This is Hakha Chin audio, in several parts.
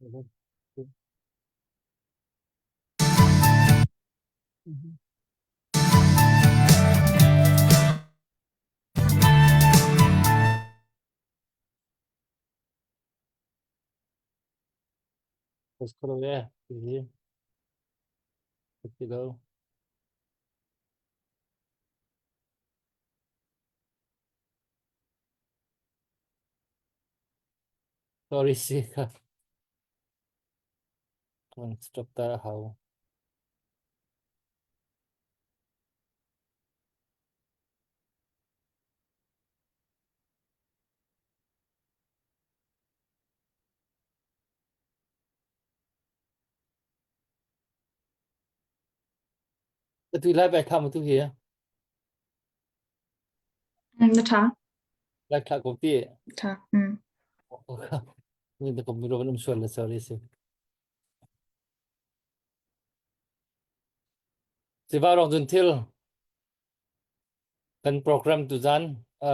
Mhm. Mhm. Pause ye, ti lo. Sorry si kha. Kan stop ta a hau. Atu lai bai tham tu hi. Na ṭha. Lai thla ko ti. Ṭha. Mm. Ni da kom ro um sual la sorry si. Siva rong jun thil kan program tu zan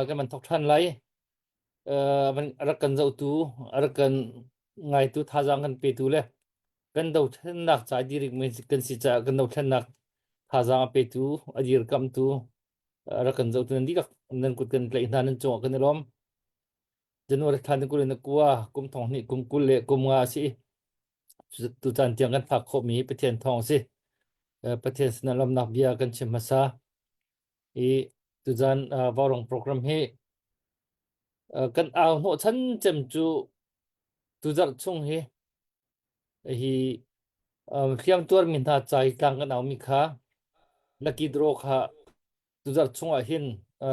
kan man thok than lai rak kan zohtu rak kan ngaitu thazang kan petu le kan dothlennak ca dirik mi kan si caah kan dothlennak thazang a petu a dirkamtu rak kan zohtu nan dihlak nan kut kan tlaih hna nan cungah kan i lawm. January thla ni 20 na kua kum thong hnih kum 20 le kum nga a si. Tutan tiang kan phak khawhmi Pathian thawng a si. Pathian sinah lawmnak bia kan chim hmasa. I tuzan Vaurawng program hi kan au hnawhchan cem cu tuzarh chung hi hi hliam tuarmi hna ca i tlang kan aumi kha lucky draw kha tuzarh chungah hin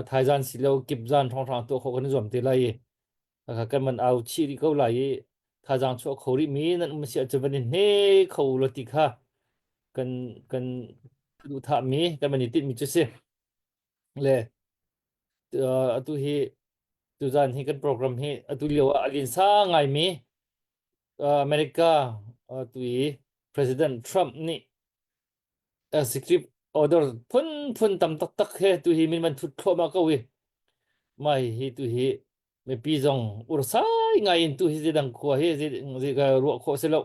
thaizan si lo kipzan hrawnghrang tuah khawh kan i zuam te lai i kan man au chih rih ko lai i thazaang chuah kho rih mi nan um si ahcun van i hne kho lo ti kha kan kan duh thah mi kan man i tinh mi cu si le atu hi tuzan hi kan program hi atu lio ah a linsa ngai mi America tu i President Trump nih script order phunphun tam taktak he tu hi min man thut thluahmah ko i mai hi tu hi mipi zong ursai ngai in tu hi zidang khua hi zi ka ruah khawh si lo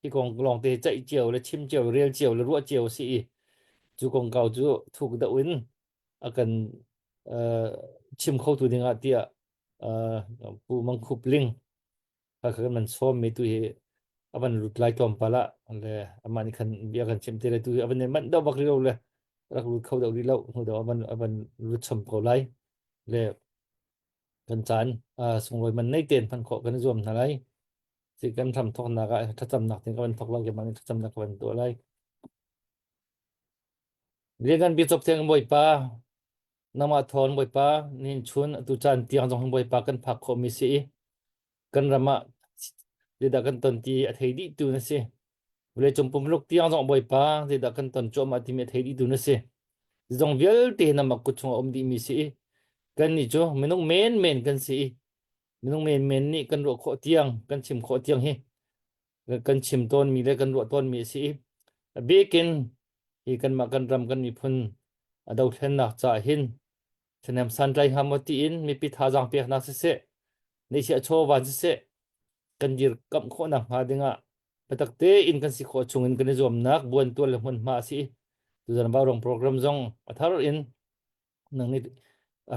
hi kong lawng te ceih cio le chim cio rel cio le ruah cio si i cu kong kau cu thuk deuh in a kan chim kho tu ding ah tiah Pu Mang Khup Ling kha kan man sawm mi tu hi a van lut lai tlawmpal ah le amah nih khan bia kan chim te le tu hi a van manh deuh bak rih lo le rak lut kho deuh rih lo hnu deuh a van a van lut chom ko lai le kan caan sunglawi man nei ten hman khawh kan i zuam hna lai si kan hram thawknak ah thlacamnak tin ka van thawk lai keimah nih thlacamnak ka van tuah lai Lian bi cop thiang Bawipa nangmah thawn Bawipa nin chun atu caan tiang zong hin Bawipa kan phak khawh mi si i kan ram ah zeidah kan ton ti a thei dihtu na si. Vawleicung pumluk tiang zong Bawipa zeidah kan ton cuahmah timi a thei dihtu na si. Zong vialte nangmah kut chungah um dihmi si i kannih cu minung menmen kan si i minung menmen nih kan ruah khawh tiang kan chim khawh tiang hi kan chim tawnmi le kan ruah tawnmi a si i a bikin hi kanmah kan ram kan miphun a dothlennak caah hin ṭhahnem santlai hnga maw tiin mipi thazaang peknak siseh, neihchiah chawva siseh, kan dirkamh khawhnak hnga dingah biatak tein kan si khawh chungin kan i zuamnak buantual le hmunhma a si. Tuzan Vaurawng program zong a thar in nang nih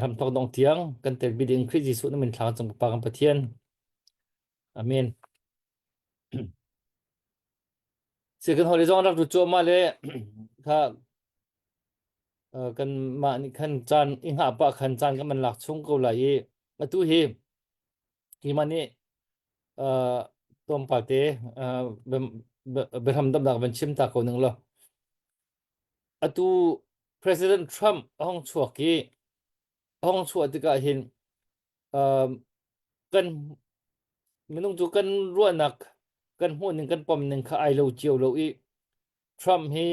hramthawk dong tiang kan telpi ding Khrih Jesuh na min thlang cung Pa kan Pathian. Amen. Si kan holi zong rak lut cuahmah le kha kan mah nih khan caan i hngah pah khan caan kan man lak chung ko lai i atu hi keimah nih tlawmpal te biahram damnak van chim ta ko ning law atu President Trump a hong chuak i a hong chuah tikah hin kan minung cu kan ruahnak kan hmuhning kan pomning kha ai lo cio lo i Trump hi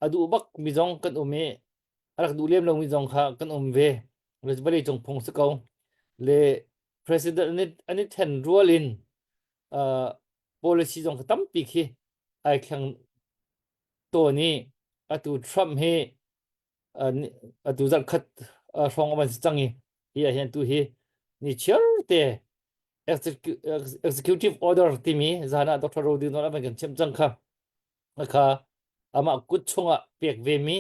a duh bak mi zong kan um i a rak duh lem lomi zong kha kan um ve. Vawlei cung phung si ko. Le president an i, an i then rual in uh, policy zong kha tampi khi ai thleng tawn i atu Trump hi uh, atu zarh khat uh, hrawng a van si cang i hi ah hin tu hi ni chiar te. Executive order timi zan ah Dr. Rodi nawl a van kan chimh cang kha. Kha amah kut chungah pek ve mi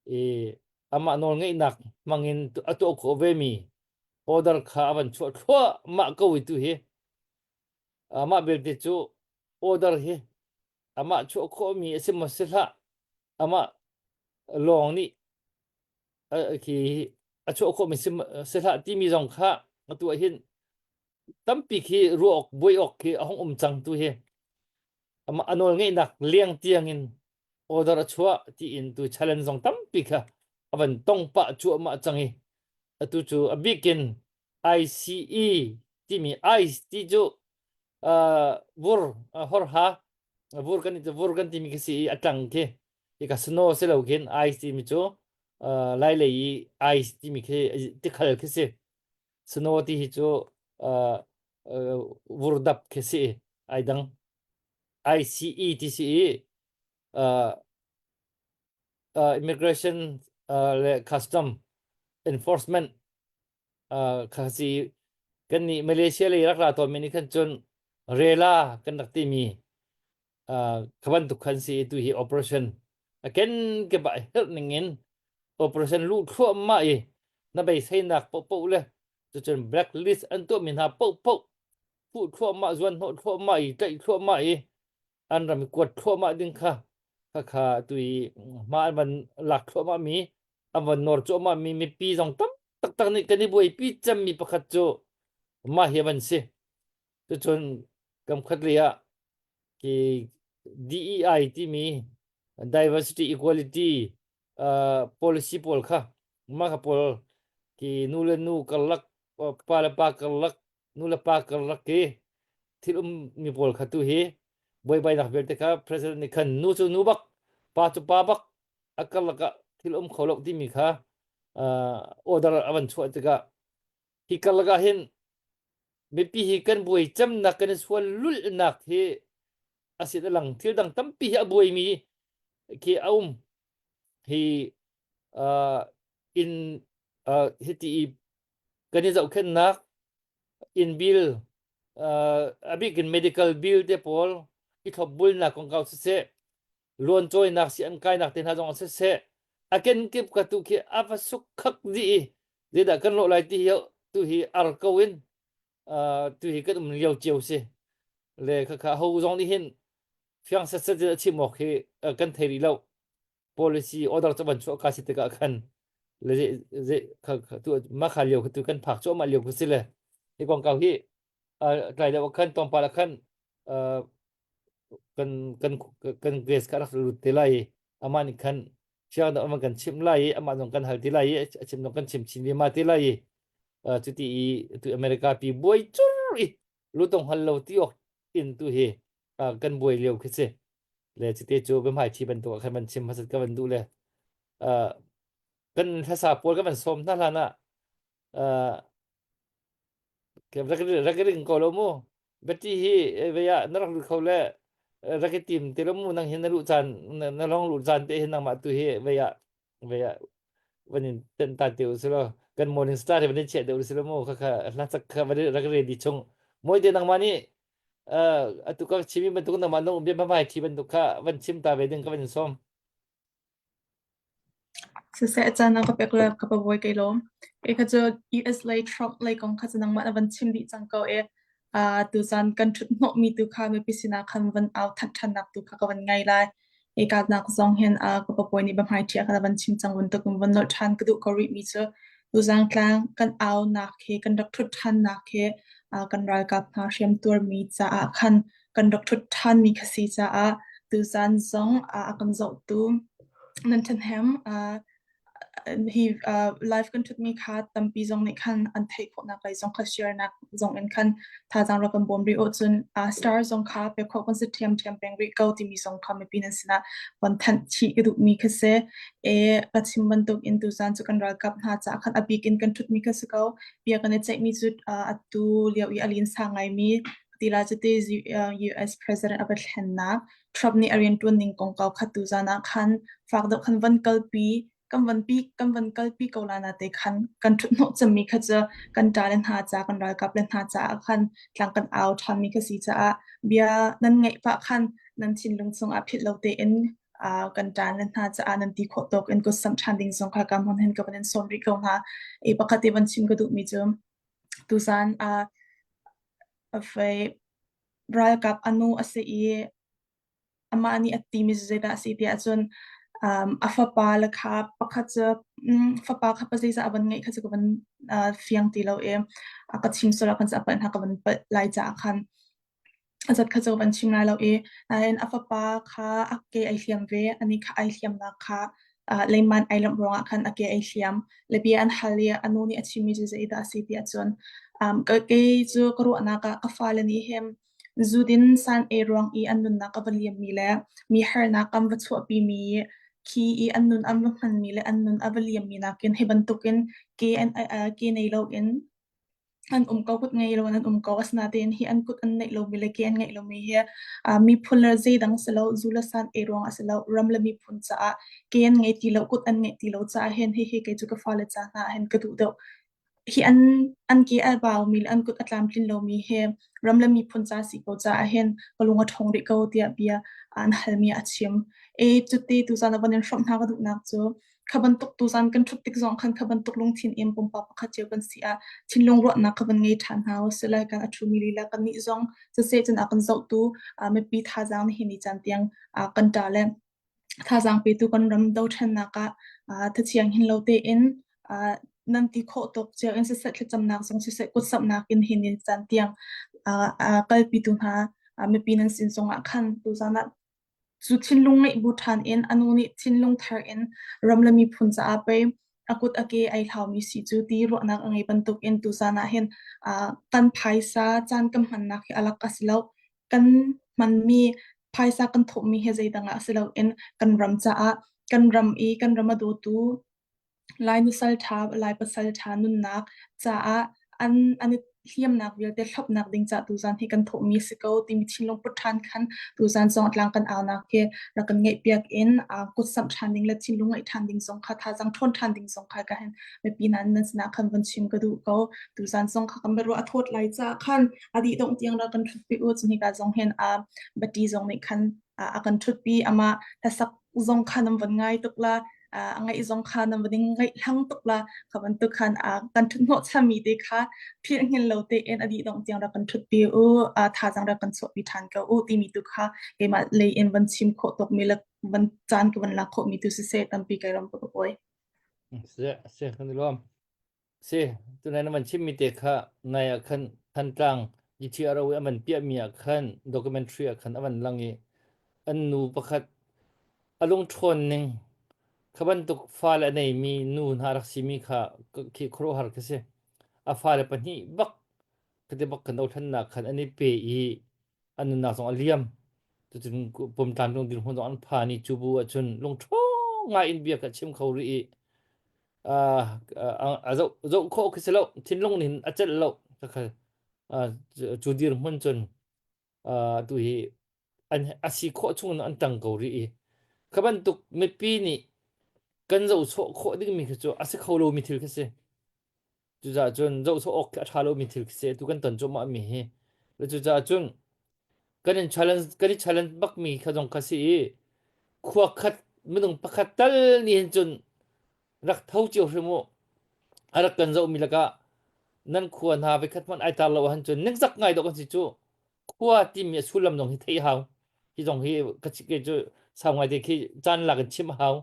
i amah nawl ngeihnak hmangin a tuah khawh ve mi order kha a van chuah thluahmah ko i tu hi amah belte cu order hi amah chuah khawh mi a si maw si hlah amah lawng nih khi a chuah khawh mi si hlah timi zong kha atu ah hin tampi khi ruah awk buai awk khi a hung um cang tu hi amah a nawl ngeihnak leng tiang in order a chuah tiin tu challenge zong tampi kha a van tong pah cuahmah cang i atu cu a bikin ICE timi ICE ti cu uh, vur uh, horha vur kan vur kan timi khi si i a tlang khi hika snow si lo khin ice timi cu uh, lai lei i ice timi khi tikhal khi si snow ti hi cu uh, uh, vurdap khi si ai dang ICE ti si i uh, uh, immigration uh, le custom enforcement uh, kha si kan nih Malaysia lei rak ra tawn mi nih khan cun rela kan rak timi uh, kha bantuk khan si tu hi operation a ken ke ba herh ning in operation lu thluahmah i na beiseinak popo le cucun blacklist an tuah mi hna popo phu thluahmah zuan hnawh thluahmah i tlaih thluahmah i an ram i kuat thluahmah ding kha kha kha tu i hma an van lak thluahmah mi an van nawr cuahmah mi mipi zong tam taktak nih kan i buaipi cemmi pakhat cu mah hi van si cucun kam khat lei ah ki DEI timi diversity equality uh, policy pawl kha mah kha pawl ki nu le nu karlak pa le pa karlak nu le pa karlak ki thil um mi pawl kha tu hi buaibainak vialte kha president nih khan nu cu nu bak pa cu pa bak a karlak ah thil um kho lo timi kha uh, order a van chuah tikah hi karlak ah hin mipi hi kan buai cemnak kan i sual lulhnak hi a si lang thil dang tampi hi a buaimi khi a um hi uh, in uh, hiti i kan i zohkhenhnak inn bill uh, a bik in medical bill te pawl i thlopbulnak kongkau siseh luan cawinak si an kainak te hna zong siseh a kenkip ka tu khi a va suk khak dih i zeidah kan lawh lai ti hi tu hi ar ko in uh, tu hi kan um lio cio si le khakha ho zong nih hin fiang set set a chim awk hi kan thei rih lo policy order cu van chuah ka si tikah khan le ze ze kha tu ma kha lio tu kan phak cuahmah lio ku si le hi kong kau hi tlai deuh khan tlawmpal ah khan kan kan kan grace kha rak lut te lai i amah nih khan fiang deuh ama kan chimh lai i amah zong kan hal ti lai i a chim zong kan chim chin ve ma te lai i cuti i tu America pi buai cur i lutong hal lo ti awk in tu hi kan buai lio khi si le cite cu biahmai thi bantuk ah khan van chim hmasat ka van duh le kan hlasa pawl ka van sawm hna hlan ah rak rak ring ko lo mu bati hi vei ah na rak lut kho le rak i tim te lo mu nang hin na luh caan na long luh caan te hin nangmah tu hi vei ah vei ah van in ten ta te u silo kan morning star hi van in chiah deuh silo mu kha kha hla chak kha van rak ready chung moi te nangmah nih atu ka chimi bantuk nangmah nong bia mai thi bantuk kha van chim ta ve ding ka van in som Siseh caan na ka pek le ka pabawi kai lawm. Kei kha cu US lei Trump lei kong kha cu nangmah na van chim dih cang ko i uh, tuzan kan ṭhut hnawhmi tu kha mipi sinah khan van au thanh ṭhannak tu kha ka van ngai lai. Hi kahnak zong hin uh, ka pabawi nih biahmai ṭhi a van chim cang bantuk in van nolh ṭhan ka duh ko rihmi cu tuzang tlang kan aunak hi kan rak ṭhut ṭhannak hi uh, kan ralkap hna hriamtuarmi caah khan kan rak ṭhut ṭhanmi kha si caah tuzan zong uh, a kan zohtu nan ṭhahnem uh, hi uh, live kan ṭhutmi kha tampi zong nih khan an theih khawhnak lei zong kha share nak zong in khan thazaang rak kan bawm rih uh cun uh, star zong kha pe khawh kan si ṭhiamṭhiam peng rih ko timi zong kha mipi nan sinah von thanh chih ka duhmi kha si. E ka chim bantuk in tuzan cu kan ralkap hna caah khan a bik in kan ṭhutmi kha si ko. Bia kan i ceihmi cu uh, atu lio i a linsa ngaimi tila cute US President a va thlennak Trump nih a rianṭuan ning kongkau kha tuzan ah khan fak deuh khan van kalpi. kan van pi kan van kalpi ko la na te khan kan ṭhut hnawh cemmi kha cu kan ṭa le hna ca kan ralkap le hna caah khan tlang kan au ṭhanmi kha si caah bia nan ngaih pah khan nan thinlung chungah philh lo tein kan ṭa le hna caah nan ti khawh tawk in kut samh ṭhan ding zong kha ka hmun hin ka van in sawm rih ko hna. I pakhat te van chim ka duhmi cu tuzan fei ralkap a nu a si i amah nih a timi cu zeidah a si tiah cun a fapa le kha pakhat cu fapa kha pa zeizah a van ngeih kha cu ka van fiang ti lo i a ka chim sual ah khan a palh hna ka van palh lai caah khan a zat kha cu ka van chim lai lo i nain a fapa kha a ke ai hliam ve ani kha ai hliamnak kha leiman ai lamh ruangah khan a ke ai hliam le bia an hal i a nu nih a chimmi cu zeidah a si tiah cun kei cu ka ruahnak ah ka fale nih hin Zudin san ei ruang i an nunnak a va liammi le mi harnak an va chuahpimi khi i an nun an va hmanmi le an nun a va liammi nakin hi bantukin ke an ke nei loin an um ko, kut ngei loin an um ko. Asinain hi an kut an neih lomi le ke an ngeih lomi hi miphun le zeidang si lo, zu le san ei ruang ah si lo, ram le miphun caah ke an ngei ti lo, kut an ngeih ti lo caah hin hihi kei cu ka fale ca hna ah hin ka duh deuh. Hi an ke a baumi le an kut a tlamtlin lomi hi ram le miphun ca si ko caah hin ka lung a ṭhawng rih ko tiah bia an halmi a chim. E cuti tuzan a van in hrawmh hna ka duhnak cu kha bantuk tuzan kan ṭhut tik zong khan kha bantuk lungthin in pumpak pakhat cio kan si ah thinlung ruahnak kha van ngei ṭhan hna usih lai kan a ṭhumi lila kannih zong siseh cun a kan zohtu mipi thazaang nihin ni caan tiang kan ṭa le Thazaang petu kan ram dothlennak ah thachiang hin lo tein nan ti khawh tawk cio in siseh thlacamnak zong siseh kutsamhnak in hin in caan tiang kalpitu hna mipi nan sin zongah khan tuzaan ah cu thinlung ngeih bu ṭhan in a nu nih thinlung thar in ram le miphun caah pei a kut a ke ai hlaumi si cu ti ruahnak a ngei bantuk in tuzaan ah hin kan phaisa caan kan hmannak hi a lak a si lo. Kan hmanmi phaisa kan thawhmi hi zeidang ah si loin kan ram caah kan ram i kan ram a dawtu Lai nusal ṭha, Lai pasal ṭha nunnak caah an an i hliamnak vialte thlopnak ding caah tuzaan hi kan thawhmi si ko timi thinlung put ṭhan khan tuzaan zong tlang kan aunak hi rak kan ngeihpiak in kutsamh ṭhan ding le thinlung ngeih ṭhan ding zong kha thazaang ṭhawn ṭhan ding zong kha ka hin mipi hna nan sinah khan von chim ka duh ko. Tuzaan zong kha kan biaruah a thawt lai caah khan a dih dongh tiang rak kan ṭhutpi u. Cun hika zong hin Bati zong nih khan a kan ṭhutpi. Amah hlasak zong kha nan von ngai tuk la. A ngaih zong kha nan van in ngaih hlang tuk la. Kha bantuk khan kan ṭhut hnawhchanmi te kha philh hngin lo tein a dih dongh tiang rak kan ṭhutpi u. Thazaang rak kan chuahpi ṭhan ko u timi tu kha keimah lei in van chim khawh tawkmi le van caan ka van lak khawhmi tu siseh tampi kai ram ka pawi. Si, si, kan i lawm. Si, tunai na van chimmi te kha nai ah khan Thantlang GTRO i an van piahmi ah khan documentary ah khan a van lang i an nu pakhat a lungṭhawn ning kha bantuk fale a neimi nu hna rak simi kha khi khuaruahhar khi si. A fale pahnih bak khati bak kan dothlennak khan an i pe i an nunnak zong a liam. Cucun pumtlamtling dirhmun zong an phan i cu bu ahcun lungṭhawng ngai in bia kha chim kho rih i a zoh zoh khawh khi si lo thinlung nih a celh lo cu dirhmun cun tu hi an a si khawh chung in an tang ko rih i kha bantuk mipi nih kan zohsawh khawh dingmi khi cu a si kho lomi thil khi si cucaah cun zohsawh awk khi a ṭha lomi thil khi si tu kan ton cuahmah mi hi cucaah cun kan in challenge kan i challenge bakmi kha zong kha si i khua khat minung pakhat tal nih hin cun rak tho cio hrim u a rak kan zohmi lakah nan khua hna vekhat hmanh ai tar lo ahcun cun ningzak ngai dawh kan si cu khua timi a sullam zong hi theih hau hi zong hi ka ke cu sau ngai te khi caan lak in chim hau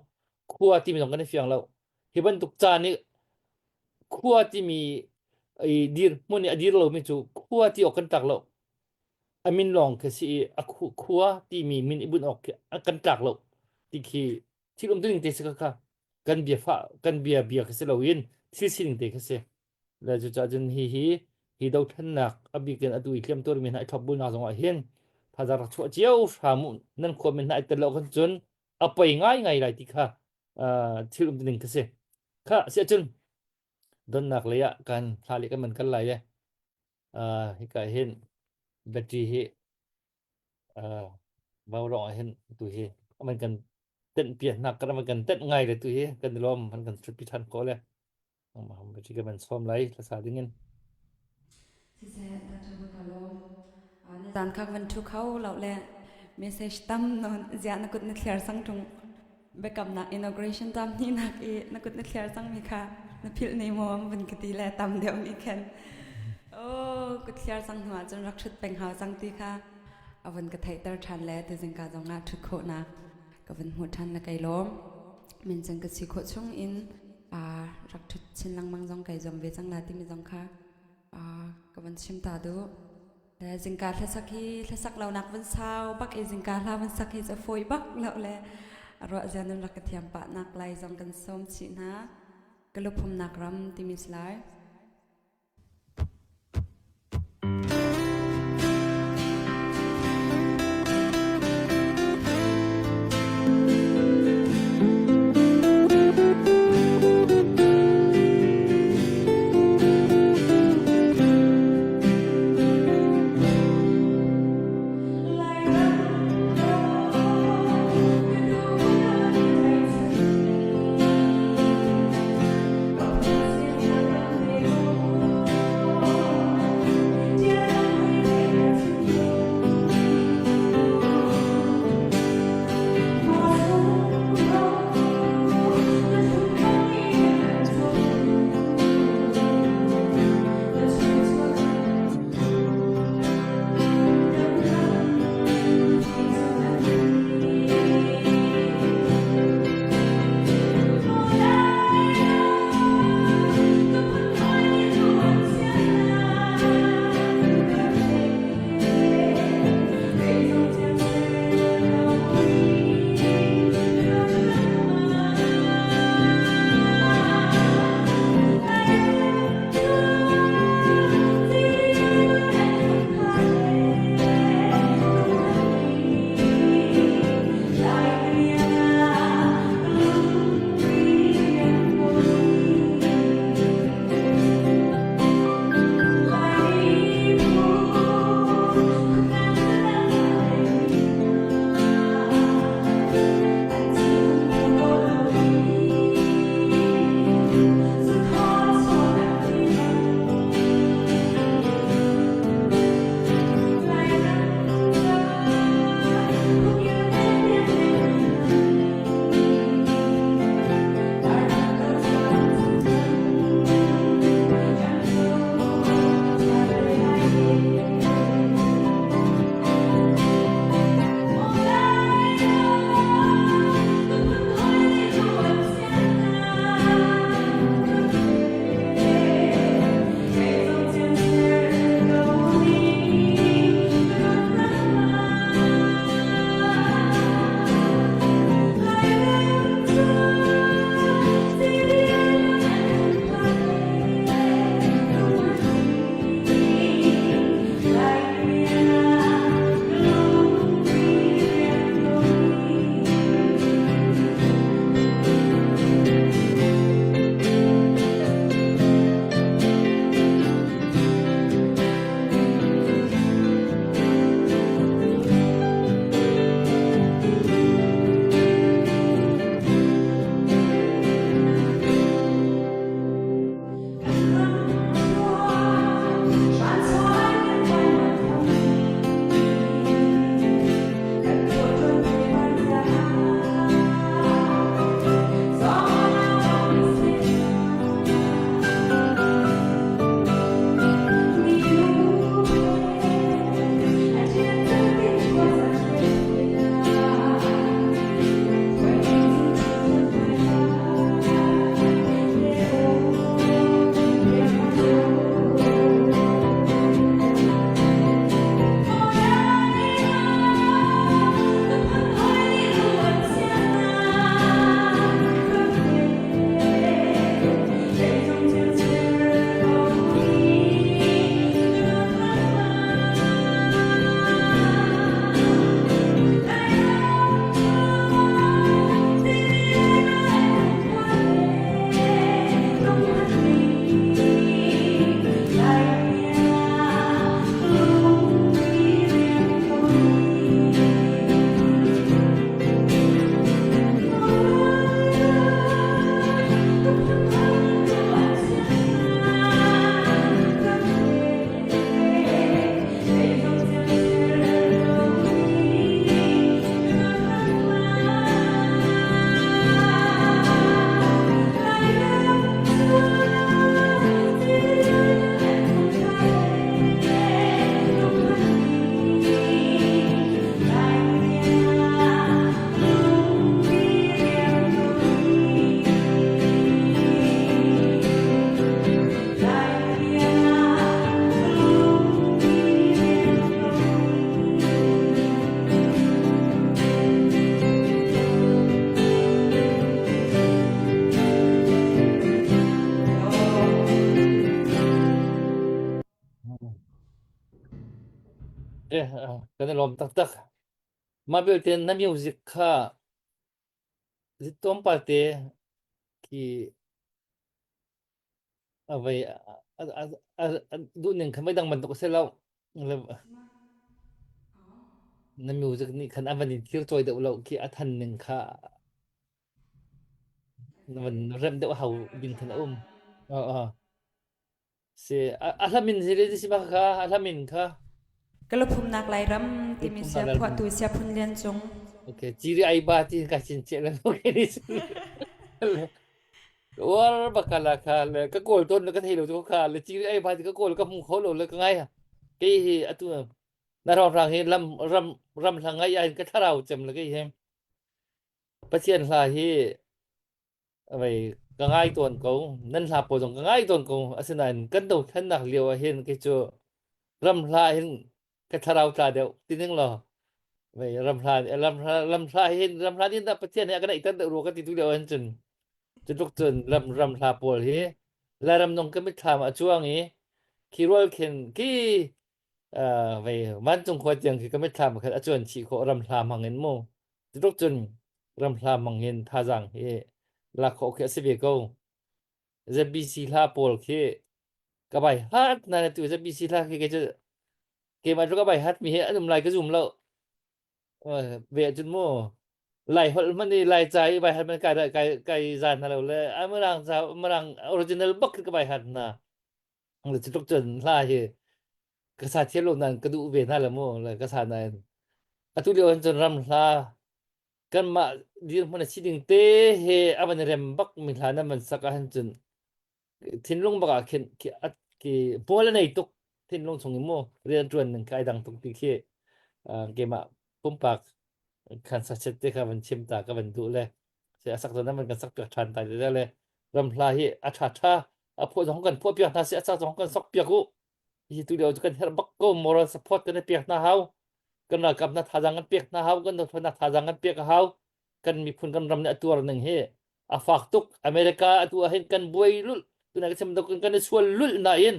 khua timi zong kan i fiang lo hi bantuk caan i khua timi i dir hmun i a dir lomi cu khua ti awk kan tlak lo a min lawng khi si i a khua timi min i bunh awk khi kan tlak lo ti khi thil um tuning te si kha kan bia fa kan bia bia khi si loin thil sining te khi si le cucaah cun hi hi hi dothlennak a bik in atu i hliam tuarmi hna i thlopbulnak zong ah hin thazaang rak chuah cio hram u nan khua min hna i tel lo khan cun a poi ngai ngai lai ti kha thil um ning khi si kha si ahcun donnak lei ah kan thla le kan man kal lai le hika hin battery hi vau lawng ah hin tu hi aman kan. Tenh piahnak kan kan tenh ngai le tu hi kan i lawm han kan ṭhutpi ṭhan khawh le ka van sawm lai hlasa dingin. Siseh, Dr. Ka lawm. Zan kha van ṭhu kho lo le message tam nawn ziah na kut na thliar sang ṭung biakamnak inauguration tam hnih i na kut na thliar cangmi kha na philh ne maw van ka ti le tam deuh nih khan oh kut thliar cang hnu ah cun rak ṭhut peng hau cang ti kha a vun ka theihter ṭhan le tuzingka zongah ṭhut khawhnak ka vun hmuh ṭhan le kai lawm. Min cun ka si khawh chung in rak ṭhut chin lengmang zong kai zuam ve cang la timi zong kha ka vun chim ta duh. Zingka hlasak hi hlasak lonak vun sau bak i zingka hla vun sak hi cu fawi bak lo le ruah zia nan rak ka thiam pah nak lai zong kan sawm chih hna. Ka luphumnak ram timi si lai. Eh, kan i lawm taktak. Mah belte na music kha tlawmpal te khi a vei a duh ning kha meidang bantuk a si lo. Na music nih khan a van in thir cawi deuh lo khi a than ning kha na van remh deuh hau ding khan a um. Si a hla min si si ma kha a hla min kha. Ka luphumnak Lairam timi sia phuahtu sia phun lian cung. Okay, ciri ai ba ti ka chin che le okay ni. War bakala kha le ka kawl ton ka thei lo chu kha le ciri ai ba ti ka kawl ka hmu kho lo le ka ngai ke hi atu na rong rang hi lam ram ram hla ngai ai ka thlarau cem le ke hi Pathian hla hi Vei ka ngai tawn ko. Nan hla pawl zong ka ngai tawn ko. Asinain kan dothlennak lio ah hin kei cu ram hla hin ka thlarau tla deuh ti ning law vei ram hla ram hla ram hla hin ram hla nih dah Pathian he a kan eiter deuh rua ka ti tu lio ahhin cun cu tluk cun ram ram hla pawl hi Lairam nung ka mitthlam ah a cuang i khi rual khin khi vei vancung khua tiang khi ka mitthlam khan a cuan chih khawh ram hla hmang in mu Cutluk cun ramhla hmang in thazaang hi lak khawh khi a si ve ko. ZBC hla pawl khi ka bai hat na tu ZBC hla khi kei cu keimah cu ka bai hat mi hi an um lai ka zum lo. Ve ahcun mu Lai holh hmanh i Lai ca i bai hat man kai kai kai zan hna lo le Mirang ca Mirang original bak khi ka bai hat hna. Le cutluk cun hla hi ka sa thiam lo nain ka duh ve hna le mu le ka sa nain atu lio hin cun ram hla kanmah dirhmun a si ding te he a van i rem bak mi hla nan van sak ahhin cun thinlung bak ah khin khi ki pawl a nei tuk thinlung chung in mu rian ṭuan ning kha ai dang tuk ti khi keimah pumpak khan sachet te kha van chim ta ka van duh le se a sak zon nan kan sak piak ṭhan ta le le ram hla hi a ṭha ṭha a phuah zong kan phuah piak hna si a sak zong kan sok piak u hi tu lio cu kan herh bak ko moral support kan i pek hna hau kan ralkap na thazaang kan pek hna hau kan dothlonak thazaang kan pek a hau kan miphun kan ram nih a tuar ning hi a fak tuk America atu ah hin kan buai lul tuna ka chim kan kan i sual lul nain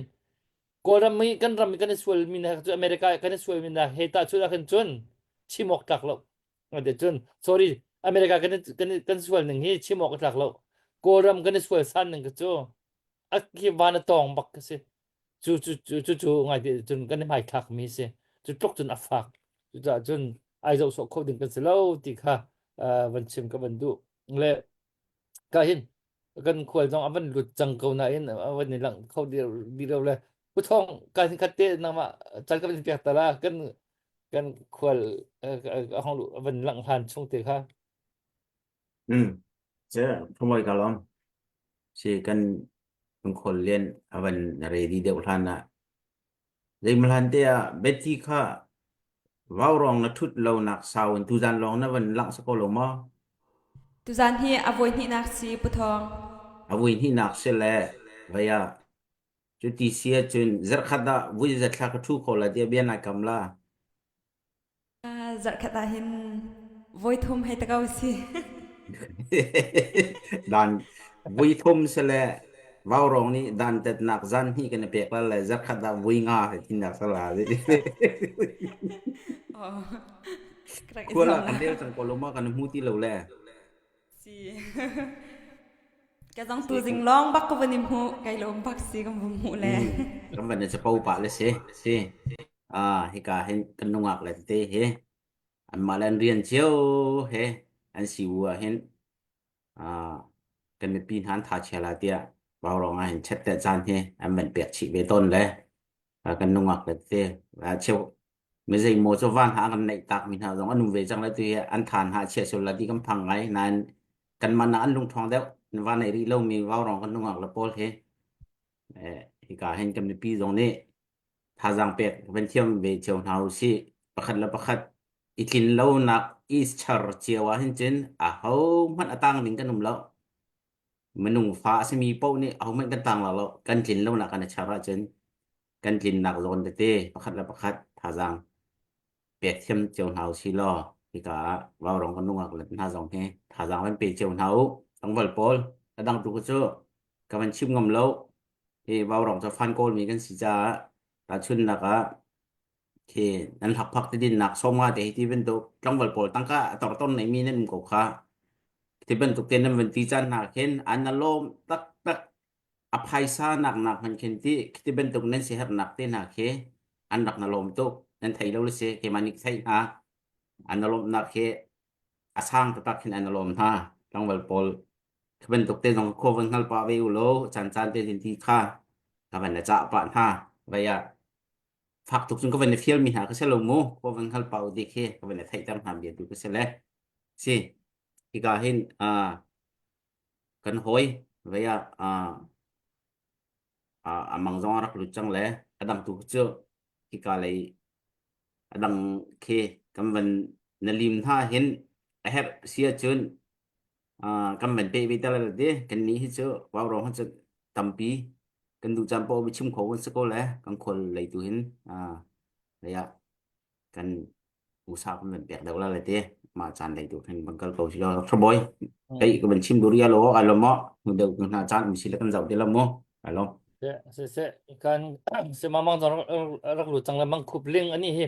Kawlram i kan ram i kan i sual mi na cu America kan i sual mi na he ta chu ah khin cun chim awk tlak lo ate cun sorry America kan kan kan sual ning hi chim awk tlak lo Kawlram kan i sual san ning cu a khi van a tawng bak ka si cu cu cu cu cu ngai te cun kan i hmaithlak mi si cu tluk cun a fak cucaah cun ai zoh sawh kho ding kan si lo ti kha van chim ka van duh le ka hin kan khual zong a van lut cang ko nain a van i langh kho di lo le pu thong ka hin khat te nangmah cal ka van piak ta la kan kan khual a hong lu van langh hlan chung te kha Hmm. Ce phomoi ka lom. Si kan kan khol lian a van ready deuh hlan ah zeimahlan te ah Betty kha vaurong na thut lo nak sau in tuzan lawng na van langh sa ko lo maw? Tuzan hi a voi hnihnak si Pu Thawng. A vui hnihnak si le vei ah cuti si ahcun zarhkhat ah vui zathla ka thu kho la tiah bia nai kam la. Zarhkhat ah hin voi thum hei ta ko si. Dan vui thum si le vaurong nih dan tetnak zan hnih kan i pek la le zarhkhat ah vui nga he tinnak sala. Oh, rak i Khual zuam ah la. kan rel cang ko lo ma kan hmu ti lo le. Si. Ka zong tu zing lawng bak ka van i hmuh, kai lawm bak si kan vun hmuh le. Mm, kan van i capo pah le si. Si. Ah, hika hin kan nungak le tete hi anmah le an rian cio he an si bu ah hin ah kan mipi hna an tha chia la tiah vaurawng ah hin chat te caan hi an van pek chih ve tawn le kan nungak le tete cheu mi zeimaw cu van ha kan neih tak mi hna zong an um ve cang le tu hi an than ha chia sul la ti kan phang ngai nain kan man ah an lungṭhawng deuh va nei rih lo mi vaurawng kan nungak le pawl hi hika hin kan mipi zong nih thazaang pek van thiam ve cio hna u sih. Pakhat le pakhat i tlin lonak i char cio ah hin cun aho hmanh a tang ding kan um lo. Minung fa a simi paoh nih aho hmanh kan tang lo lo. Kan tlin lonak kan i char ahcun kan tlinnak zawn tete pakhat le pakhat thazaang pek thiam cio hna u sih law hika ah vaurong kan nungak let hna zong hi thazaang van pe cio hna u. Tlangval pawl a dang tu cu ka van chim ngam lo. Hi vaurong cu fan kawlmi kan si caah tahchunhnak ah Khi nan hlakphak ti dinnak 50 te hi ti bantuk tlangval pawl tangka a torton nei mi nan um ko kha. Ti bantuk te nan van ti caan hna khin an na lawm taktak a phaisa nak nak hman khin ti ti bantuk nan si hernak te hna khi an rak na lawm tuk nan thei lo le si keimah nih theih hna an na lawmhnak khi a sang taktak khin an na lawm hna tlangval pawl khi bantuk te zong khua van hngal pah ve u law caan caan te tin ti kha ka van na cah pah hna vai ah fak tuk cun ka van na fial mi hna ka si lo mu khua van hngal pah u ti khi ka van na theihter hna bia tu ka si le si hika hin kan hawi vei ah a mang zong a rak lut cang le a dang tu cu hika lei a dang khi kan van na lim hna hin a herh si ahcun kan van pe ve te lai ti kan nih hi cu vau rong cu tampi kan duh caan paoh chim kho kan si ko le kan khual lei tu hin lei ah kan usa kan van pek deuh la le te mah caan lei tu khin bang kal ko si lo Dr. Boy kei ka van chim duri alo alo mo nu deuh tu hna caan um si le kan zoh te lo mu alo Se se se kan se mamang zong rak lu cang le mang khup ling ani hi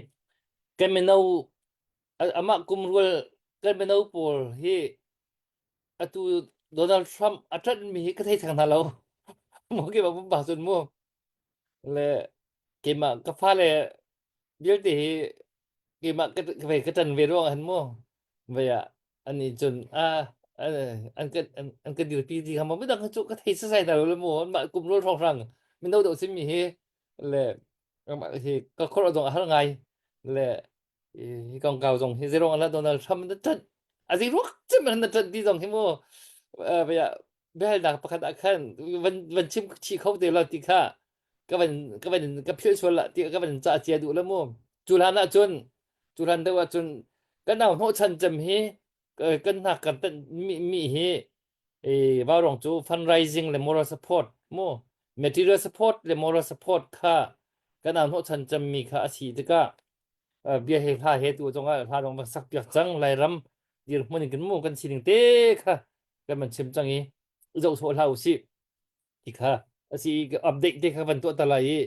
kan mino amah kum rual kan mino pawl hi atu Donald Trump a ṭanh mi hi ka thei theng hna lo mu ke ba ba cun mu le keimah ka fale vialte hi keimah ka ka ve ka ṭan ve ruang ah hin mu vei ah ani cun a an kan an kan dirpi ti kha maw midang cu ka thei sasai hna lo le mu anmah kum rual hrawnghrang mino deuh simi hi le hi ka khuaruah zong a har ngai le hi kongkau zong hi zeirong ala Donald Trump na ṭanh a zei ruak cem na ṭanh ti zong hi mu vei ah biahalnak pakhat ah khan van van chim chih kho te lo ti kha ka van ka van ka philh sual la ti ka van ca cia duh la mu cu hlan ah cun cu hlan deuh ah cun kan nau hnawh chan cem hi kan hnak kan tanh mi mi hi e vaurong cu fundraising le moral support mu material support le moral support kha kan nau hnawh chan cem mi kha a si tikah bia he hla he tu zong ah hla dong van sak piak cang lairam dirhmun in kan mu kan sining te kha kan man chim cang i zoh sawh hlah usih ti kha asi update te kha van tuah ta lai i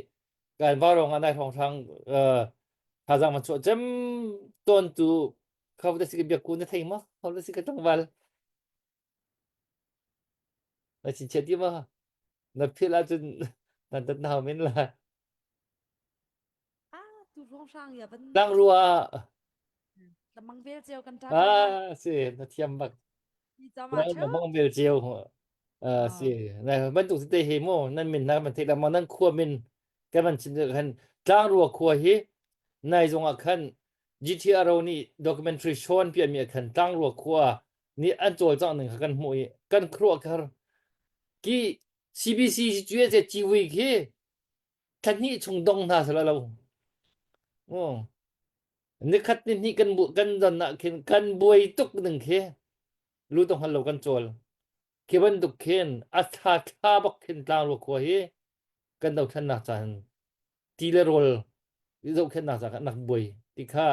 kan vaurong ah nai hrawng hrang thazang van chuah cem ton tu khau da si ka biak ku na thei ma khau da si ka tlangval na chin chia ti ma na phil ahcun nan tat na hau men la Ah, tu ruang hrang ya van tlang rua lamang vel ceu kan ta ah si na thiam bak Ni chama Lai cheu. mang vel ceu ah si na bantuk te he mo nan min na man thei la mo nan khua min kan man chin khan tlang rua khua hi nai zong ah khan GTRO nih documentary show an piah mi ah khan tlang rua khua nih an cawlcangh ning kha kan hmuh i kan khuaruah khar ki CBC cu ciwi khi thla hnih chung dong hna sala lo oh nikhat ni hnih kan bu kan don ah khin kan buai tuk ning khi lu tong hal lo kan cawl khi bantuk khin a thla thla bak khin tlang ru khua hi kan dothlennak caan ti le rawl zohkhenhnak ca nak buai ti kha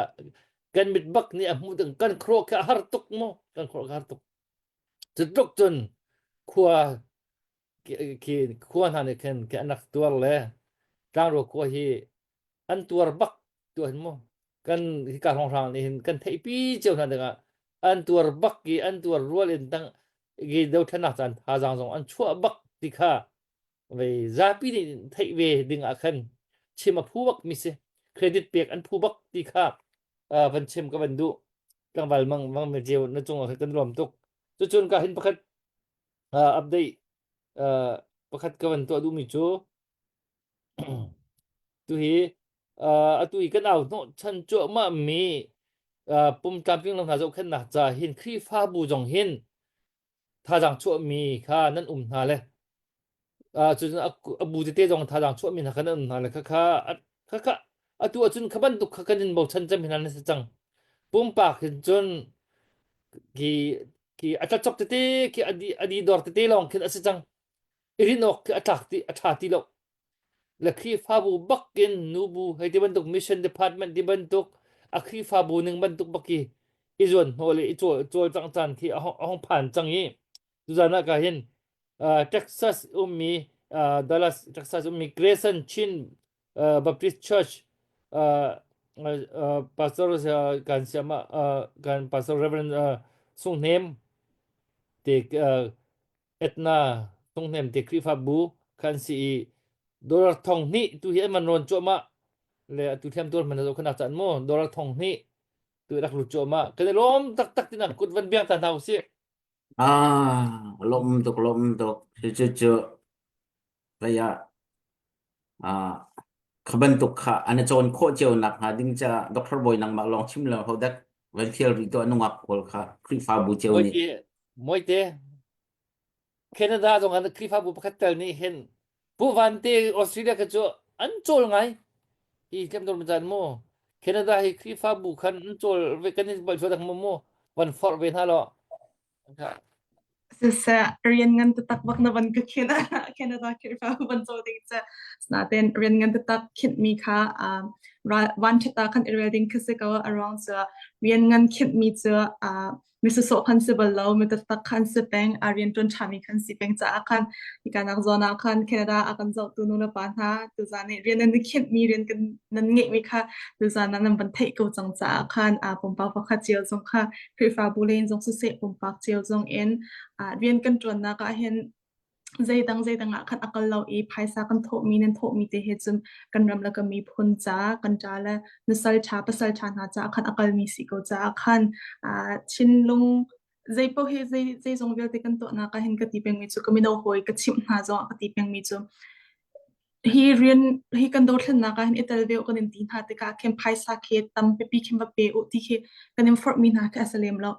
kan mit bak nih a hmuh ding kan khuaruah kha a har tuk mu kan khuaruah kha har tuk cu tluk cun khua khi khua hna nih khin khi an rak tuar le tlangrual khua hi an tuar bak tu hin mu kan hika hrawnghrang nih hin kan theihpi cio hna dingah an tuar bak i an tuar rual in tang i dothlennak caan thazaang zong an chuah bak ti kha ve zapi nih theih ve ding ah khan chim a phu bak mi si credit pek an phu bak ti kha van chim ka van duh tlangval mang mang me jeu na cung ah kan lawm tuk cucun ka hin pakhat update pakhat ka van tuah duh mi cu tu hi atu i kan au hnawh chan cuahmah mi pum tlamtling lo hna zohkhenhnak ca hin Khrihfabu zong hin thazaang chuahmi kha nan um hna le cun a bu tete zong thazaang chuahmi hna kha nan um hna le khakha khakha atu ahcun kha bantuk kha kan in bochan cem hna nan si cang pumpak hin cun ki ki a tlacok tete ki adi adi dor tete lawng khin a si cang i rin awk khi a tlak ti a ṭha ti lo le Khrihfabu bakin nubu hei ti bantuk mission department ti bantuk a Khrihfabu ning bantuk baki i zuan hnawh le i cawl cawlcangh caan khi a hong phan cang i tuzan ah ka hin Texas ummi Dallas Texas ummi Grayson Chin Baptist Church. Pastor kan siama kan Pastor Reverend Sung Hnem te Etna Sung Hnem te Khrihfabu khan si i dollar thong hnih tu hi an man rawn cuahmah le atu thiam tuar man zo khanak caan mu dollar thong hnih tu rak lut cuahmah kan i lawm taktak tinak kut van biang ta hna usih. Ah, lawm tuk lawm tuk. Cu cu cu ah kha bantuk kha an i cawn khawh cio nakhnga ding caah Doctor Bawi nangmah lawng chim lo hodah van fial rih tuah nungak pawl kha Khrihfabu cio nih. Mawite, Mawite, Canada zong ah Khrihfabu pakhat tel nih hin Pu Vante Australia kha cu an cawl ngai. Hi tlem dor caan mu. Canada hi Khrihfabu khan an cawl ve kan in bal chuak mu mu van forh ve hna lo. Siseh, rian ngan taktak bak na van ka khin Canada Khrihfa van caw ding cu nain rian ngan taktak khinhmi kha um, vanṭhat ah khan i rel ding khi si ko a ruang cu rian ngan khinhmi cu uh, mi sawsawh khan si bal lo mi taktak khan si peng a rian ṭuan ṭhami khan si peng caah khan hika nak zawn ah khan Canada a kan zohtu nu le pa hna tuzan i rian nan i khinhmi rian kan nan ngeihmi kha tuzan ah nan van theih ko cang caah khan uh, pumpak pakhat cio zong kha Khrihfabu len zong siseh pumpak cio zong in rian kan ṭuannak ah hin zeidang zeidang ah khan a kal lo i phaisa kan thawhmi nan thawhmi te he cun kan ram le kan miphun ca kan ṭa le nusal ṭha pasal ṭha hna caah khan a kalmi si ko caah khan thinlung zei paoh hi zei zeizong vialte kan tuahnak ah hin ka ti pengmi cu ka mino hawi ka chimh hna zong ah ka ti pengmi cu Hi rian hi kan dothlennak ah hin i tel ve u kan in ti hna tikah khin phaisa khi tampipi khin va pe u ti khi kan in forhmi hna khi a si lem lo.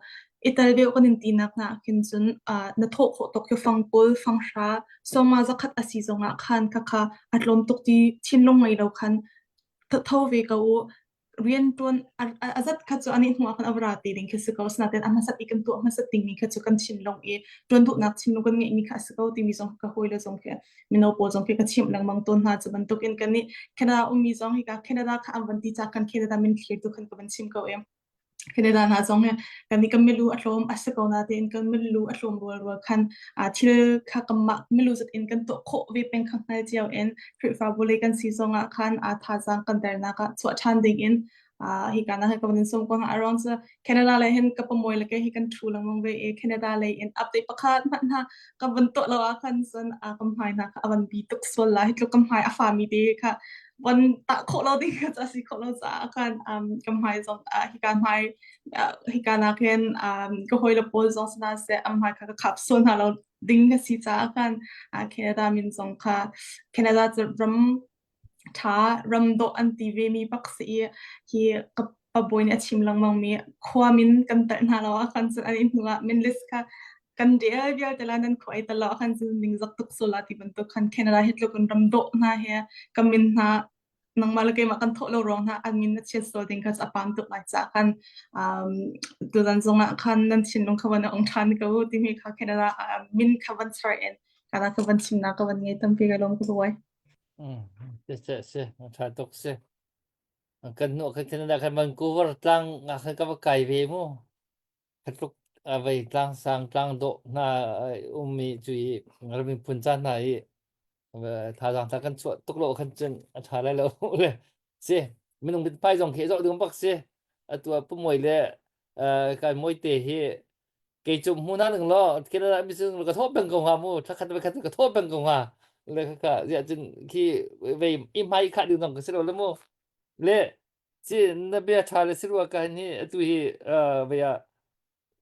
I tel ve u kan in tinak hna ah khin cun uh, na thawh khawh tuk khi fang 20, fang hra, sawma zakhat a si zongah khan khakha a tlawm tuk ti thinlung ngei lo khan tho ve ko u. Rianṭuan a zat kha cu anih hnu ah khan a va ra te ding khi si ko. Asinain a hmasat i kan tuah hmasat dingmi kha cu kan thinlung i ṭuan duhnak thinlung kan ngeihmi kha a si ko timi zong ka hawile zong khi mino pawl zong khi ka chimh lengmang tawn hna. Cu bantukin kannih Canada ummi zong hika Canada kha an van ti caah khan Canada min thlir tu khan ka van chim ko i Canada hna zong hi kannih kan milu a tlawm a si ko natein kan milu a tlawm rualrual khan thil kha kanmah milu zat in kan tuah khawh ve peng kha hngal cio in Khrihfabu lei kan si zongah khan aa thazaang kan dernak ah chuah ṭhan ding in hi ka na ka van in sawm ko hna. Around cu Canada lei hin ka pamuai le ke hi kan ṭhu lengmang ve i Canada lei in update pakhat hmanh hna ka van tuah lo ah khan cun ka hmai hna kha a van bi tuk sual la hi tluk ka hmai a fami te kha van tah khawh lo ding kha si khawh lo caah khan ka hmai zong hika hmai hika nak hin ka hawile pawl zong sana seh am hmai kha ka khap sual hna lo ding ka si caah khan Canada min zong kha Canada cu ram ṭha ram dawh an ti ve mi bak si i hi ka pabawi nih a chim lengmang mi khua min kan telh hna lo ah khan cun an i hnu ah min list kha kan rel vialte la nan khua i tel lo ah khan cun ningzak tuk sula ti bantuk khan Canada hi tluk in ram dawh hna he ka min hna nangmah le keimah kan thawh lo ruang hna an min na chiat sual ding kha a pam tuk lai caah khan um, tuzan zongah khan nan thinlung kha van ong ṭhan ko timi kha Canada min kha van char in kana ka van chimnak ka van ngei tampi ka lawm ka buai. Mm, se se tha tuk se. Kan nu kan Canada khan Vancouver tlang nga khan ka va kai ve mu. Khatluk vei tlang sang tlang dawh hna ummi cu i ram miphun ca hna i thazaang tha kan chuah tuk lo khan cun a ṭha lai lo le si minung mithmai zong khi zoh ding bak si atu ah pumoi le kai moi te hi kei cu hmu na ning law Canada mi sin ka thawh peng ko hnga mu thakhat ve khat ka thawh peng ko hnga le kha zia cun khi vei i hmai khah ding zong ka si lo le mu le Si na bia ṭha le si rua ka hin hi atu hi uh, vei ah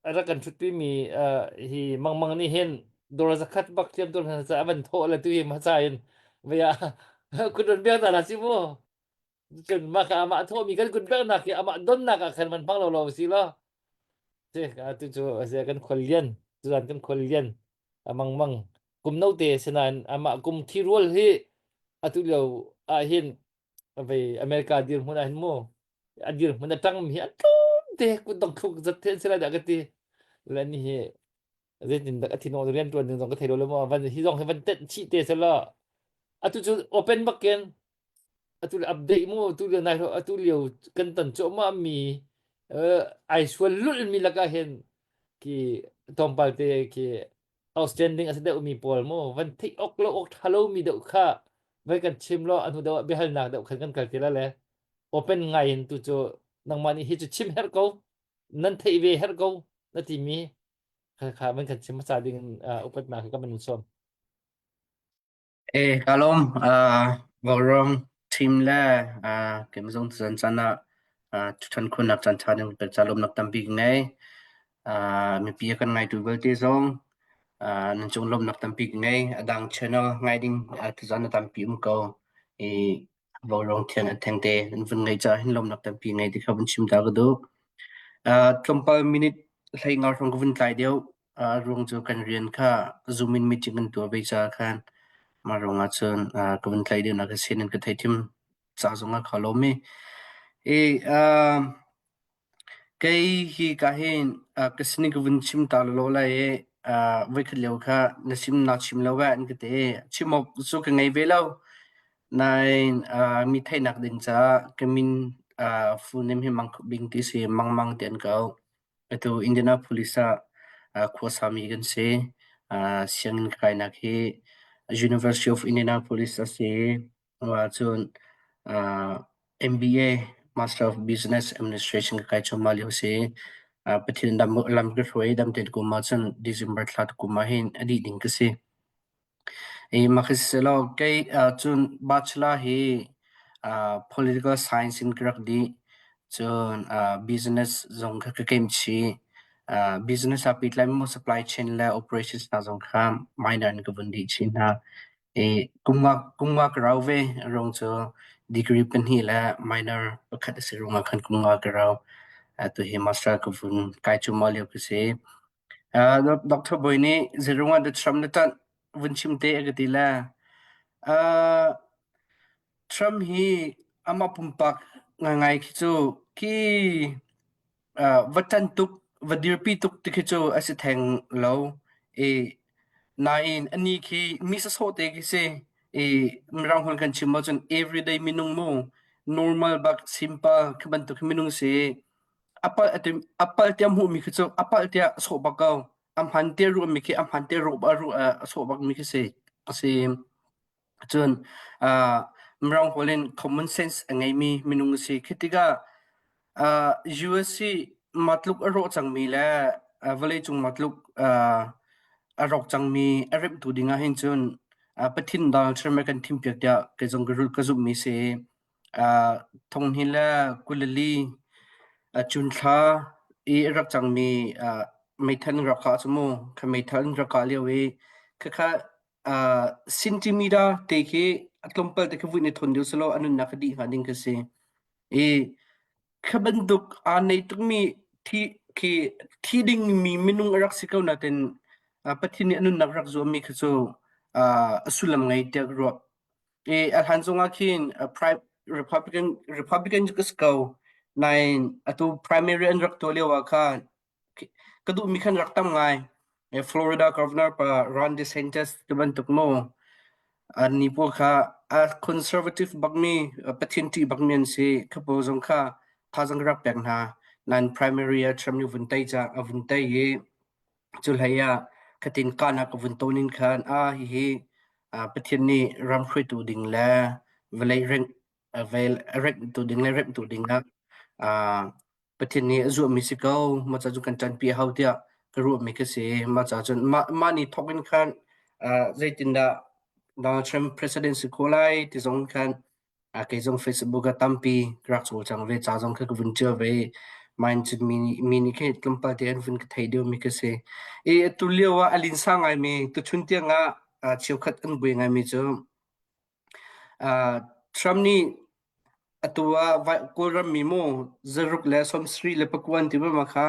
a rak kan ṭhutpi mi uh, hi mangmang nih hin dawr zakhat bak thiam dawr hna ca a van thawh le tu hi hmasa in vei ah kun ron biak ta la si mu cun mah kha amah thawh mi kan kun biak nak hi amah donnak ah khan van hmang lo lo si lo si atu cu a kan khual lian tuzan kan khual lian a mangmang kum no te sinain amah kum thi rual hi atu lio ah hin vei America dirhmun ah hin mu a dirhmun a ṭangmi hi a tlawm te kutdong thluk zat the an si lai dah ka ti le ni hi zeitin dak a thin rian ṭuan ding zong ka thei lo le maw van hi zong hi van tenh chih te sela atu cu open bakin atu le update mu tu lio nai atu lio kan ton cuahmah mi ai sual lul mi lakah hin ki tlawmpal te khi outstanding a si deuh mi pawl mu van theih awk lo awk ṭha lo mi deuh kha vai kan chim lo a hnu deuh ah biahalnak deuh khan kan kal ti la le. Open ngai in tu cu nangmah nih hi cu chim herh ko, nan theih ve herh ko na timi kha kha van kan chim hmasa ding in uh, upatnak he ka van in sawm. Eh, ka lawm. Uh, Vaurawng team le uh, kem zong chan chan ah uh, thuṭhan khunnak caan ṭha ding pek ca lawmnak tampi ka ngei. Uh, mipi a kan ngaitu vialte zong uh, nan cung lawmnak tampi ka ngei. A dang channel ngai ding uh, tuzaan a tampi um ko. I Vaurawng thiang an theng te nan vun ngei caah hin lawmnak tampi ngei ti kha vun chim ta ka duh. Uh, tlawmpal minute hlei nga hrawng ka vun tlai deuh. A ruang cu kan rian kha Zoom in meeting kan tuah ve caah khan mah ruangah cun uh, ka vun tlaih deuhnak a si nan ka theithiam ca zongah kaa lawm i. I uh, kei hi ka hin uh, ka sining ka vun chim ta lawlaw lai i uh, voikhat lio kha na sim na chim lo ve an ka ti i chim awk cu ka ngei ve lo. Nain uh, mi theihnak ding caah ka min uh, full name hi Mang Khup Bing ti si Mang Mang ti an ka auh. Atu Indianapolis ah khuasami kan si. Sianginn ka kainak hi University of Indianapolis a si. Cun MBA Master of Business Administration ka kai cuahmah lio a si. Pathian lam ka hruai dam tein kum ahcun December thla kum ah hin a dih ding ka si. Mah kei cun bachelor hi political science in ka rak dih. Cun business zong kha ka kemh chih. Business aa pehtlai mi supply chain le operations hna zong kha minor in ka vun dih chih hna. Kum nga ka rau ve. A ruang cu degree pahnih le minor pakhat a si ruangah khan kum nga ka rau. Atu hi master ka vun kai cuahmah lio ka si. Doctor Bawi nih zeiruang ah dah Trump na ṭanh vun chim te a ka ti le Trump hi amah pumpak ngaingai khi cu khi va ṭanh tuk va dirpi tuk ti khi cu a si theng lo i nain anih khi mi sawsawh te khi si i Mirang holh kan chim ahcun everyday minung mu normal bak simple khi bantuk khi minung si. A palh tiah hmuhmi khi cu a palh tiah a sawh bak ko. A hman tiah ruahmi khi a hman tiah a sawh bakmi khi si. A si. Cun uh, Mirang holh in common sense a ngeimi minung a si. Khi tikah uh, US hi matluk a rawh cangmi le uh, vawleicung matluk uh, a rawk cangmi a remhtu ding ah hin cun uh, Pathian Donald Trump a kan thimpiak tiah kei zong ka zumhmi si. Thonghni le 24 cunthla i a rak cangmi meithal an rak kah cu mu. Kha meithal an rak kah lio i khakha centimeter te khi a tlawmpal te khi vui in i thawn deuh selaw a nunnak a dih hnga ding khi si. I kha bantuk aa nei tukmi thi khi thi dingmi minung a rak si ko nain Pathian nih a nunnak rak zuammi kha cu a sullam ngei tiah ka ruah. I a hlan zongah khin Republican Republican cu ka si ko. Nain atu primary an rak tuah lio ah khan ka duhmi khan rak tam ngai. Florida governor pa Ron DeSantis ti bantuk mu. Anni pawl kha a conservative bakmi Pathian ṭih bakmi an si. Kha pawl zong kha thazaang ka rak pek hna. Nain primary ah Trump nih vun tei ca a vun tei i Cu hlei ah khatin kahnak ka vun ton in khan ah hihi Pathian nih ram hruaitu ding le vawlei rengh remhtu ding le remhtu ding ah Pathian nih a zuahmi si ko. Mah ca cu kan ṭanpi a hau tiah ka ruahmi ka si. Mah ca cun mah mah ni thawk in khan zeitindah Donald Trump president si khawh lai ti zong khan Kei zong Facebook ah tampi ka rak cawlcang ve. Ca zong kha ka vun ṭial ve i mah cun mi nih mi nih khin tlawmpal te an vun ka theih deuhmi ka si. I atu lio ah a linsa ngaimi tuchun tiang ah cheukhat an buai ngaimi cu Trump nih atu ah Kawlram mi mu zaruk le 70 le pakuan ti ma kha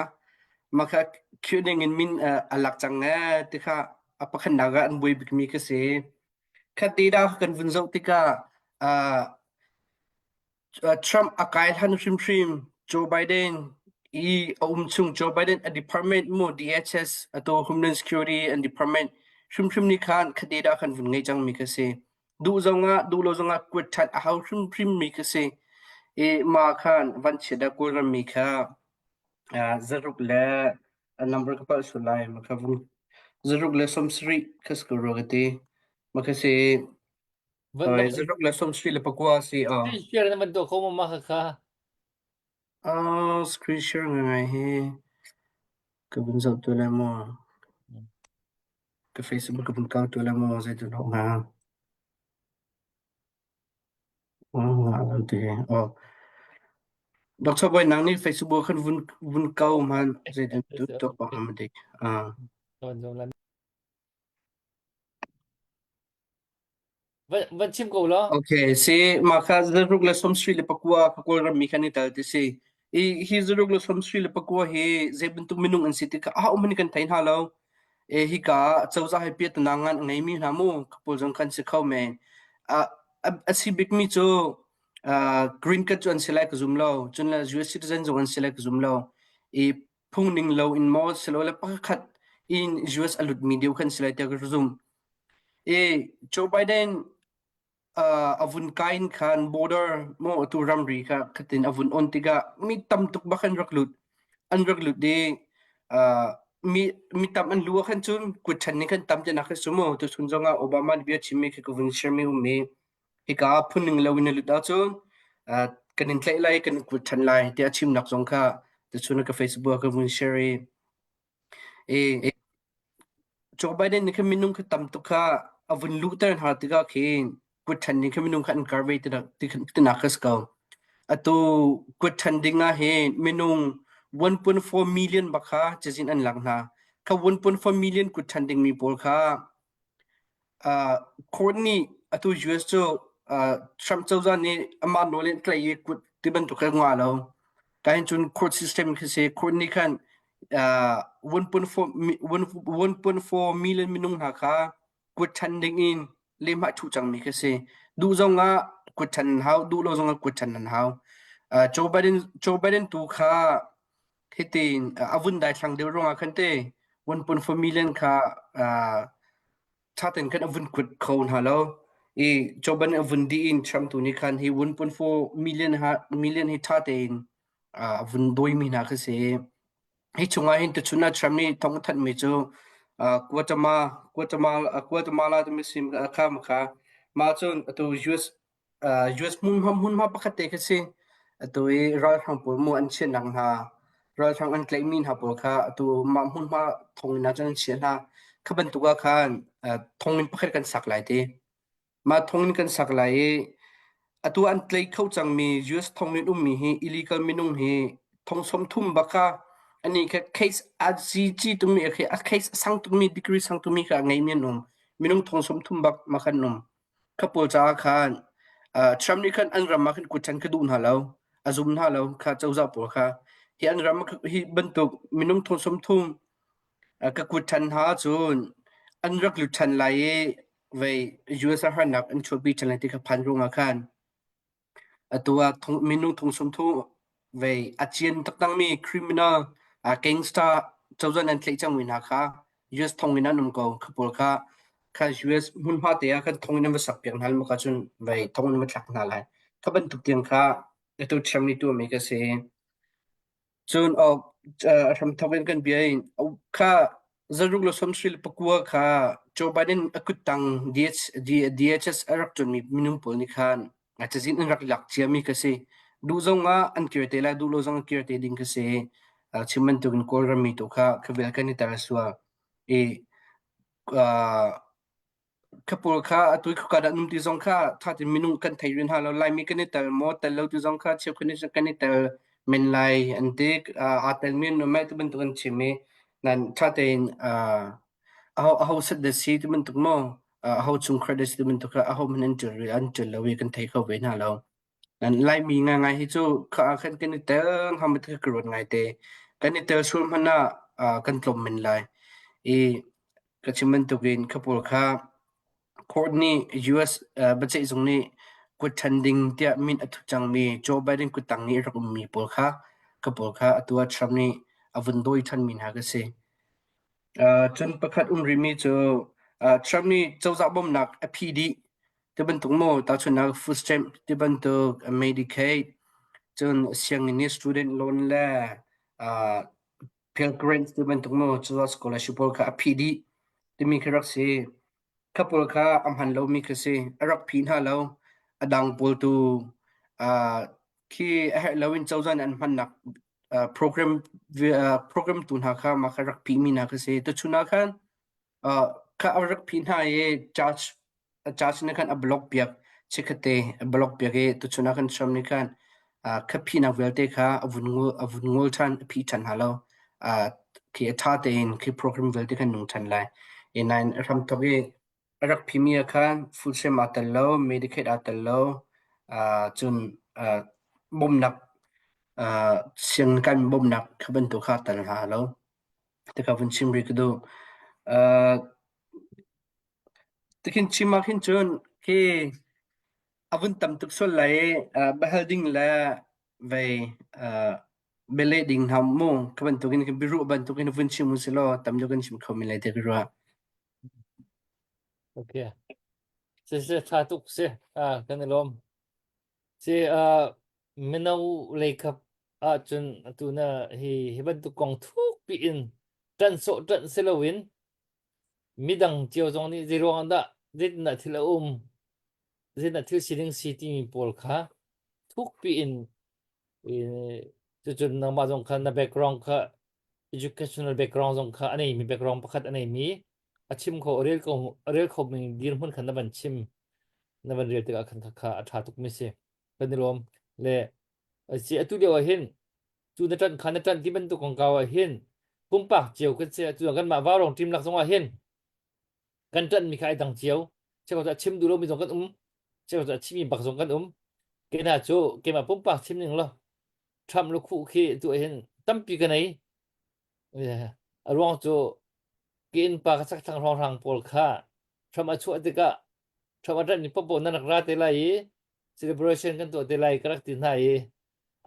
mah kha khiu ding in min a lak cang ee ti kha a pakhatnak ah an buai bikmi ka si. Khat te dah kan vun zoh tikah uh, Trump a kai hlan hrimhrim Joe Biden i a um chung Joe Biden a department mu DHS atu Homeland Security and Department hrimhrim nih khan khate dah kan vun ngei cangmi ka si. Duh zongah duh lo zongah kuat ṭhan a hau hrimhrim mi ka si. I ma khan van chiat dah Kawlram mi kha zaruk le a number ka palh sual lai ma kha vung zaruk le 70 kha si ko rua ka ti. Ma kha si. Van Oi, zaruk le 24 si a. Screen share na van tuah kho ma ma kha kha. Ah, screen share ngai hi ka vun zoh tu le maw. Ka Facebook ka vun kau tu le maw zei tu lo nga. Oh, ti. Oh. Dr. Boy nang nih Facebook khan vun vun kau man zei tu tu pa ham dik. Ah. Van chim ko law. Okay, si mah kha zaruk le 79 kha Kawlram mi khan i tel ti si. I hi zaruk le 79 hi zei bantuk minung an si ti kha a um in kan thei hna lo. E hika cozah he piatana ngan a ngeimi hna mu kapul zong kan si kho men. A a si bikmi cu uh, green card cu an si lai ka zum lo. Cun le US citizen zong an si lai ka zum lo. I phung ning lo in maw silole pakhat in US a lutmi deuh khan si lai tiah ka zum. I Joe Biden uh, a vun kai in khan border mo atu ramri kha khatin a vun on tikah mi tam tuk bak an rak lut an rak lut i uh, mi mi tam an lu khan cun kut ṭhan ning khan tam te nak su mu tu chun zongah Obama nih bia chimmi khi ka vun share mi um mi hika phun ning lo in a lut ahcun uh, kan in tlaih lai kan in kut ṭhan lai tiah chimnak zong kha tu chun ka Facebook ah ka vun share i i Joe Biden nih khan minung kha tam tuk kha a vun luhter hna tikah khin kut ṭhan ning kha minung kha an kar ve tinak kha si ko. Atu kut ṭhan ding ah hin minung 1.4 million bak kha cazin an lak hna. Kha 1.4 million kut ṭhan dingmi pawl kha Uh, court nih atu US cu uh, Trump cozah nih amah nawl in tlaih i kut ti bantuk kha ngah lo. Kahin cun court system khi si court nih khan uh, 1.4 1.4 million minung hna kha kut ṭhan ding in lehmah ṭhu cangmi khi si. Duh zong ah kut ṭhan an hau, duh lo zong ah kut ṭhan an hau. Uh, Joe Biden Joe Biden tu kha hitin a vun daithlang deuh ruangah khan te 1.4 million kha uh, ṭha tein khan a vun kut kho hna lo i Joe Biden a vun dih in Trump tu nih khan hi 1.4 million ha million hi ṭha tein a vun dawimi hna khi si. Hi chungah hin tuchun ah Trump nih thawng a thanhmi cu Guatemala Guatemala Guatemala timi sim kha kha mah cun atu US US hmunhma hmunhma pakhat te khi si. Atu i ralhrang pawl mu an chiahnak hna, ralhrang an tlaihmi hna pawl kha atu mah hmunhma thonginn ah cun an chiah hna. Kha bantuk ah khan thonginn pakhat kan sak lai ti. Mah thonginn kan sak lai i atu an tlaih kho cangmi US thonginn ummi hi illegal minung hi thong 30 bak kha ani kha case a GG tumi khi a case a sang tukmi degree sang tukmi kha a ngeimi an um. Minung thong 30 bak ma khan um. Kha pawl caah khan Trump nih khan an ram ah khan kutṭan kha duh hna lo, a zum hna lo kha cozah pawl kha. Hi an ram hi bantuk minung thong 30 ka kut ṭhan hna ahcun an rak lut ṭhan lai i vei US ah harnak an chuahpi ṭhan lai ti kha phan ruangah khan Atu ah minung thong 30 vei a cian taktakmi criminal gangster cozah nan tlaih cangmi hna kha US thonginn an um ko. Kha pawl kha kha US hmunhma te ah khan thonginn an va sak piak hna lai ka cun vei thonginn an va thlak hna lai. Kha bantuk tiang kha atu Trump nih tuahmi ka si. Cun a hramthawk in kan bia in kha zaruk le 79 kha Joe Biden a kuttang DHS a rak ṭuanmi minung pawl nih khan a cazin an rak lak ciami ka si. Duh zong ah an kir te lai, duh lo zong an kir te ding ka si. Chim bantukin Kawlram mi tu kha khavel kan i tel sual. I Kha pawl kha atu i khua dah um ti zong kha ṭha tein minung kan thei rih hna lo. Laimi kan i tel maw, tel lo ti zong kha cheukhat nih cun kan i tel men lai an ti. Aa telmi an um ai ti bantuk an chim i nan ṭha tein aho aho set dah si ti bantuk maw, aho chungkhar dah si ti bantuk kha aho hmanh an ṭial rih an ṭial lo i kan thei kho ve hna lo. Nan Laimi ngaingai hi cu kha ah khan kan i tel hnga maw ti kha ka ruat ngaite. Kan i tel sual hmanh ah kan tlawm men lai. I ka chim bantukin kha pawl kha court nih US biaceihzung nih kut ṭhan ding tiah min a thut cangmi Joe Biden kuttang nih a rak ummi pawl kha kha pawl kha atu ah Trump nih a vun dawi ṭhanmi hna ka si. Cun pakhat um rihmi cu Trump nih cozah bawmhnak a phih dih ti bantuk maw tahchunhnak food stamp ti bantuk Medicaid cun sianginn i student loan le Pell Grant ti bantuk maw cozah scholarship pawl kha a phih dih timi khi rak si. Kha pawl kha a hman lomi kha si. A rak phi hna lo. A dang pawl tu uh, khi a herh loin cozah nih an hmannak uh, program uh, program tu hna kha mah kha rak phihmi hna kha si. Tuchun ah khan uh, kha a rak phih hna i charge a charge nih khan a block piak chikkhatte a block piak i tuchun ah khan Trump nih khan uh, kha phihnak vialte kha a vun ngul a vun ngul ṭhan a phih ṭhan hna lo. Uh, khi a ṭha tein khi program vialte khan nung ṭhan lai. I nain a hramthawk i a rak phimi ah khan food stamp aa tel lo, Medicaid aa tel lo, uh, cun uh, bawmhnak uh, sianginn kan bawmhnak kha bantuk kha aa tel hna lo. Tika vun chim rih ka duh. Uh, tikhin chim ah khin cun khi a vun tam tuk sual lai i uh, biahal ding le vei uh, bialeh ding hna mu ka bantukin biaruah bantukin vun chim u silaw tam deuh kan chim kho men lai ti ka ruah. Okay. Si si tha tuk si. Ah kan i lawm. Si ah mino lei kap ahcun atu na hi hi bantuk kong thuk piin ṭanh sawh ṭanh si loin midang cio zong nih zeiruang ah dah zeitindah thil a um zeitindah thil sining si timi pawl kha thuk piin cucun nangmah zong kha na background kha educational background zong kha a neimi background pakhat a neimi a chim kho a rel ko a rel kho mi dirhmun khan na van chim na van rel tikah khan kha a ṭha tuk mi si kan i lawm le si atu lio ah hin cu na ṭanh kha na ṭanh ti bantuk kongkau ah hin pumpak cio kan si atu kan mah vaurong team lak zong ah hin kan ṭanh mi kha ai dang cio cheu cu a chim duh lo mi zong kan um cheu cu a chimi bak zong kan um ke hna cu keimah pumpak chim ning lo Trump lukhuh khi tu hin tampi ka nei a ruang cu ke innpa ka chak thlang hrawnghrang pawl kha Trump a chuah tikah Trump a ṭanh mi popo nan rak ra te lai i celebration kan tuah te lai ka rak ti hna i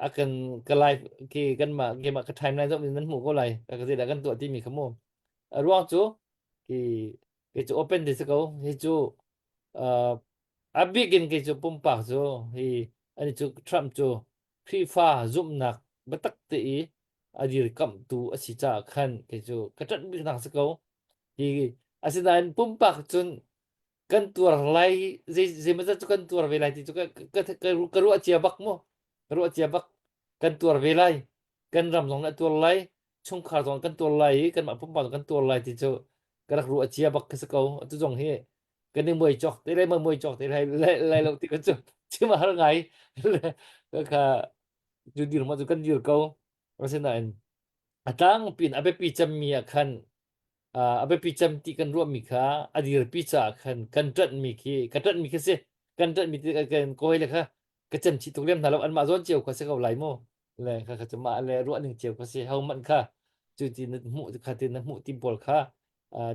a kan ka live ki kanmah keimah ka timeline zong in nan hmuh ko lai ka zeidah kan tuah timi kha mu a ruang cu ki kei cu open ti si ko hi cu uh, a bik in kei cu pumpak cu hi ani cu Trump cu Khrihfa zumhnak biatak te i a dirkamhtu a si caah khan kei cu ka ṭanh bik nak si ko hi asinain pumpak cun kan tuar lai zei zeimawzat cu kan tuar ve lai ti cu ka ka ka, ka ruah cia bak mu ka ruah cia bak kan tuar ve lai kan ram zong nih a tuar lai chungkhar zong kan tuar lai i kanmah pumpak zong kan tuar lai ti cu ka rak ruah cia bak ka si ko atu zong hi kan i muai cawk te lai muai cawk te lai lai lo ti ka cu chim a har ngai kha cu dir ma cu kan dir ko asinain a tlangpi in a biapi cemmi ah khan a biapi cem ti kan ruahmi kha a dirpi caah khan kan ṭanhmi khi ka ṭanhmi khi si kan ṭanhmi ti kan kawi le kha ka cem chih tuk lem hna lo anmah zawn cio kha si ko lai mu le kha kha cu mah le ruah ning cio kha si ho manh kha cu ti na hmuh kha ti na hmuh ti pawl kha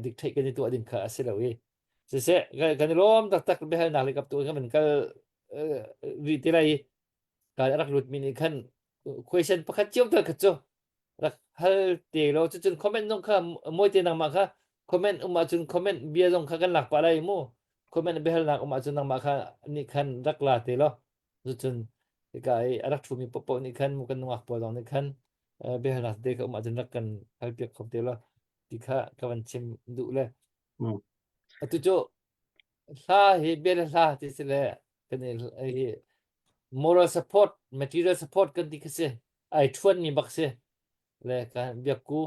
dik theih kan i tuah ding kha a si lo i siseh kan i lawm taktak biahalnak le kap tu kan van kal rih te lai i kai a rak lut mi nih khan question pakhat cio tal kha cu rak hal te lo cucun comment zong kha mawi te nangmah kha comment um ahcun comment bia zong kha kan lak pah lai mu comment biahalnak um ahcun nangmah kha nih khan rak la te lo cucun hika i a rak ṭhumi paohpaoh nih khan mu kan nungak pawl zong nih khan biahalnak te kha um ahcun rak kan hal piak kho te lo ti kha ka van chim duh le atu cu hla hi bia le hla ti si le kan i moral support material support kan ti khi si ai ṭhuan mi bak si le ka biak ku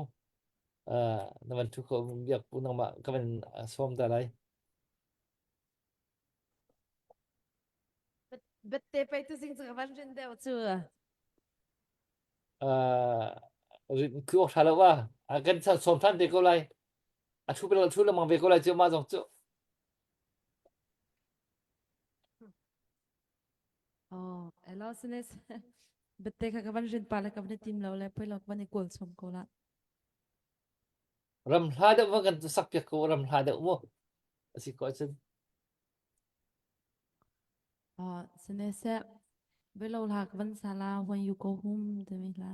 na van ṭhu kho biak ku nangmah ka van sawm ta lai Bette pei tu sing cu ka van rin deuh cu. rin ku awk ṭha lo wa kan sawm ṭhan te ko lai a ṭhu pe ṭhu lengmang ve ko lai cu mah zong cu Oh, elo sinis. Bette kha ka van rin pa le ka van tim lo le poi lo ka van i kawl chom ko la. Ram hla deuh va kan sak piak ko ram hla deuh mu. Asi ko cun. Oh, sinese. Belo hla ka van sala when you go home timi hla.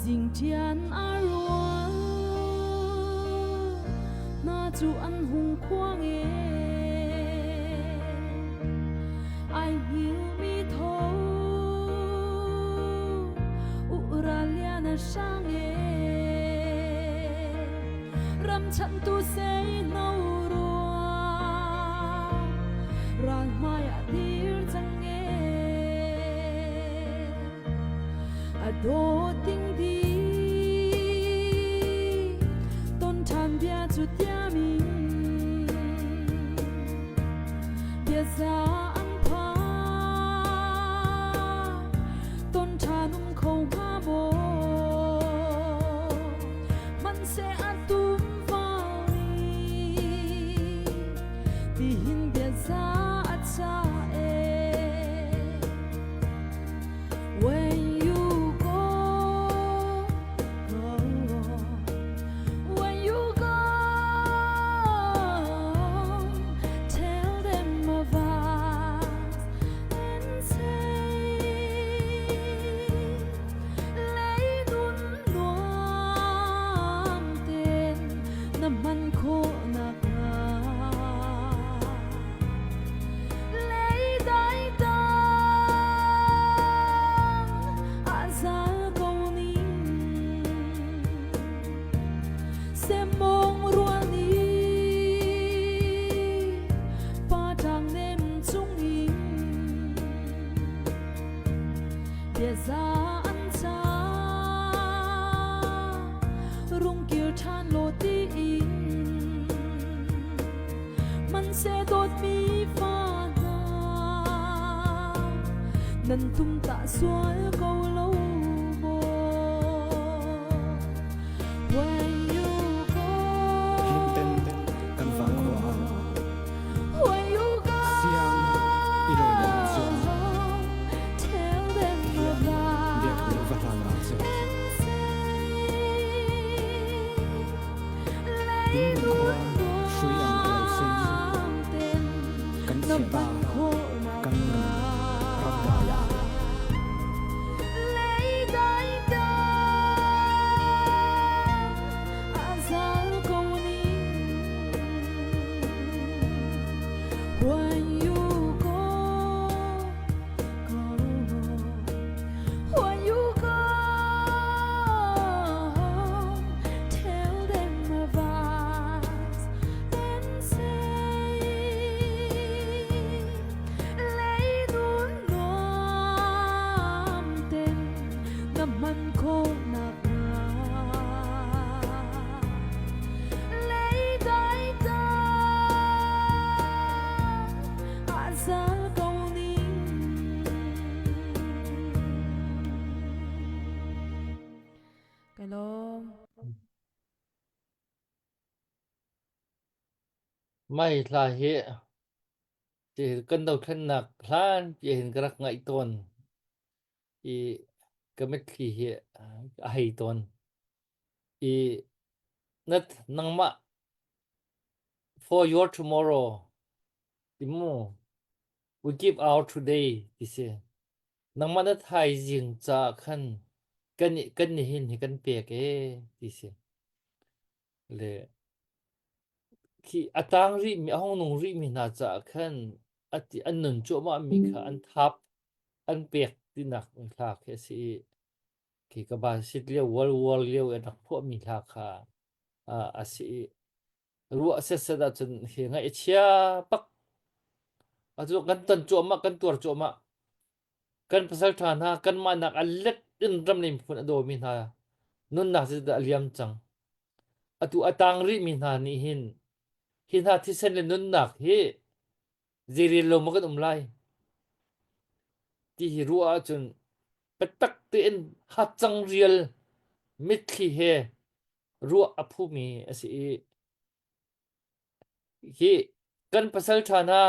Zingṭian a rual hna cu an hung khuang e. na hrang e ram chantu sei no rua ral hmai ah dir cang e a dawt ding di ton ṭhan bia cu tiam in bia za an phan ton ṭhan um kho hnga maw hmanhseh a tum val nih tihin bia za a ca e When you go, go, when you go, tell them of us and say, Lei nun nuam ten na man khawh nak hnga. Lei dai tang a zal ko ning Semmawng rual nih pa ṭang nem cungin biaza an ca rung kir ṭhan law tiin Hmanhseh dawtmi fa hna, nan tum tah sual ko lo maw? When you go, Himten kan vangkhua ah when you go, siang i loinak cun tell them hian biakinn about va hlan ah cun and say, inn khua hrui ang a lo sing kan chiata kan nun ramdai ah. When you go, go, when you go, tell them of us and say, Lei nun nuam ten na man khawh nak hnga. Lei dai tang a zal ko ning. Ka lawm. Mai hla hi ti kan dothlennak hlan pi hin ka rak ngaih tawn i ka mitthli hi a hei tawn i nat nangmah for your tomorrow ti mu we give our today ti si nangmah na thaizing caah khan kan kan nihin hi kan pek e ti si le khi a tang rihmi a hung nung rihmi hna caah khan ati an nun cuahmah mi kha an thap an pek tinak hla khi a si i khi ka ba sit lio World War lio i rak phuahmi hla kha a si i ruah setset ahcun hi ngaih a chia bak atu kan ton cuahmah kan tuar cuahmah kan pasal ṭha hna kanmah nak a let in ram le miphun a dawmi hna nunnak cu a liam cang atu a tang rihmi hna nih hin hi hna thisen le nunnak hi zeirel lo maw kan um lai ti hi ruah ahcun biatak tein hacang rial mitthli he ruah a phumi a si i hi kan pasal ṭha hna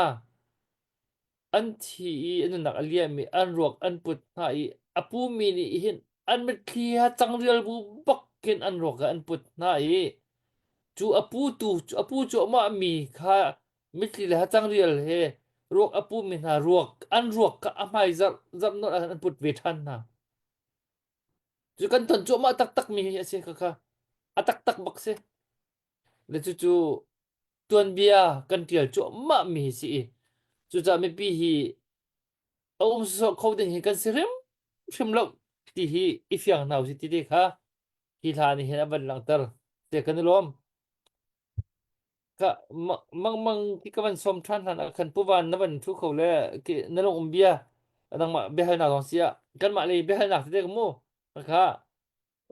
an thi i an nunnak a liam i an ruak an put hna i a pumi nih hin an mitthli ha cangrial bu bak khin an ruak ah an put hna i cu a putu a pu cuahmah mi kha mitthli le hacangrial he ruak a pumi hna ruak an ruak kha a hmai zarh zarh nawlh ah an put ve ṭhan hna. Cu kan ton cuahmah taktak mi hi a si kha kha a taktak bak si. Le cucu tuanbia kan ṭial cuahmah mi hi si i cucaah mipi hi a um sawsawh kho ding hi kan si hrimhrim lo. Ti hi i fiang hna usih ti te kha hi hla nih hin a van langhter. Te kan i lawm. Ka mangmang ki ka van som ṭhan hlan ah khan puvan na van thu kho le ki na lung um bia nangmah biahalnak zong si ah kanmah lei biahalnak tete ka mu kha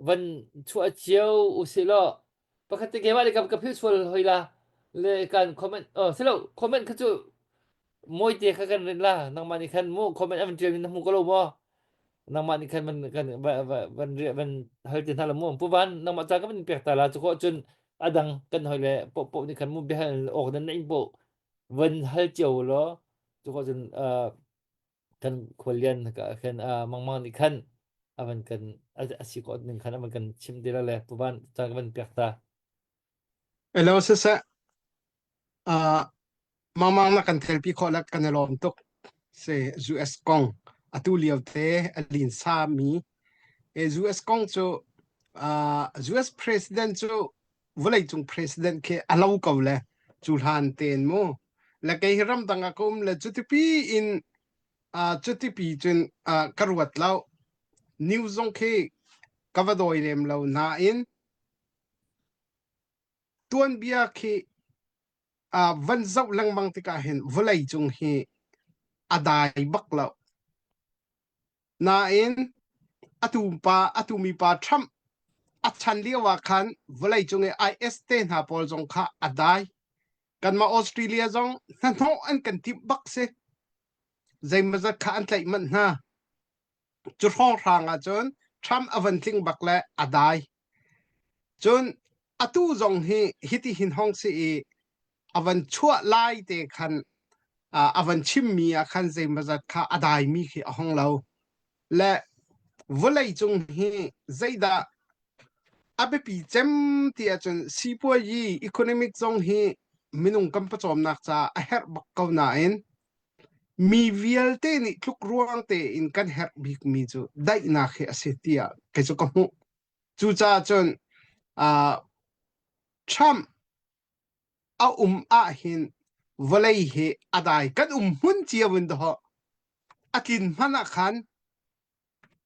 van chuah cio usih law pakhat te keimah le ka ka philh sual hoi la le kan comment oh silo comment kha cu mawite kha kan rin la nangmah nih khan mu comment an ṭial mi na hmu ko lo maw nangmah nih khan van kan van van hal te hna la mu pu van nangmah ca ka van pek ta la cu khawh cun adang kan hoi le po po nih khan mu biahal awk nan na ing po van hal cio law cu khawh cun kan khualian ka khan mangmang nih khan avan kan asi ko ning khan avan kan chim te la le pu van ca ka van pek ta Hello siseh uh, mangmang na kan thelpi khawh le kan i lawm tuk se US kong atu lio te a lin sa mi e US kong cu uh, US president cu vawleicung president khi a lo ko le cu hlan ten mu le kei hi ramdang ah ka um le cutipi in uh, cutipi cun uh, ka ruat lo news zong khi ka va dawi lem lo nain tuanbia khi uh, van zoh lengmang tikah hin vawlei cung hi a dai bak lo Nain atu pa atu mi pa Trump a chan lio ah khan vawleicung i IS te hna pawl zong kha a dai. Kanmah Australia zong hnahnawh an kan timh bak si. Zeimawzat kha an tlaih manh hna. Cu hrawnghrang ahcun Trump a van tling bak le a dai. Cun atu zong hi hiti hin hong si i a van chuah lai te khan a van chimmi ah khan zeimawzat kha a daimi khi a hong lo. Le vawleicung hi zeidah a biapi cem ti ahcun sipuayi economic zong hi minung kan pawcawmnak caah a herh bak ko nain mi vialte nih tluk ruang tein kan herh bikmi cu daihnak hi a si tiah kei cu ka hmuh. Cucaah cun uh, Trump a um ahhin vawlei hi a dai kan um hmun cio in dawh a tlin hmanh ah khan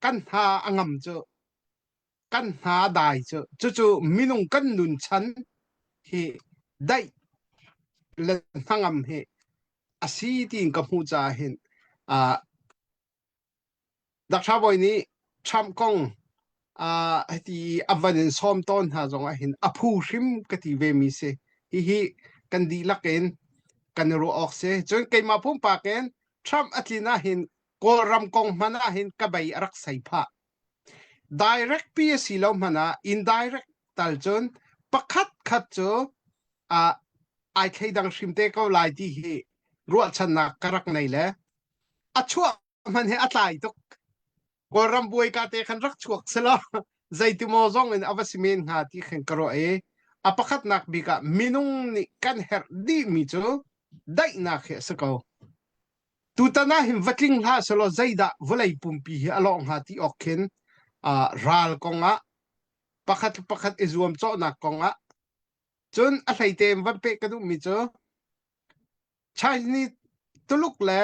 kan hna a ngam cu kan hna a dai cu cucu minung kan nun chan hi daih le hnangam hi a si tiin ka hmuh caah hin uh, Dr. Bawi nih Trump kong uh, hiti a van in sawm tawn hna zong ah hin a phu hrim ka ti ve mi si. Hihi kan dihlak in kan i ruah awk si. Cun keimah pumpak in Trump a tlin ah hin Kawlram kong hmanh ah hin ka bei a rak sei phah. Direct pi a si lo hmanh ah indirect tal cun pakhat khat cu uh, ai thleidang hrim te ko lai ti hi ruahchannak ka rak nei le a chuah hman hi a tlai tuk. Kawlram buai ka te khan rak chuak selaw zeitimaw zong in a va si men hnga ti khan ka ruah i a pakhatnak bik ah minung nih kan herh dihmi cu daihnak hi a si ko. Tutan ah hin va tling hlah selaw zeidah vawlei pumpi hi a lawh hnga ti awk khin uh, ral kong ah pakhat pakhat i zuamcawhnak kong ah cun a hleite in van peh ka duhmi cu Chinese Tuluk le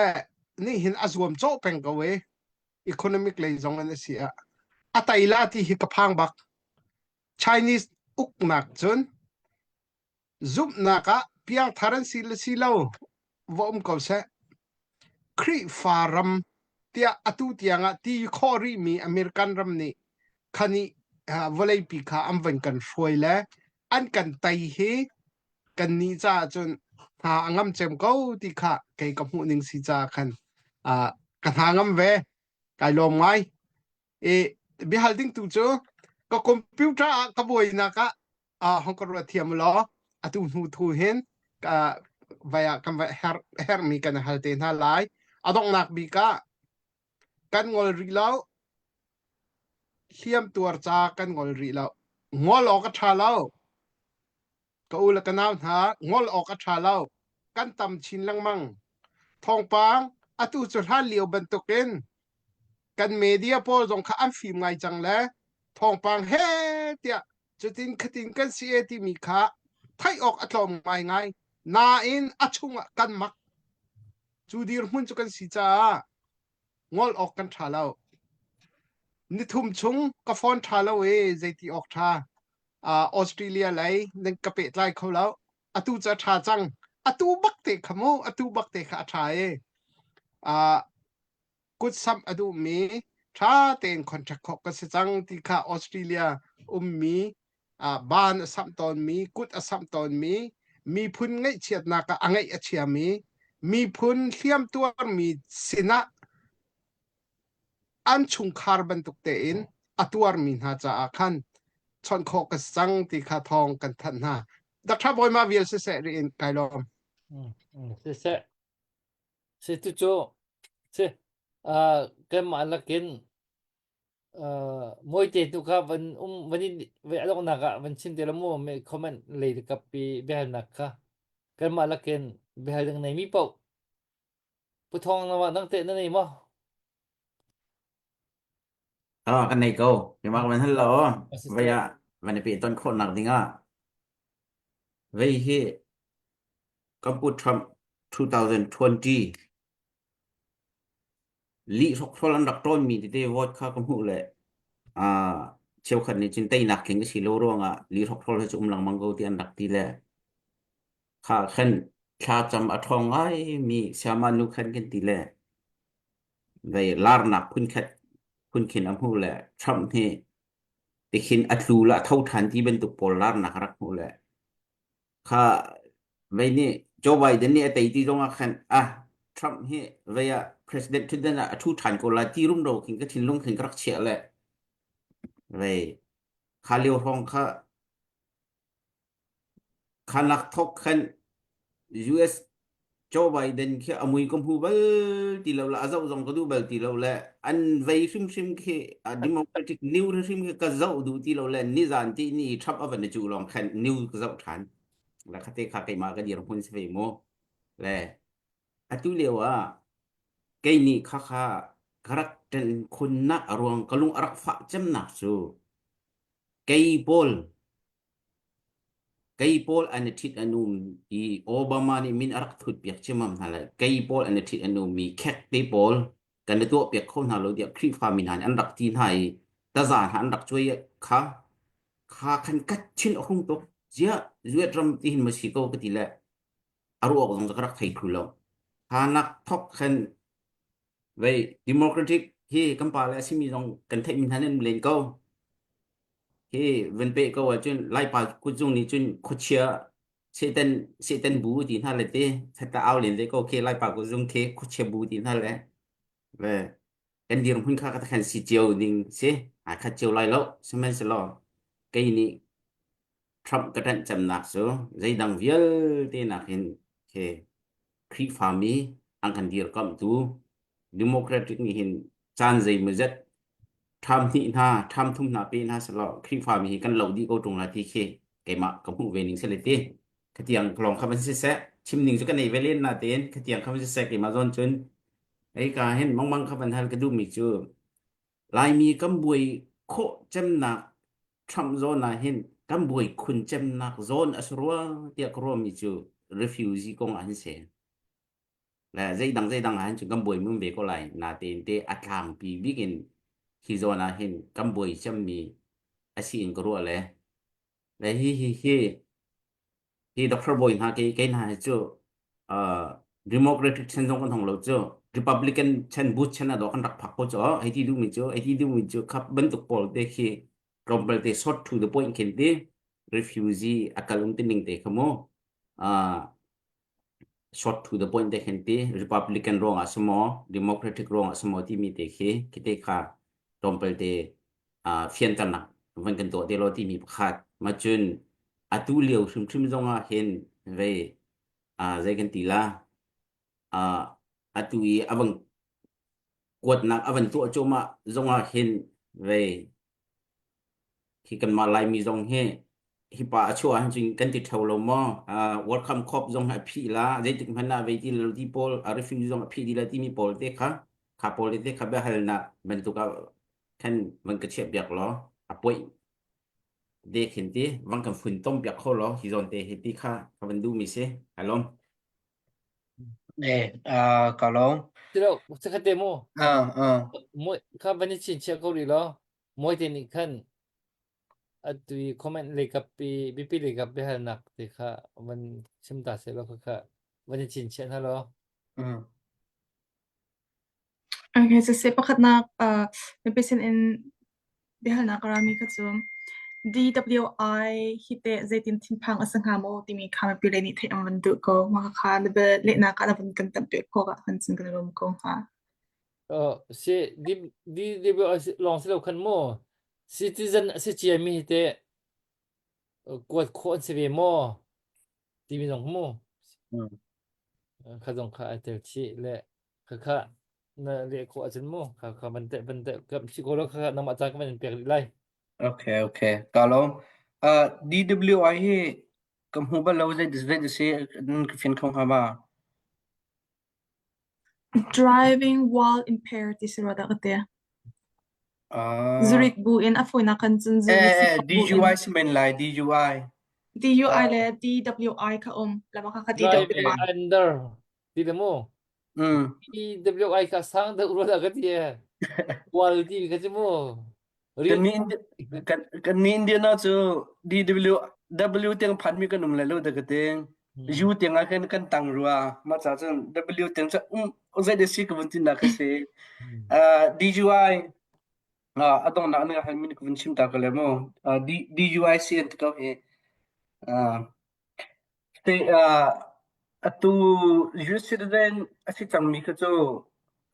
nih hin a zuamcawh peng ko i economic lei zong in a si ah a tai la ti hi ka phang bak. Chinese uknak cun zumhnak ah piangthar an si le si lo va um ko seh. Khrihfa ram tiah atu tiang ah ti khawh rihmi American ram nih khani vawleipi kha an van kan hruai le an kan tei hi kannih caah cun hna a ngam cem ko ti kha kei ka hmuh ning si caah khan uh, ka hna ngam ve kai lawm ngai i biahal ding tu cu ka computer ah ka buainak ah uh, hong ka ruat thiam law atu hnu thu hin ka vai ah kan vai her hermi kan hal te hna lai a donghnak bik ah kan ngol rih lo hliam tuar ca kan ngol rih lo ngol awk a ṭha lo Ka u le ka nau hna, ngol awk a ṭha lo. Kan tam chin lengmang. Thawngpang atu cu hlan lio bantukin kan media pawl zong kha an fim ngai cang le thawngpang he tiah cutin khatin kan si e timi kha theih awk a tlawm ngaingai. Nain a chungah kan mak. Cu dirhmun cu kan si caah ngol awk kan ṭha lo. Nithum chung ka phone ṭha lo i zeiti awk ṭha. Australia lei nan ka pehtlai kho lo. Atu cu a ṭha cang. Atu bak te kha mu, atu bak te kha a ṭha i kutsamh a duhmi ṭha tein contract khawh ka si cang ti kha Australia ummi ban a samh tawnmi, kut a samh tawnmi, miphun ngaihchiatnak ah a ngaih a chiami, miphun hliam tuarmi sinah an chungkhar bantuk tein a tuarmi hna caah khan chawnh khawh ka si cang ti kha thawng kan thanh hna. Dr. Bawi ma vial siseh riin kai lawm. Siseh. Si tu cu si uh, kanmah lakin uh, mawite tu kha van um van in ve aloknak ah van chim te la mu me comment lei kap pi biahalnak kha kanmah lakin biahal ding nei mi paoh Pu Thawng na mah dang teh na nei maw? Ah, kan nei ko. Keimah ka van hal lo. Vei ah van i pehton khawh nak ding ah vei hi kan Pu Trump 2020 lih hrokhrol an rak ṭawnmi tete vote kha ka hmuh le ah cheukhat nih cun teinak tling ka si lo ruangah lih hrokhrol hi cu um lengmang ko ti an rak ti le Kha khan thlacam a ṭhawng ngaimi sayama nu khan kan ti le vei larnak phunkhat phunkhin a hmuh le Trump hi tikhin a tlu le a tho ṭhan ti bantuk pawl larnak a rak hmuh le kha vei nih Joe Biden nih a tei ti zong ah khan ah Trump hi vei ah president ṭhutdan ah a ṭhu ṭhan ko lai ti rumro khin ka thinlung khin ka rak chiah le vei kha lio hrawng kha Khanak thawk khan US Joe Biden khi a mui ka hmu bal ti lo le a zoh zong ka duh bal ti lo le an vei hrimhrim khi a Democratic new hrimhrim khi ka zoh duh ti lo le nizan ti ni Trump a van i cuh lawng khan new ka zoh ṭhan. Le khate kha keimah ka dirhmun si ve mu. Le atu lio ah kei nih khakha ka rak ṭan khunnak a ruang ka lung a rak fah cemnak cu kei pawl Kei pawl an i ṭhit an um i Obama nih min a rak thutpiak ciammam hna le kei pawl an i ṭhit an ummi khek te pawl kan i tuahpiak kho hna lo tiah Khrihfa mi hna nih an rak ti hna i taza hna an rak cuai kha kha khan kat chin a hung tuk. Ziah US ram ti hin ma si ko ka ti le a ruah awk zong ka rak thei thlu lo. Kha nak thok khan vei Democratic hi kan pa le a simi zong kan theihmi hna nih an len ko. Hi van peh ko ahcun Laipa kutzung nih cun khuachia Satan Satan bu ti hna le te thata au len ve ko khi Laipa kutzung khi khuachia bu ti hna le ve kan dirhmun kha ka khan si cio ding si ai khat cio lai lo sihmanhsehlaw kei nih Trump ka ṭanh cemnak cu zeidang vialte nakin khi Khrihfami an kan dirkamhtu Democratic nih hin caan zeimawzat ṭham hnih hna, ṭham thum hna pe hna selaw Khrihfami hi kan lo dih ko ṭung la ti khi keimah ka hmuh ve ning si le ti. Khatiang lawng kha van siseh, chim ning cu ka nei ve len natein khatiang kha van siseh keimah zawn cun hei ka hin mangmang kha van hal ka duhmi cu Laimi kan buai khawh cemnak Trump zawn ah hin kan buai khun cemnak zawn a si rua tiah ka ruahmi cu refugee kong ah hin si. Le zeidang zeidang ah hin cun kan buai mun ve ko lai. Natein te a tlangpi bik in hi zawn ah hin kan buai cemmi a si in ka ruah le. Le hi hi hi hi Doctor Bawi hna kei kei hna hi cu uh, Democratic chan zong kan hong lo cu Republican chan Bush chan ah kan rak phak ko cu hei ti duhmi cu hei ti duhmi cu khap bantuk pawl te khi tlawmpal te short to the point khin ti refugee a kal um ti ning te kha mu uh, short to the point te khin ti Republican ruang ah sumo Democratic ruang ah sumo timi te khi khi te kha tlawmpal te uh, fianternak van kan tuah te lo timi pakhat ma cun atu lio hrimhrim zongah hin vei uh, zei kan ti la uh, atu i avang kuatnak avan tuah cuahmah zongah hin vei hi kanmah Laimi zong hi hi pa a chuah ahcun kan ti theo lo maw uh, welcome corp zong a phih la zeitik hmanh ah vei ti lo ti pawl a refugee zong a phih di la timi pawl te kha kha pawl te kha biahalnak bantuk ah khan van ka chiah piak law a poih de khin ti van kan fun tom piak kho law hi zawn te hi ti kha ka van duh mi si alom Eh, ah, ka lawm. Tilo, sakhat te mu. Ah, ah. Mu kha van i chin chia ko rih law. Mawite nih khan atu i comment lei kap i biapi lei kap biahalnak te kha van chim ta seh law khakha van i chinchiah hna law. Mm. Okay, siseh pakhatnak uh, mipi sin in biahalnak a rami kha cu DWI hi teh zeitin thinphang a si hnga maw timi kha mipi lei nih theih an van duh ko. Mah kha na bia lehnak ah na van kan tampi khawh ah khan cun kan i lawm ko hnga. Uh, si DWI lawng si lo khan maw citizen a si ciami hi teh kuat khawh an si ve maw timi zong mu. Mm. Kha zong kha ai tel chih le khakha na leh khawh ahcun mu kha kha van teh van teh kam chih ko lo khakha nangmah caan ka van in pek rih lai. Okay, okay. Ka lawm. Uh, DWI hi ka hmu bal lo zei zei si ka fin kho hnga ma? Driving while impaired ti si rua dah ka ti. Ah. Zurit bu in a fawinak kan cun Eh, zurit eh, si bu in. DUI si men lai, DUI. DUI Uh, le DWI kha um. Lama kha kha Driving DWI. under ti le mu mm. DWI kha sang deuh rua dah ka ti e. Quality kha ci mu. Kan ni kan kan ni Indiana cu DW W tiang phan mi kan um lai lo da ka ting. Hmm. U tiang ah khan kan tang rua. Ma cha cun W tiang cu um zei de si ka vun tin da ka si. Hmm. Uh, DUI uh, adong nak na han min ka vun chim ta ka le mo. Uh, D DUI si an ti ko hi. Uh, Te ah atu US citizen a si cangmi kha cu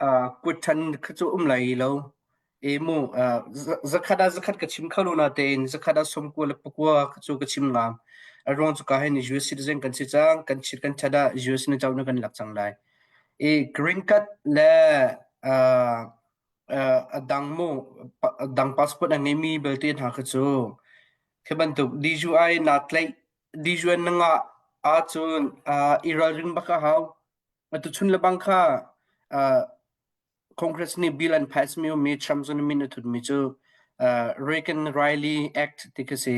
ah kut ṭhan kha cu um lai lo. E mu ah zakhat ah zakhat ka chim kho lo natein zakhat ah sawmkua le pakua kha cu ka chim ngam. A ruang cu ka hin US citizen kan si cang, kan chit kan chat ah US na co na kan lak cang lai. E green card le ah a dang mu a dang passport a ngeimi belte hna kha cu khi bantuk DUI naa tlaih DUI na ngah ahcun i ralring bak a hau. Atu chun le bang kha Congress nih bill an pass mi ummi Trump zong min a thutmi cu Reagan Riley Act ti khi si.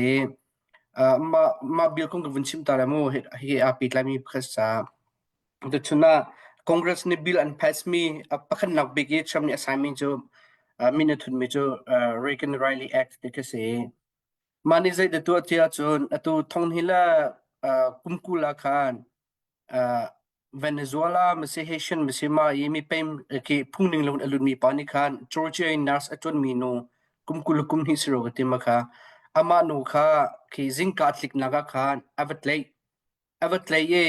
Mah mah bill kong ka vun chim ta lai mu hi hi aa pehtlaimi pakhat ca. Tuchun ah Congress nih bill an pass mi pakhatnak bik i Trump nih a sign mi cu min a thutmi cu Reagan Riley Act ti khi si. Mah nih zei dah tuah ti ahcun atu thong hi le kum 20 ah khan Venezuela masi Haitian masi mah i mipem khi phungning lo in a lutmi pa nih khan Georgia in nurse a ṭuanmi nu kum 20 le kum hnih si rua ka ti ma kha amah nu kha khi zingka a tliknak ah khan a va tlaih. A va tlaih i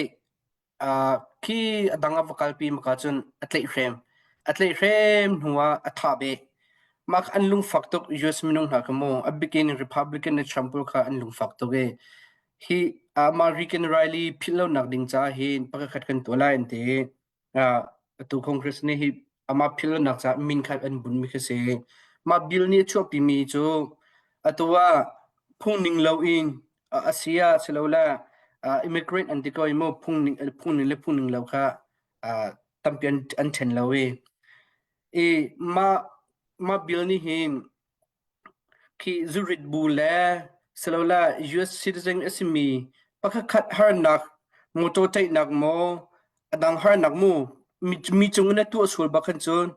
khi a dang a va kalpi maka cun a tlaihhrem. A tlaihhrem hnu ah a thah beh. Mah kha an lungfak tuk US minung hna kha mu. A bikin Republican le Trump pawl kha an lungfak tuk i hi amah Reagan Riley philh lonak ding caah hin pakhat kan tuah lai an ti. Atu Congress nih hi amah philhlonak caah min kha an bunmi khi si. Mah bill nih a chuahpimi cu atu ah phungning loin a si ah silole immigrant an ti ko i mu phungning phungning le phungning lo kha tampi an an ṭhen lo i i mah mah bill nih hin Khi zurit bu le silole US citizen a simi pakhatkhat harnak, motor ṭaihnak maw, a dang harnak mu, mi cung in a tuah sual bak khan cun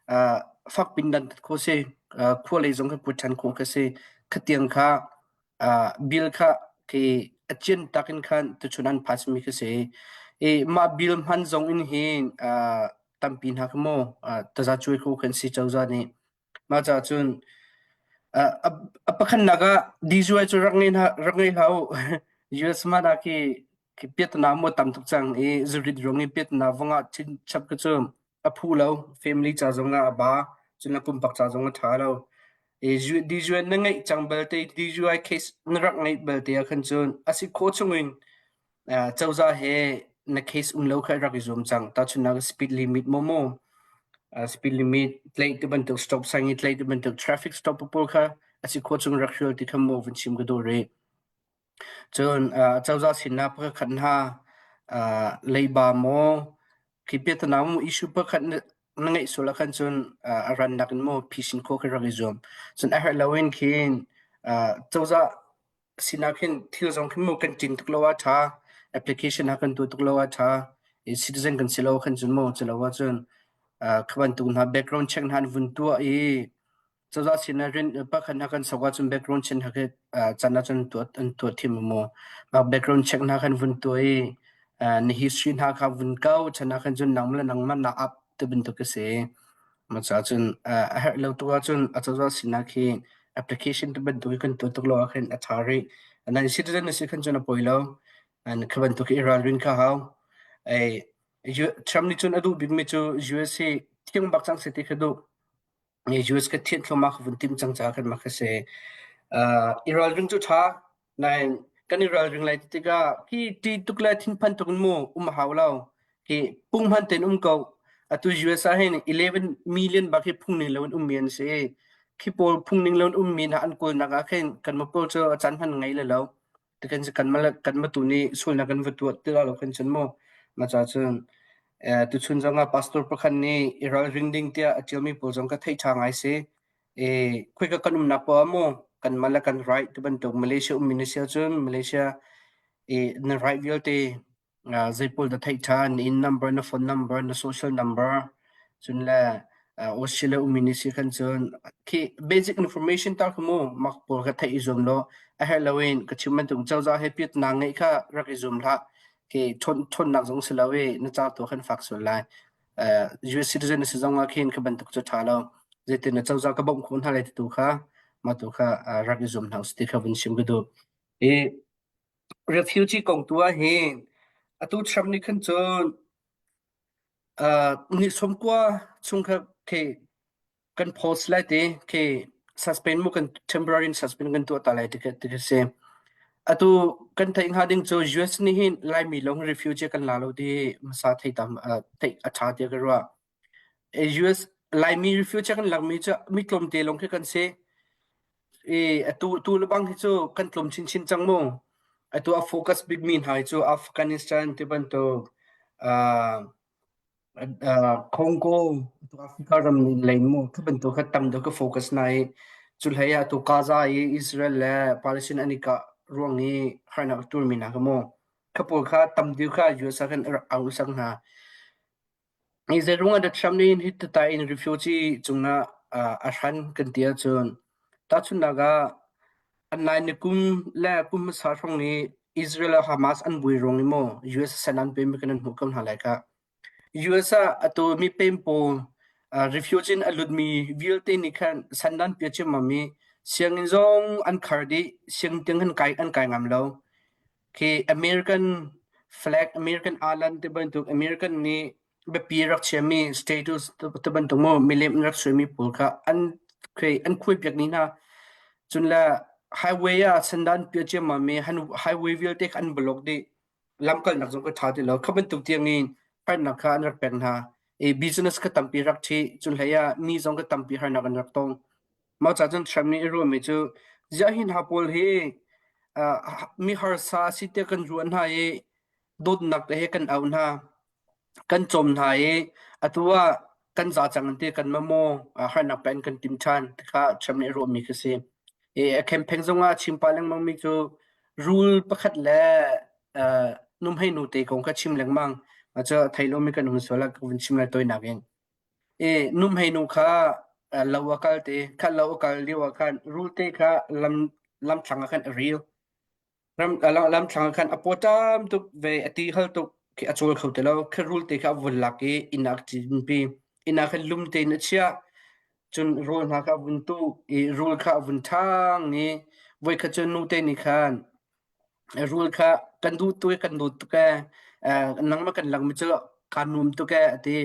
uh, fak pin dan tat khawh si. Uh, khua lei zong kha put ṭhan khawh kha si. Khatiang kha uh, bill kha khi a cian takin khan tuchun an pass mi kha si. I mah bill hman zong in hin uh, tampi hna kha mu uh, taza cuai kho kan si cozah nih. Mah caah cun a pakhatnak ah DUI cu rak ngei hna rak ngei hlah u. US hmanh ah khi khi piatana maw tam tuk cang i zurit ruang i piatana vong ah chin chap ka cu a phu lo. Family ca zong ah a ba, cun a pumpak ca zong a ṭha lo. I DUI na ngeih cang belte DUI case na rak ngeih belte ah khan cun a si khawh chung in cozah he na case um lo kha rak i zuam cang. Tahchunhnak speed limit maw maw, speed limit tlaih ti bantuk, stop sign i tlaih ti bantuk, traffic stop pawl kha a si khawh chung rak hrial ti kha maw vun chim ka duh rih. Cun cozah sinah pakhat hna leiba maw, khi piatana mu issue pakhat na ngeih sual ah khan cun a rannak in maw phisin khawh khi rak i zuam. Cun a herh loin khin cozah Sinah khin thil zong khin mu kan ṭin tuk lo ah ṭha, application ha kan tuah tuk lo ah ṭha, i citizen kan si lo khan cun mu cu lo ahcun kha bantuk hna background check hna an vun tuah i. Cozah sin ah rian pakhat hna kan sok ahcun background check hna khi can ahcun tuah an tuah thiam maw? Mah background check hna khan vun tuah i na history hna kha vun kau chan ah khan cun nangmah le nangmah na up ti bantuk a si. Mah caah cun a herh lo tuk ahcun a cozah sinah khi application ti bantuk hi kan tuah tuk lo ah khin a ṭha rih. Nan citizen na si khan cun a poi lo. An kha bantuk i ralrin kha hau. Ei Trump nih cun a duh bikmi cu US hi thiang bak cang seh ti kha duh. US ka thianh thluahmah ka vun timh cang caah khan mah kha si. Uh, i ralring cu ṭha. Nain kan i ralring lai tikah khi ṭih tuk le thinphan tuk in mu um a hau lo. Khi punghman tein um ko. Atu US ah hin 11 million bak hi phung ning loin ummi an si. Khi pawl phung ning loin ummi hna an kawlnak ah khin kan ma pawl cu a caan hman ngei le lo. Tikan kan ma kan ma tu nih sualnak kan va tuah ti lo kan cun mu. Ma ca cun tuchun zong ah pastor pakhat nih i ralring ding tiah a ṭialmi pawl zong ka theih ṭha ngai si. E khoika kan umnak poah mu kan mah le kan right ti bantuk Malaysia ummi na si ahcun Malaysia i na right vialte zei pawl na theih ṭhan, na inn number, na phone number, na social number, cun le Australia ummi na si khan cun khi basic information tar kha mu mak pawl kha theih i zuam law a herh loin ka chim bantuk cozah he piatnak ngeih kha rak i zuam hlah. Khi ṭhawnnak zong si lo i na ca tu khan fak sual lai. US citizen na si zong ah khin kha bantuk cu ṭha lo. Zeitin na cozah ka bawmh khawh hna lai ti tu kha mah tu kha rak i zuam hna usih ti kha vun chim ka duh. I refugee kong tu ah hin atu Trump nih khan cun ni 90 chung kha khi kan post lai ti khi suspend mu kan temporary suspend kan tuah ta lai ti ti si. Atu kan theih hnga ding cu US nih hin Laimi lawng refugee kan la lo ti hmasa thei tam theih a ṭha tiah ka ruah. US Laimi refugee kan lakmi cu mi tlawmte lawng khi kan si. I atu tu le bang hi cu kan tlawm chinchin cang mu. Atu a focus bikmi hna hi cu Afghanistan ti bantuk uh, Congo, Africa ram lei mu khi bantuk kha tam deuh ka focus na i cu hlei ah tu Gaza i Israel le Palestine an i kah ruang i harnak a turmi hna kha mu kha pawl kha tam deuh kha US ah khan rak au sak hna. Hi zeiruang ah dah Trump nih hi tatai in refugee cungah a hran kan ti ahcun tahchunhnak ah an nai ni kum le kum hmasa hrawng i Israel le Hamas an buai ruang i maw US sen an pemi kan an hmuh ko hna lai ka. US ah atu mipem pawl refugee in a lutmi vialte nih khan sandan pia ciammam i sianginn zong an khar dih sianginn tiang an kai an kai ngam lo. Khi American flag, American island ti bantuk American nih biapi rak chiami status ti bantuk mu milem rak suaimi pawl kha an khi an khuai piak ni hna. Cun le highway ah sandan pia ciammam i highway vialte kha an block dih. Lamkalnak zong kha ṭha ti lo. Kha bantuk tiang in harnak kha an rak pek hna. I business kha tampi rak ṭhi. Cun hlei ah mi zong kha tampi harnak an rak tong. Mah ca cun Trump nih a ruahmi cu ziah hi hna pawl hi uh, mi harsa si tiah kan ruah hna i dawtnak te he kan auh hna kan cawm hna i atu ah kan za cang an ti kan mamaw harnak pen kan tim ṭhan ti kha Trump nih a ruahmi khi si. I a campaign zongah a chim pah lengmang mi cu rul pakhat le uh, numhei nu te kong kha chim lengmang. Mah cu thei lomi kan um sual ah ka vun chim lai toinak in. I nuhmeinu kha lo a kal te, kha lo a kal lio ah khan rulte kha lam lamthlang ah khan a ril. Ram lamthlang ah khan a pawṭam tuk ve, a ti hal tuk khi a cawl kho ti lo. Khi rulte kha a vun lak i inn ah a cinpi. Inn ah khan lum tein a chiah. Cun rawl hna kha a vun tuh i rul kha a vun ṭhang i voikhat cu nute nih khan Rul kha kan duh tuk i kan dawt tuk ee. Nangmah kan langmi cu kaa nuam tuk ee a ti.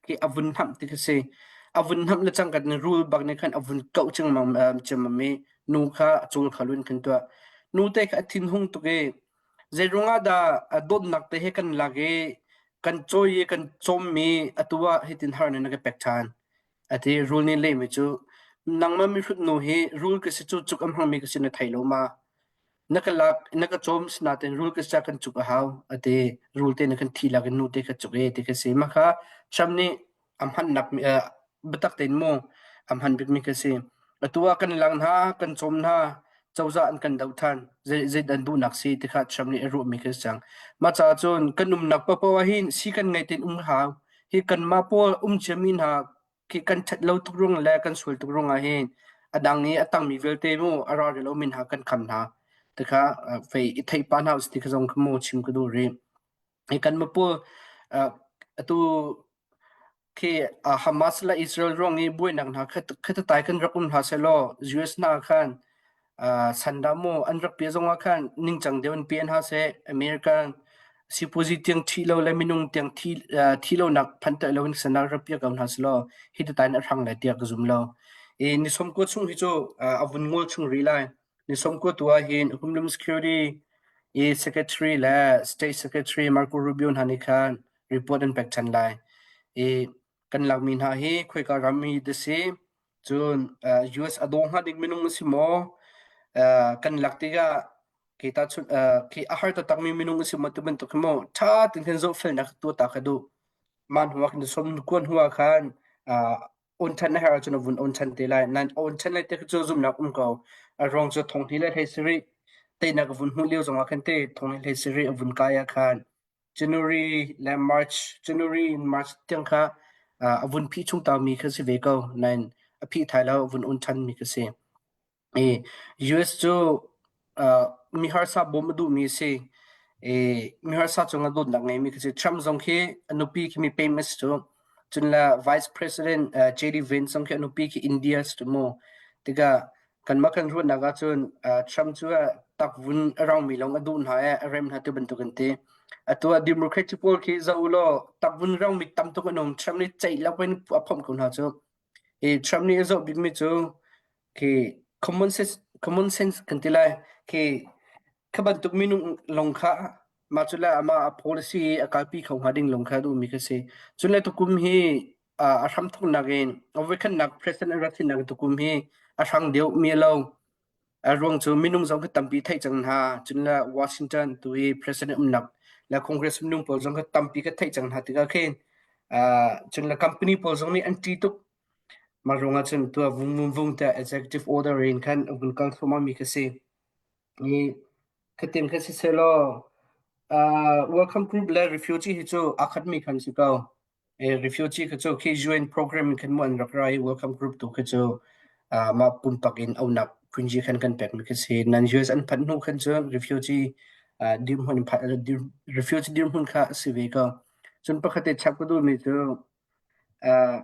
Khi a vun hnamh ti khi si. A vun hnamh le cangka in rul bak nih khan a vun kauh cingmang ciammam i nu kha a cul kha lu in khan tuah. Nute kha a thinhung tuk i zeiruang ah dah dawtnak te he kan lak i kan cawi i kan cawmmi atu ah hitin harnak na ka pek ṭhan. A ti. Rul nih lehmi cu nangmah mihrut nu hi rul ka si cu cuk a hmangmi ka si na thei lo ma? Na ka lak na ka cawm sinain rul ka sia kan cuk a hau a ti. Rul te na kan thi lak in nu te ka cuk e ti ka si. Mah kha Trump nih a hmannak biatak tein mu a hman bikmi ka si. Atu ah kan lang hna, kan cawm hna, cozah an kan doh than. Zei zei dan duhnak si ti kha Trump nih a ruahmi ka si cang. Mah caah cun kan umnak paohpaoh ah hin si kan ngei tein um hau. Hi kanmah pawl um ciami hna khi kan ṭhat lo tuk ruang le kan sual tuk ruang ah hin. A dang i a tangmi vialte mu a ra rih lomi hna kan kham hna. Tikha fei i theih pa hna usih ti kha zong kha mu chim ka duh rih. Hi kan mapu atu khi Hamas le Israel ruang i buainak hna kha tai kan rak um hna selaw US hna khan sanda mu an rak pia zong ah khan ningcang deuh in pia hna seh American sipuazi tiang thi lo le minung tiang thi thi lonak phan te lo in sana rak pia ko hna selaw hi tai na hrang lai tiah ka zum lo. I ni som ko chung hi cu a vun ngol chung rih lai. Ni 19 tu ahhin Homeland Security i Secretary le State Secretary Marco Rubio hna nih khan report an pek ṭhan lai. I kan lakmi hna hi khoika ram hi dah si, cun US a daw hnga ding minung a si maw? Kan lak tikah khi tahchunh khi a har taktakmi minung a si maw ti bantuk hi maw ṭha tein khan zohfelnak tuah ta kha duh. Mah hnu ah khan som kuan hnu ah khan on ṭhan na herh ahcun na vun on ṭhan te lai. Nan on ṭhan lai te cu zumhnak um ko. A ruang cu thong hnih le hlei sarih teinak a vun hmuh lio zongah khan te thong hnih hlei sarih a vun kai ah khan January le March January in March tiang kha a vun phih chung ta mi kha si ve ko. Nain a phih thai lo a vun on ṭhan mi kha si. I US cu uh, mi harsa bawm a duhmi a si. I mi harsa cungah dawtnak ngeimi khi si. Trump zong khi a nupi khi mi pem a si cu. Cun le Vice President uh, JD Vance zong khi a nupi khi India a si cu mu. Tikah kanmah kan ruahnak ahcun uh, Trump cu takvun a rangmi lawng a duh hna i a rem hna ti bantuk an ti. Atu ah Democratic pawl khi zoh u law takvun rangmi tam tuk an um. Trump nih ceih lo in a phomh ko hna cu. I Trump nih a zoh bikmi cu khi common sense common sense kan ti lai khi kha bantuk minung lawng kha mah cu le amah a policy a kalpi kho hnga ding lawng kha a duhmi kha si. Cun le tukum hi a hramthawknak in a voikhatnak president an rat hinnak tukum hi a hrang deuh mi a lo. A ruang cu minung zong kha tampi theih cang hna. Cun le Washington tu i president umnak le Congress minung pawl zong kha tampi ka theih cang hna tikah khin cun le company pawl zong nih an ṭih tuk. Mah ruangah cun tuah vung vung vung tiah executive order in khan a vun kal thluahmah mi kha si. I khatin kha si sehlaw uh, welcome group le refugee hi cu aa khatmi khan si ko. E, refugee kha cu khi UN program in khan mu an rak ra i welcome group tu khi cu uh, mah pumpak in aunak phunji khan kan pek mi khi si. Nan US an phanh hnu khan cun refugee uh, dirhmun refugee dirhmun kha a si ve ko. Cun pakhat te chap ka duhmi cu uh,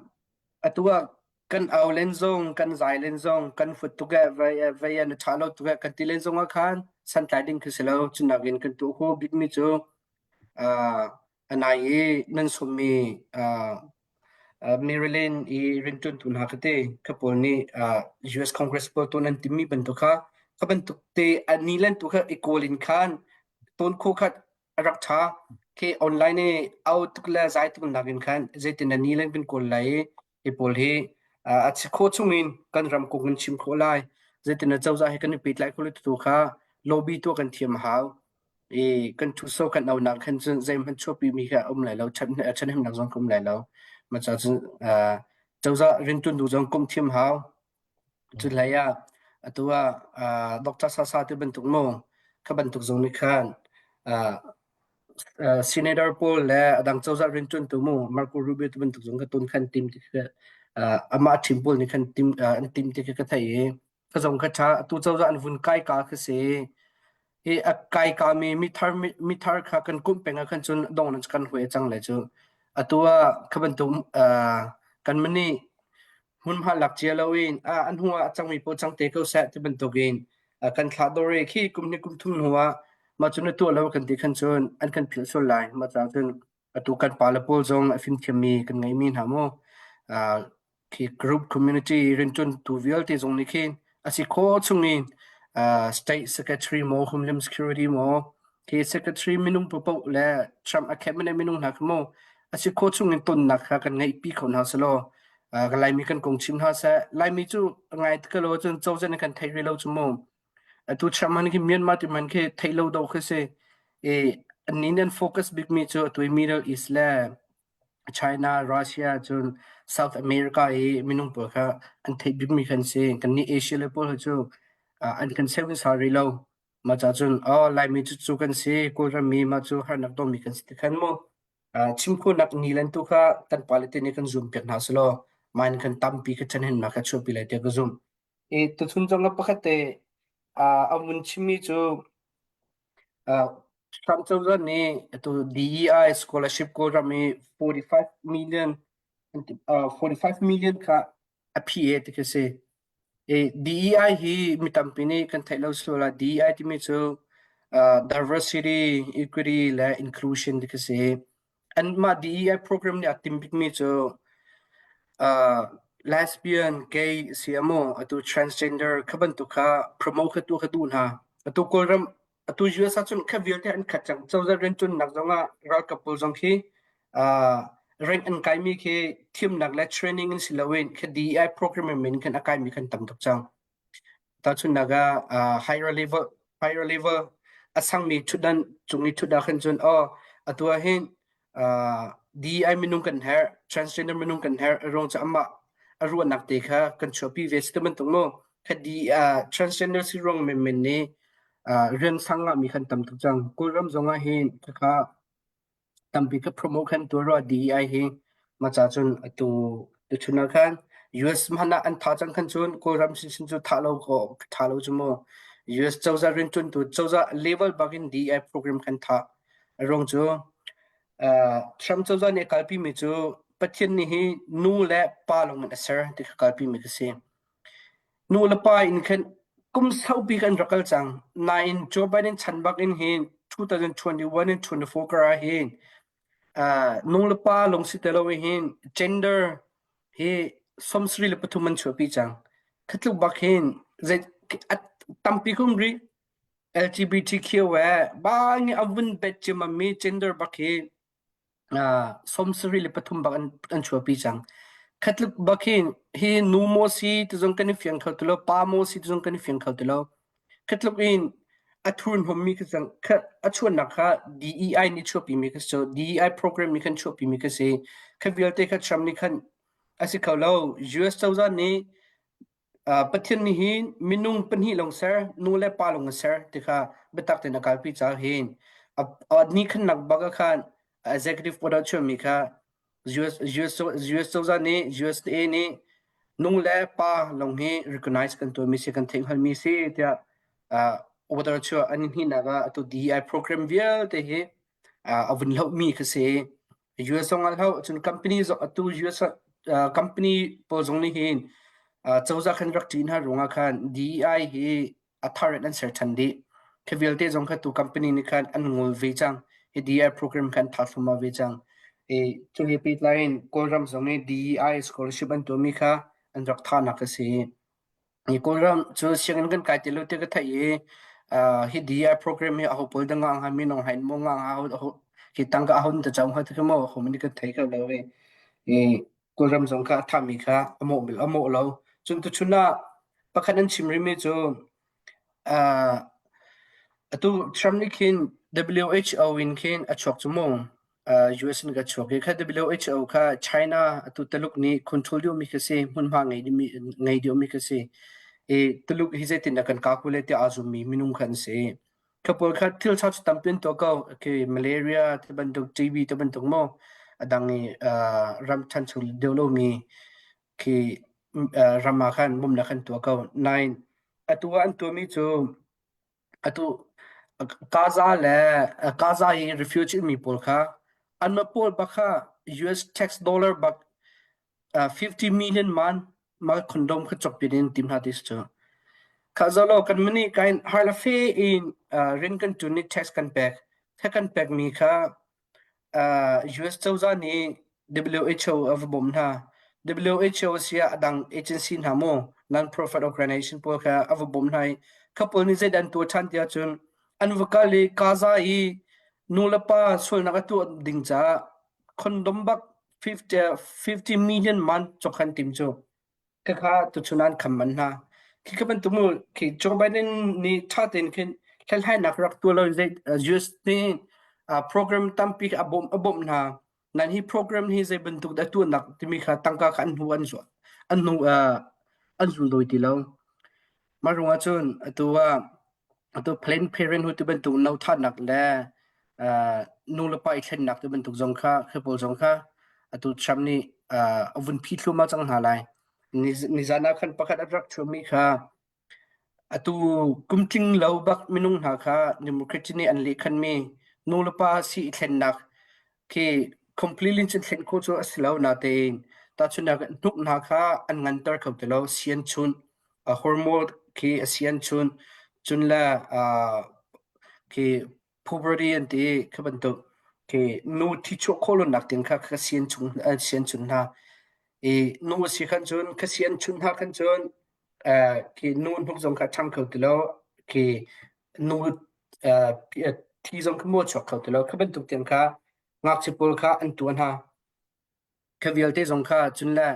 Atu ah kan au len zong, kan zai len zong, kan fut tuk eh, vei eh, vei eh, na ṭha lo tuk eh, kan ti len zong ah khan santlai ding khi si lo. Cu nakin kan tuah khawh bikmi cu uh, a nai i nan sawmmi uh, uh, Maryland i rianṭuantu hna kha te kha pawl nih uh, US Congress pawl tuah nan timmi bantuk kha kha bantuk te a ni len tu kha i kawl in khan tawn khawh khat a rak ṭha. Khi online i au tuk le zai tuk nakin khan zeitin na ni len kan kawl lai i hi pawl hi a si khawh chungin kan ram kong kan chim khawh lai. Zeitin na cozah he kan i pehtlai khawh lai tu kha lobby tuah kan thiam a hau. I kan ṭhutso kan aunak khan cun zeihmanh chuahpi mi kha a um lai lo, ṭhathnemnak zong ka um lai lo. Mah caah cun cozah rianṭuantu zong komh thiam hau. Cu hlei ah atu ah Doctor Sasa ti bantuk mu kha bantuk zong nih khan senator pawl le a dang cozah rianṭuantu mu Marco Rubio ti bantuk zong kha ton khan tim ti khi amah a ṭhim pawl nih khan tim an tim ti khi ka theih i ka zong kha ṭha atu cozah an vun kai ka khi si hi a kai ka mi mithar mithar kha kan kumh peng ah khan cun dong nan kan huai cang lai cu atu ah kha bantuk kan mani hmunhma lak cia loin an hnu ah a cangmi paoh cang te ko seh ti bantukin kan thlah dawr i khi kum hnih kum thum hnu ah mah cu na tuah lo kan ti khan cun an kan philh sual lai. Mah caah cun atu kan pale pawl zong a fimthiammi kan ngeimi hna mu khi group community rianṭuantu vialte zong nih khin a si khawh chungin state secretary maw homeland security maw khi secretary minung paohpaoh le Trump a cabinet minung hna kha mu a si khawh chungin tonnak kha kan ngeihpi kho hna selaw ka Laimi kan kong chim hna seh. Laimi cu ngai te lo cun cozah nih kan theih rih lo cu mu. Atu Trump han khi Myanmar ti man khi theih lo do khi si. I annih nih an focus bikmi cu atu i Middle East le China, Russia cun South America i minung pawl kha an theih bikmi kan si. Kannih Asia le pawl hi cu an kan seu in sa rih lo. Mah ca cun oh Laimi cu cu kan si, Kawlram mi mah cu harnak tongmi kan si ti khan mu. Chim khawhnak ni tu kha kan pale te nih kan zum piak hna selaw mah in khan tampi kha ṭhenhemnak kha chuahpi lai tiah ka zumh. I tuchun zong ah pakhat te a vun chimmi cu Trump cozah nih atu DEI scholarship Kawlram i 45 million 45 million kha a phi e ti khi si. DEI hi mi tampi nih kan theih lo sual ah DEI timi cu diversity, equity le inclusion ti khi si. Anmah DEI program nih a tim bikmi cu lesbian, gay si a maw, atu transgender kha bantuk kha promote kha tuah kha duh hna. Atu Kawlram atu US ahcun kha vialte an khat cang. Cozah rianṭuannak zongah ralkap pawl zong khi rank an kaimi khi thimnak le training in si loin khi DEI program in khan a kaimi khan tam tuk cang. Tahchunhnak ah higher level higher level a sangmi ṭhutdan cung i ṭhut ah khan cun oh atu ah hin DEI minung kan herh, transgender minung kan herh, ruang cu amah a ruahnak te kha kan chuahpi ve si ti bantuk mu. Kha transgender si ruang menmen nih rian sang ngahmi kan tam tuk cang. Kawlram zong ah hin khakha tampi ka promote khan tuah rua DEI hi ma ca cun atu tuchun ah khan US hmanh ah an tha cang khan cun Kawlram sinsin cu tha lo ko tha lo cu mu US cozah rianṭuantu cozah level bak in DEI program khan tha a ruang cu Trump cozah nih a kalpi mi cu Pathian nih hi nu le pa lawng in a ser ti kha kalpi mi ka si. Nu le pa in khan kum saupi kan rak kal cang. Nain Joe Biden chan bak in hin 2021 in 24 kar ah hin nu le pa lung si te lo hin gender hi 73 an chuahpi cang. Khatluk bak hin zei tampi kum rih LGBTQ eh bang a vun bet cimami gender bak hi 73 bak an chuahpi cang. Khatluk bak hin hi nu maw si ti zong kan i fiang kho ti lo, pa maw si ti zong kan i fiang kho ti lo. Khatluk in a thurhnawmmi kha cang a chuannak kha DEI nih chuahpi mi kha si DEI program nih khan chuahpi mi kha si. Kha vialte kha Trump nih khan a si kho lo. US cozah nih Pathian nih hin minung pahnih lawng ser, nu le pa lawng a ser ti kha biatak tein a kalpi caah hin a ni khannak bak ah khan executive order chuahmi kha US, US, US cozah nih USA nih nu le pa lawng hi recognize kan tuahmi si kan theihhngalhmi si tiah order chuah an i hnihnak ah atu DEI program vialte hi a vun hlohmi kha si. US zong ah hloh cun company zong atu US company pawl zong nih hin cozah khan rak ṭih hna ruangah khan DEI hi a thar in an ser ṭhan dih. Khi vialte zong kha tu company nih khan an ngol ve cang. Hi DEI program khan tha thluahmah ve cang. I cu he pehtlai in Kawlram zong nih DEI scholarship an tuahmi kha an rak thahnak a si. Kawlram cu sianginn kan kai ti lo ti ka theih i hi DI program hi aho pawl dah ngah hnga minung hain maw ngah hnga aho hi tangka aho ta cang hnga ti kha maw aho nih kan thei kho lo i i Kawlram zong kha a thami kha a mawh a mawh lo. Cun tuchun ah pakhat an chim rihmi cu atu Trump nih khin WHO in khin a chuak cu mu. US in ka chuak i kha WHO kha China atu Taluk nih control deuhmi kha si hmunhma ngei dihmi ngei deuhmi kha si i Taluk hi zeitin dah kan calculate tiah aa zummi minung kha an si. Kha pawl kha thil ṭha cu tampi an tuah ko. Okay, malaria ti bantuk, TB ti bantuk maw a dang i ram ṭhancho deuh lomi khi ram ah khan bawmhnak an tuah ko. Nain atu ah an tuahmi cu Atu Gaza le Gaza i refugee mi pawl kha anmah pawl bak kha US tax dollar bak 50 million man mah condom kha cawk pian in tim hna ti si cu. Kha zolo kan mani kain harla fe in rin kan tun i tax kan pek. Kha kan pek mi kha US cozah nih WHO a va bawmh hna. WHO a si ah a dang agency hna maw non-profit organization pawl kha a va bawmh hna i kha pawl nih zeidah an tuah ṭhan ti ahcun an va kal i Gaza i nulepa sualnak a tuah ding caah condom bak 50, 50 million man cawk an tim cu. Khakha tuchun an kham manh hna. Khi ka bantuk mu khi Joe Biden nih ṭha tein khin hlathlainak rak tuah lo in zei US nih program tampi a bawmh a bawmh hna. Nan hi program hi zei bantuk dah tuahnak timi kha tangka kha an hnu an zuah an hnu an zul doi ti lo. Mah ruangah cun atu ah atu Planned Parenthood ti bantuk no thatnak le nu le pa i thlennak ti bantuk zong kha khi pawl zong kha atu Trump nih a vun phi thluahmah cang hna lai. Nizan ah khan pakhat a rak ṭhumi kha atu kum tling lo bak minung hna kha Democrat nih an lehkhanmi nu le pa si i thlennak khi completely cun thlen khawh cu a si lo natein tahchunhnak ah hnuk hna kha an nganter kho ti lo sian chunh hormone khi a sian chunh cun le khi puberty an ti khi bantuk khi nu thi chuah khawh lonak ding kha ka sian chung an sian chun hna i nu a si khan cun ka sian chun hna khan cun khi nu hnuk zong kha ṭhang kho ti lo khi nu thi zong kha maw chuak kho ti lo kha bantuk tiang kha ngakchia pawl kha an tuah hna kha vialte zong kha cun le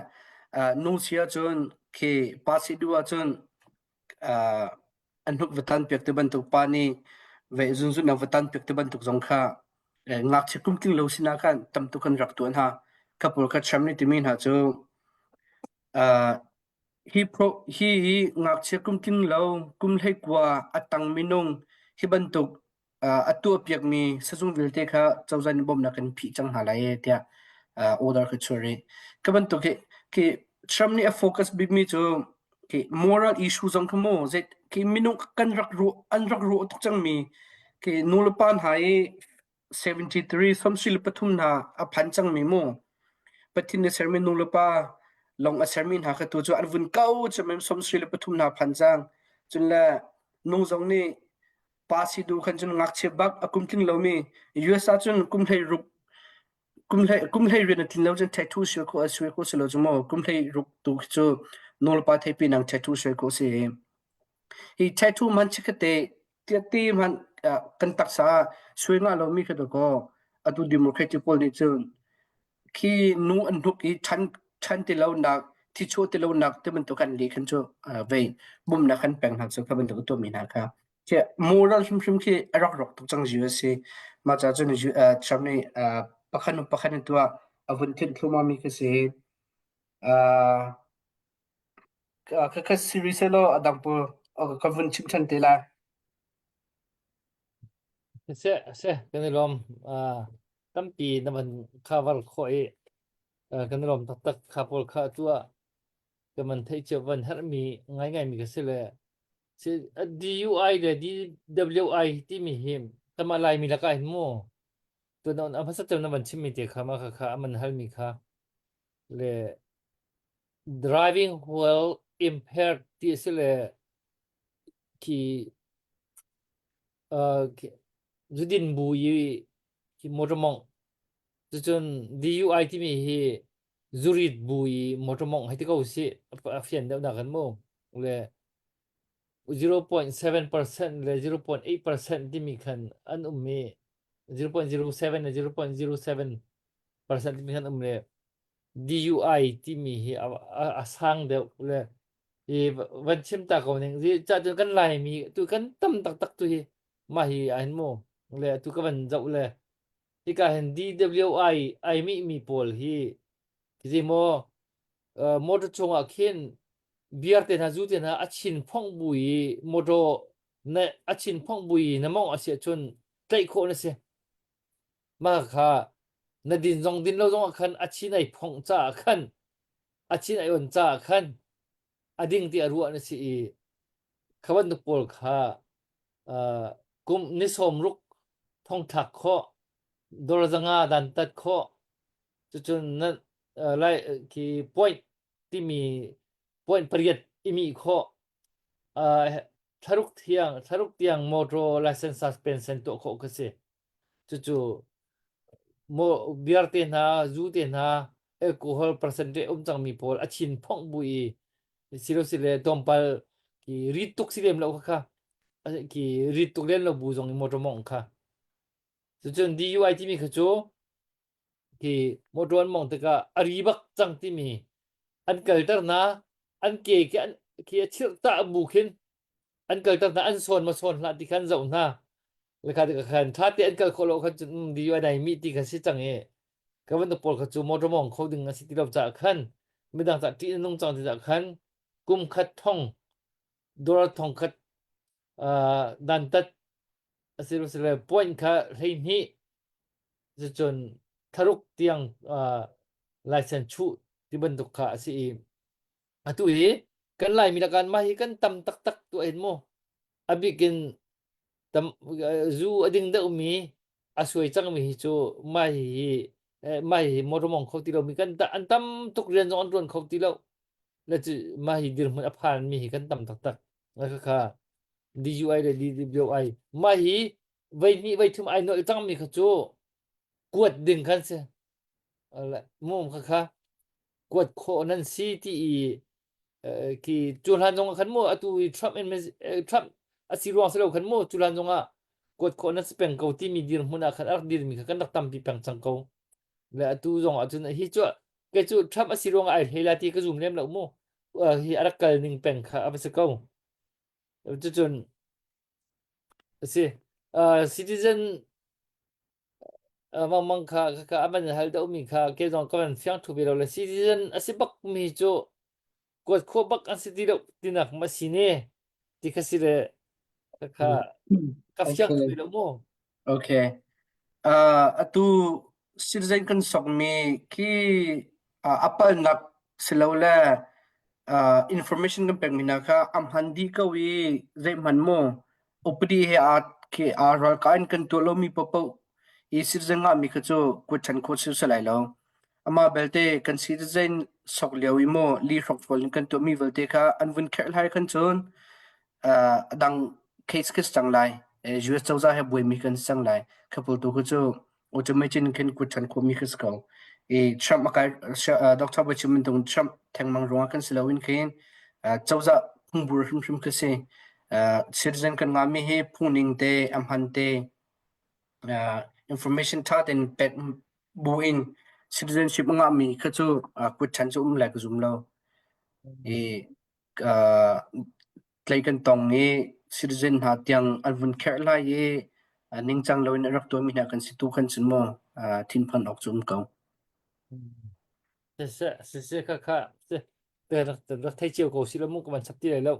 nu si ahcun khi pa si duh ahcun an hnuk va tan piak ti bantuk pa nih ve zunzun va tan piak ti bantuk zong kha ngakchia kum tling lo sinah khan tam tuk an rak tuah hna kha pawl kha Trump nih timi hna cu Hi hi ngakchia kum tling lo kum 19 a tang minung hi bantuk a tuahpiakmi sazung vialte kha cozah nih bawmhnak kan phih cang hna lai ee tiah order ka chuah rih. Ka bantuk hi khi Trump nih a focus bikmi cu khi moral issue zong kha mu zei khi minung kan rak ruah an rak ruah tuk cangmi khi nulepa hna i 73 73 hna a phan cangmi mu Pathian nih sermi nu le pa lawng a sermi hna kha tu cu an vun ko cemem 73 hna phan cang cun le nu zong nih pa si duh khan cun ngakchia bak a kum tling lomi US ah cun kum hlei ruk kum hlei kum hlei rian a tlin lo cun tattoo suai khawh a suai khawh si lo cu mu kum hlei ruk tu khi cu nu le pa theipi nang tattoo suai khawh si Hi tattoo hmanh chikkhatte tiate hmanh kan taksa ah suai ngah lomi kha dawkaw atu democratic pawl nih cun khi nu an hnuk i ṭhan ṭhan ti lonak thichuah ti lonak ti bantuk an leh khan cu vei bawmhnak an pek hna cu kha bantuk a tuahmi hna kha khi moral hrimhrim khi a rak rawk tuk cang US hi mah caah cun Trump nih pakhat hnu pakhat in tuah a vun thinh thluahmah mi khi si. Ka siri sehlaw a dang pawl ka vun chim ṭhan te lai. Seh, seh, kan i lawm. Uh, tampi na van cover khawh i uh, kan i lawm taktak kha pawl kha tu ah kan van theih cio van herhmi ngaingai mi ka si le si DUI le DWI timi hi tama Laimi lakah hin mu tu na a hmasa cem na van chimmi te kha ma kha kha aman halmi kha le driving while impaired ti a si le khi uh, zudin bu i khi motor mongh cucun DUI timi hi zurit bu i motor mongh hei ti ko si a fian deuh nak kan mu le 0.7% le 0.8% timi khan an um i 0.07 le 0.07% timi khan um le DUI timi hi a, a, a sang deuh le i van chim ta ko ning zi ca cun kan Laimi tu kan tam taktak tu hi mah hi ahin mu le tu ka van zoh le hika hin DWI ai mi mi pawl hi khi maw motor chungah khin beer te hna zu te hna a chin phong bu i motor na a chin phong bu i na mong a si ahcun tlaih khawh na si Mah kha na din zong din lo zongah khan a chin ai phongh caah khan a chin ai on caah khan a ding ti a ruah na si i kha bantuk pawl kha uh, kum ni sawm ruk thongthlak khawh dor zanga dantat khawh cucun na uh, lai khi point timi point pariat imi khawh uh, thlaruk thiang thlaruk tiang motor license suspension tuah khawh ka si Cucu beer te hna, zu te hna, alcohol percentage um cangmi pawl a thin phongh bu i silosile tlawmpal ki rit tuk si lem lo kha ki rit tuk lem lo bu zong i motor mawngh kha. Cucun DUI timi kha cu khi motor an mawngh tikah a ri bak cang timi an kalter hna, an ke khi an khi a chirh tah bu khin an kalter hna an sawn ma sawn hlah ti khan zoh hna le kha tikah khan tha te an kal khawh lo khan cun um di nai mi ti kha si cang i ka bantuk pawl kha cu motor mong kho ding a si ti lo caah khan midang cah ṭih na nung cang ti caah khan kum khat thong dollar thong khat uh, dantat asilo point kha 12 cucun tharuk tiang uh, license chuh ti bantuk kha a si i. Atu hi kan Laimi lakah mah hi kan tam taktak tuah hin mu. A bikin tam zu a ding deuhmi a suai cangmi hi cu mah hi mah hi motor mong kho ti lomi kan an tam tuk rian zong an tuan kho ti lo. Le cu mah hi dirhmun a phanmi hi kan tam taktak. Khakha DUI le DWI mah hi voi hnih voi thum ai nolh cangmi kha cu kuat ding khan si. Mum khakha kuat khawh nan si ti i khi cu hlan zong ah khan mu atu i Trump in Trump a si ruang si lo khan mu cu hlan zong ah kuat khawh nan si peng ko timi dirhmun ah khan a rak dirmi kha kan rak tampi peng cang ko le atu zong ah cun hi cu kei cu Trump a si ruang ah ai hlei la ti ka zum lem lo mu hi a rak kal ning peng kha a va si ko cucun a si citizen Mangmang kha khakha a van hal deuhmi kha kei zong ka van fiang ṭhu ve lo le citizen a si bakmi cu kuat khawh bak an si ti lo tinak ma si ne ti kha si le khakha ka fiang ṭhu Okay. ve lo mu. Okay. Uh, atu citizen kan sokmi khi uh, a palnak silole uh, information kan pekmi hna kha a hman dih ko i zeihmanh mu Upadi he aa khi aa ralkah in kan tuah lomi paohpaoh i citizen ngahmi kha cu kutṭhen khawh si si lai lo. Amah belte kan citizen sok lio i maw li hrokhrol in kan tuahmi vialte kha an vun kherhhlai khan cun uh, a dang case khi si cang lai. US cozah he buaimi kan si cang lai. Kha pawl tu kha cu Automation khin kutṭhan khawhmi khi si ko. I Trump a kai Dr. Bai chim bantuk Trump thengmang ruangah kan si loin khin cozah phungbur hrimhrim khi si. Citizen kan ngahmi hi phungning te, a hman te, information ṭha tein pek buin citizenship a ngahmi kha cu kutṭhan cu um lai ka zum lo. I tlei kan tong i citizen hna tiang an vun kherh lai i ningcang loin a rak tuahmi hna kan si tu khan cun maw thinphan awk cu um ko. Siseh, siseh kha kha te rak rak thei cio ko si lo mu ka van chap ti lai lo.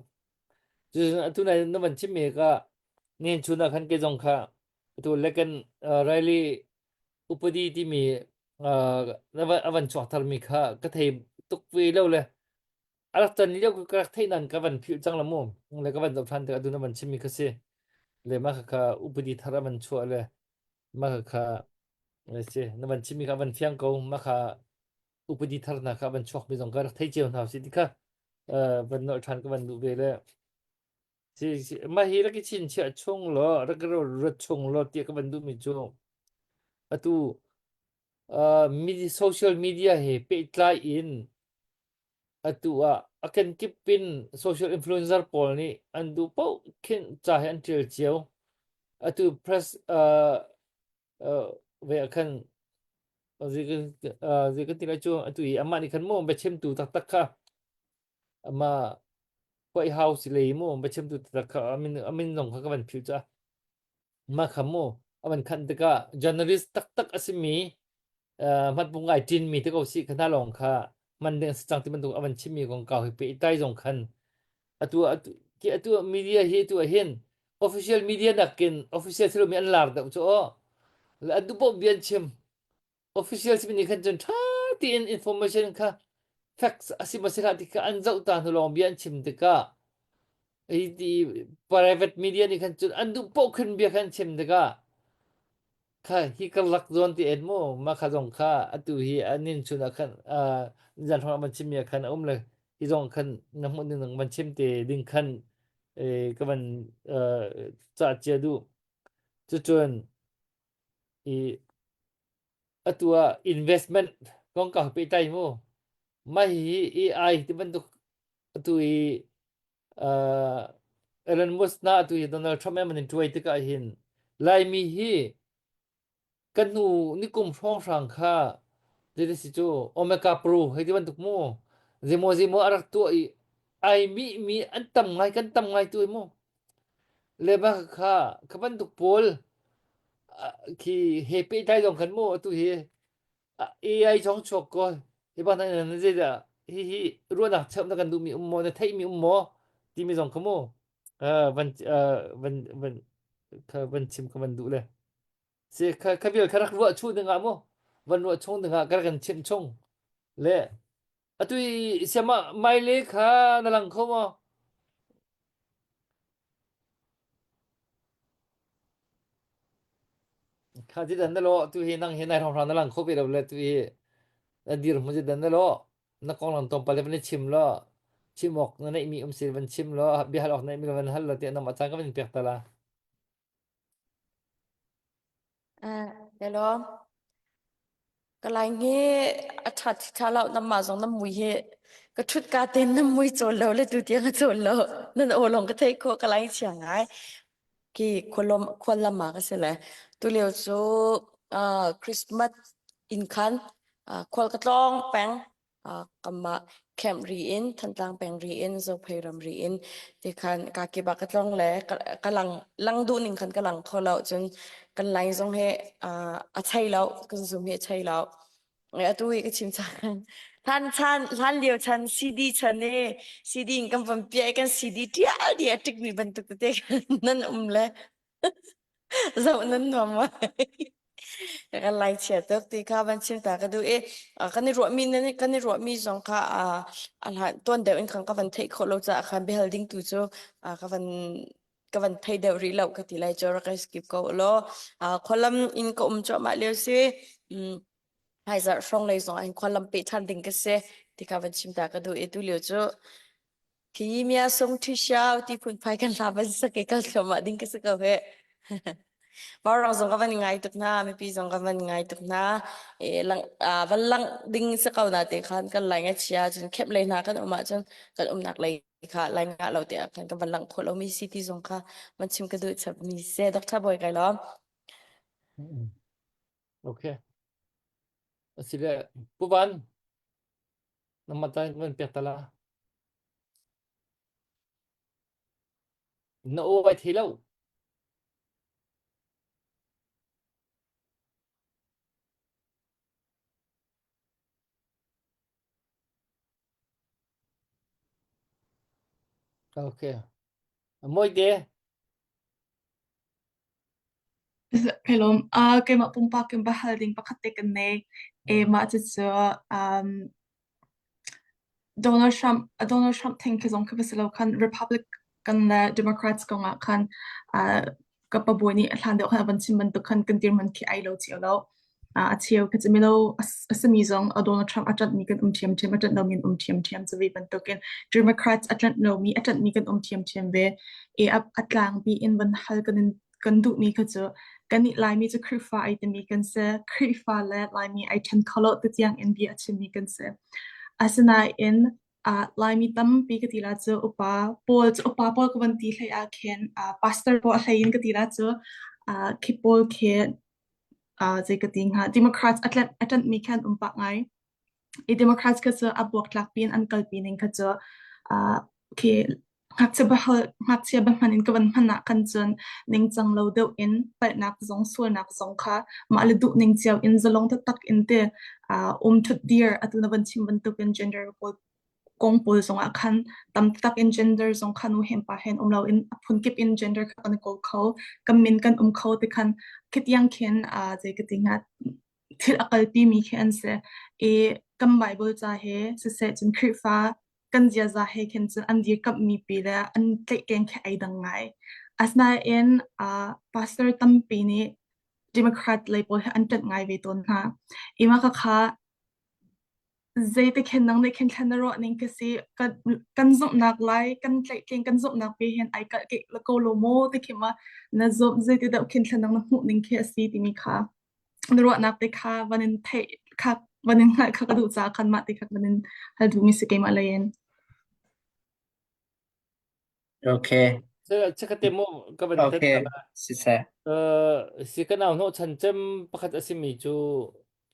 Cucun atu nai na van chim mi ka nen chun ah khan ke zong kha atu leken Riley upadi timi a van chuak thar mi kha ka thei tuk ve lo le A rak can lio ka rak theih nain ka van philh cang la mu. Le ka van zoh ṭhan tikah atu na van chimmi kha si. Le mah kha upadi thar a van chuah le mah kha si na van chimmi kha van fiang ko mah kha upadi thar hna kha van chuakmi zong ka rak thei cio hna si ti kha van nolh ṭhan ka van duh ve le si mah hi rak i chinchiah chung law rak i rat chung law tiah ka van duhmi cu atu social media he pehtlai in Atu ah a kenkip in social influencer pawl nih an duh paoh khin ca hi an ṭial cio. Atu press uh, uh, ve ah khan zei kan uh, zei kan ti lai cu atu i amah nih khan mu biachimtu taktak kha amah White House lei mu biachimtu taktak kha amin amin zong kha ka van philh ca. Mah kha mu a van khanh tikah journalist taktak a simi uh, hmatpung ai ṭinmi te ko si kha hna lawng kha man ding a si cang ti bantuk a van chimmi kongkau hi pehtlai zong khan atu atu ki atu media hi atu ah hin official media nakin official thilomi an lar deuh cu aw le an duh paoh bia an chim official simi nih khan cun ṭha tein information kha facts a si maw si hlah ti kha an zoh ta hnu lawng bia an chim tikah hi ti private media nih khan cun an duh paoh khin bia khan chim tikah kha hi karlak zawn ti en mu ma kha zong kha atu hi anin chun ah khan zan hrawng man chim mi ah khan a um le hi zong khan na hmuh ning man chim te ding khan ka van ca chia du cucun i atu ah investment kongkau pehtlai mu mah hi AI ti bantuk atu i uh, Elon Musk na atu hi Donald Trump man in tuai tikah hin Laimi hi kan hnu nikum hrawnghrang kha zeiti si cu Omega Pro hei ti bantuk mu zeimaw zeimaw a rak tuah i ai mi mi an tam ngai kan tam ngai tu mu Le bak kha kha bantuk pawl khi he pehtlai zong khan mu atu hi AI chong chuak ko hi bak na zeidah hi hi ruahnak cheuh na kan duhmi um maw na theihmi um maw timi zong kha mu van van van kha van chim kha van duh le si kha kha vial kha rak ruah chu dingah mu van ruah chung dingah ka rak kan chimh chung le. Atu i siama maile kha na lang kho maw? Kha ti dan na lo tu hi nang hi nai hrawng hrawng na lang kho ve lo le tu hi na dir mu ti dan na lo na konglam tlawmpal te van i chim law chim awk na neihmi um si van chim law biahal awk na neihmi van hal law tiah nangmah caan ka van in pek ta la. Uh, hello. Ka laing hi a ṭhat ṭha lo namah zong na mui hi ka ṭhut ka tein na mui cawl lo le tu tiang a cawl lo. Nan aw lawng ka theih khawh ka laing chia ngai. Khi khualom khuallam ah ka si le tu lio cu uh, Christmas inn khan uh, khual ka tlawng peng kanmah camp ri in Thantlang peng ri in Zophei ram ri in ti khan ka kip ah ka tlong le ka lang lang duh ning khan ka lang kho lo cun kan line zong he a chei lo kan zoom hi a chei lo atu hi ka chim cang hlan chan hlan lio chan CD chan i CD in kan van piah i kan CD tial di a tik mi bantuk tete nan um le zoh nan nuam Kan lai chia tuk ti kha van chim ta ka duh i kan i ruahmi nan kan i ruahmi zong kha a hlan tuan deuh in khan ka van theih khawh lo caah khan biahal ding tu cu ka van ka van thei deuh rih lo ka ti lai cu rak skip ko law khualam in ka um cuahmah lio si hmaizarh hrawng lei zong ah hin khualam peh ṭhan ding ka si ti kha van chim ta ka duh i tu lio cu Khi mia sung ṭhi xiao ti phunphai kan hla van sak i kal thluahmah ding ka si ko hih. Vaurawng zong ka van ngai tuk hna, mipi zong ka van ngai tuk hna. E, lang, ah, van lang ding si ko na te khan kan lai nga chia cun khep lei hna kan um ahcun kan umnak lei kha lai nga lo te ah khan kan van lang khawh lomi si ti zong kha van chim ka duh chap mi se Dr. Boy kai lawm. Okay. Asile Pu Van nangmah ta van pek ta la. Na aw ai thei lo. Okay. Moi te. Kai lawm. Uh, keimah pumpak in bahal ding pakhat te kan nei. E mah cucu um, Donald Trump Donald Trump theng khi zong khi va si lo khan Republican le Democrats kong ah khan uh, ka pabawi nih a hlan deuh khan a van chim bantuk khan kan dirhmun khi ai lo cio lo. Uh, a cheu khi cu mino a simi zong a Donald Trump a ṭanhmi kan um ṭhiamṭhiam, a ṭanh lomi an um ṭhiamṭhiam cu ve bantukin Democrats a ṭanh lomi a ṭanhmi kan um ṭhiamṭhiam ve. I a, a tlangpi in van hal kan in kan duhmi kha cu kannih Laimi cu Khrihfa ai timi kan si. Khrihfa le Laimi ai ṭhen kho lo ti tiang in bia a chimmi kan si. Asinain uh, Laimi tampi ka ti la cu upa pawl cu upa pawl ka van ti hlei ah khin uh, pastor pawl a hlei in ka ti la cu uh, khi pawl khi uh, zei ka ti hnga Democrats a ṭanh a ṭanhmi khan um pah ngai. I Democrats kha cu a buaktlak piin an kalpi ning kha cu uh, khi ngakchia bahal ngakchia ba hman in ka van hman ah khan cun ningcang lo deuh in palhnak zong sualnak zong kha mah le duh ning cio in zalong taktak in te uh, um thut dir atu na van chim bantukin gender pawl kong pawl zong ah khan tam tak in gender zong kha nu hen pa hen um lo in a phunkip in gender kha kan kawl kho kan min kan um kho ti khan khitiang khin uh, zei ka ti hnga thil a kalpi mi khi an si i kan Bible ca he siseh cun Khrihfa kan ziaza he khin cun an dirkamhmi pi le an tlaihtleng khi ai dang ngai. Asinain uh, pastor tampi nih Democrat lei pawl hi an ṭanh ngai ve tawn hna. I mah khakha zeite khin nang nih khin thlen na ruah ning ka si kan, kan zumhnak lai kan tlaihtleng kan zumhnak pe hin ai kalh ke ko lo maw ti khi ma na zumh zeiti deuh khin thlen nang na hmuh ning khi a si timi kha na ruahnak te kha van in theih kha van in hngalh kha ka duh caah khan mah te kha van in hal duhmi si keimah lei in. Okay. Chikkate mu ka van Okay. Siseh. Uh, si ka nau hnawh chan cem pakhat a simi cu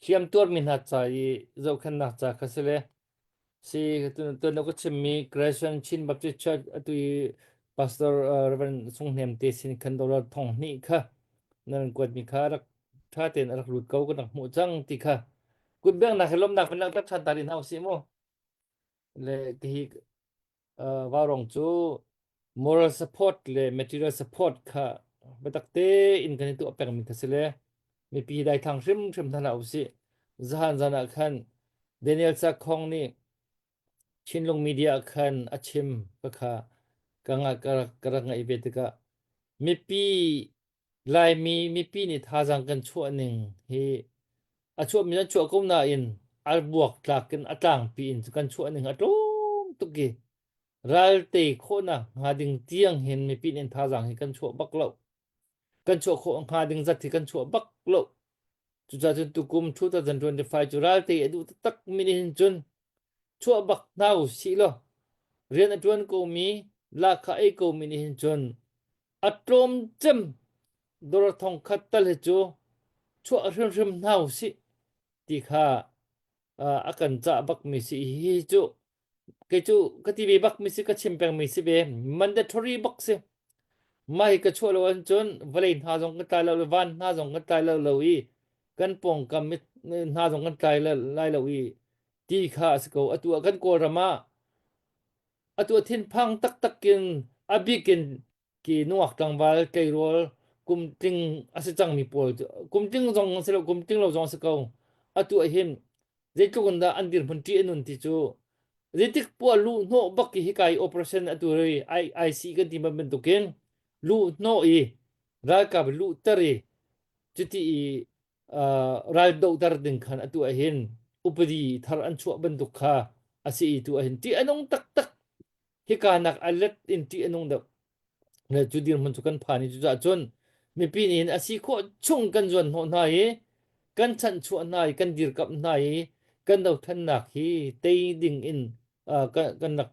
hliam tuarmi hna ca i zohkhenhnak ca kha si le Si tuan ka chimmi Creation Chin Baptist Church atu i Pastor uh, Reverend Sung Hnem te sin khan dollar thong hnih kha nan kuatmi kha rak tha tein a rak lut ko kan rak hmuh cang ti kha kut bengnak he lawmnak van langhter than ta rih hna usih mu le hi uh, vaurong cu moral support le material support kha biatak tein kan i tuah pengmi kha si le mipi daithlang hrimhrim hna hlah usih zahan zan ah khan Daniel Sakhong nih. Chinlung media khan a chim ka kha ka nga ka rak ka rak ngaih ve tikah mipi Laimi mipi nih thazaang kan chuah ning hi a chuahmi an chuah ko nain al buak tlak in a tlangpi in kan chuah ning a tlawm tuk i ral tei khawhnak hnga ding tiang hin mipi nih thazaang hi kan chuah bak lo. Kan chuah khawh hnga ding zat hi kan chuah bak lo. Cucaah cun tukum 2025 cu ral tei a duh taktak mi nih hin cun chuah bak hna u sih law rian a ṭuan komi lahkhah ei komi nih hin cun a tlawm cem dollar thong khat tal hi cu chuah hrimhrim hna u sih ti kha a kan cah bakmi si hi cu kei cu ka ti ve bakmi si ka chim pengmi si ve mandatory bak si mah hi ka chuah lo ahcun vawlei hna zong kan tlai lo van hna zong kan tlai lo lo i kan pawngkam hna zong kan tlai lai lo i ti kha a si ko atu ah kan kawlram ah atu ah thinphang taktak in a bik in ki nungak tlangval tleirawl kum tling a si cangmi pawl cu kum tling zong si lo kum tling lo zong si ko atu ah hin zeitluk in dah an dirhmun ṭih a nun ti cu zeitik poah luh hnawh bak ki hika i operation atu ri IC kan ti bantukin luh hnawh i ralkap luhter i cuti i ral dohter ding khan atu ah hin upadi thar an chuah bantuk kha a si i tu ah hin ṭih a nung taktak hika nak a let in ṭih a nung deuh le cu dirhmun cu kan phan i cucaah cun mipi nih hin a si khawh chung kan zuan hnawh hna i kan chanhchuah hna i kan dirkamh hna i kan dothlennak hi tei ding in kan kan rak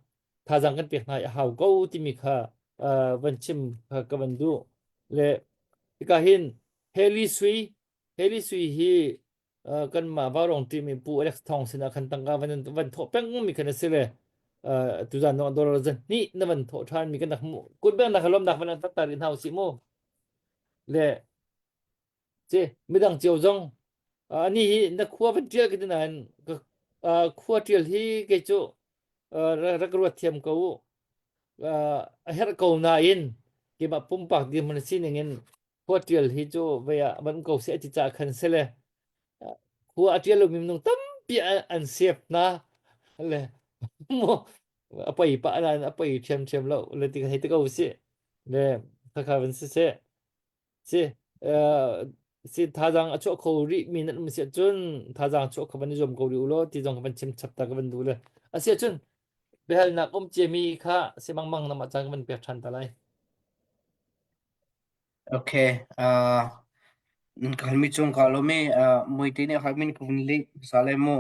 thazaang kan pek hna i a hau ko timi kha van chim kha ka van duh le hika hin Haley Sui Haley Sui hi kanmah Vaurawng team in Pu Alex Thawng sinah khan tangka van van thawh peng mi khan a si le tuzan no dollar zan hnih na van thawh ṭhan mi kan rak hmuh kut beng nak lawmnak van tak ta rih hna usih mu le ci midang cio zong ani hi na khua van ṭial ka ti nain khua ṭial hi kei cu rak ruat thiam ko u a herh ko nain keimah pumpak dirhmun sining in khua ṭial hi cu vei ah van ko seh ti caah khan sele khua a ṭial lomi minung tampi an sep hna le mu a poi pah nain a poi ṭhiamṭhiam lo le ti hei ti ko sih le khakha van si seh si si thazaang a chuah kho rih mi nan um si ahcun thazaang chuah kho van i zuam ko rih u law ti zong ka van chim chap ta ka van duh le a si ahcun biahalnak um ciami kha si mangmang na mah caan ka van pek ṭhan ta lai. Okay, uh, ka halmi cung ka lawm i uh, muite nih halmin ka vun leh hmasa lai mu.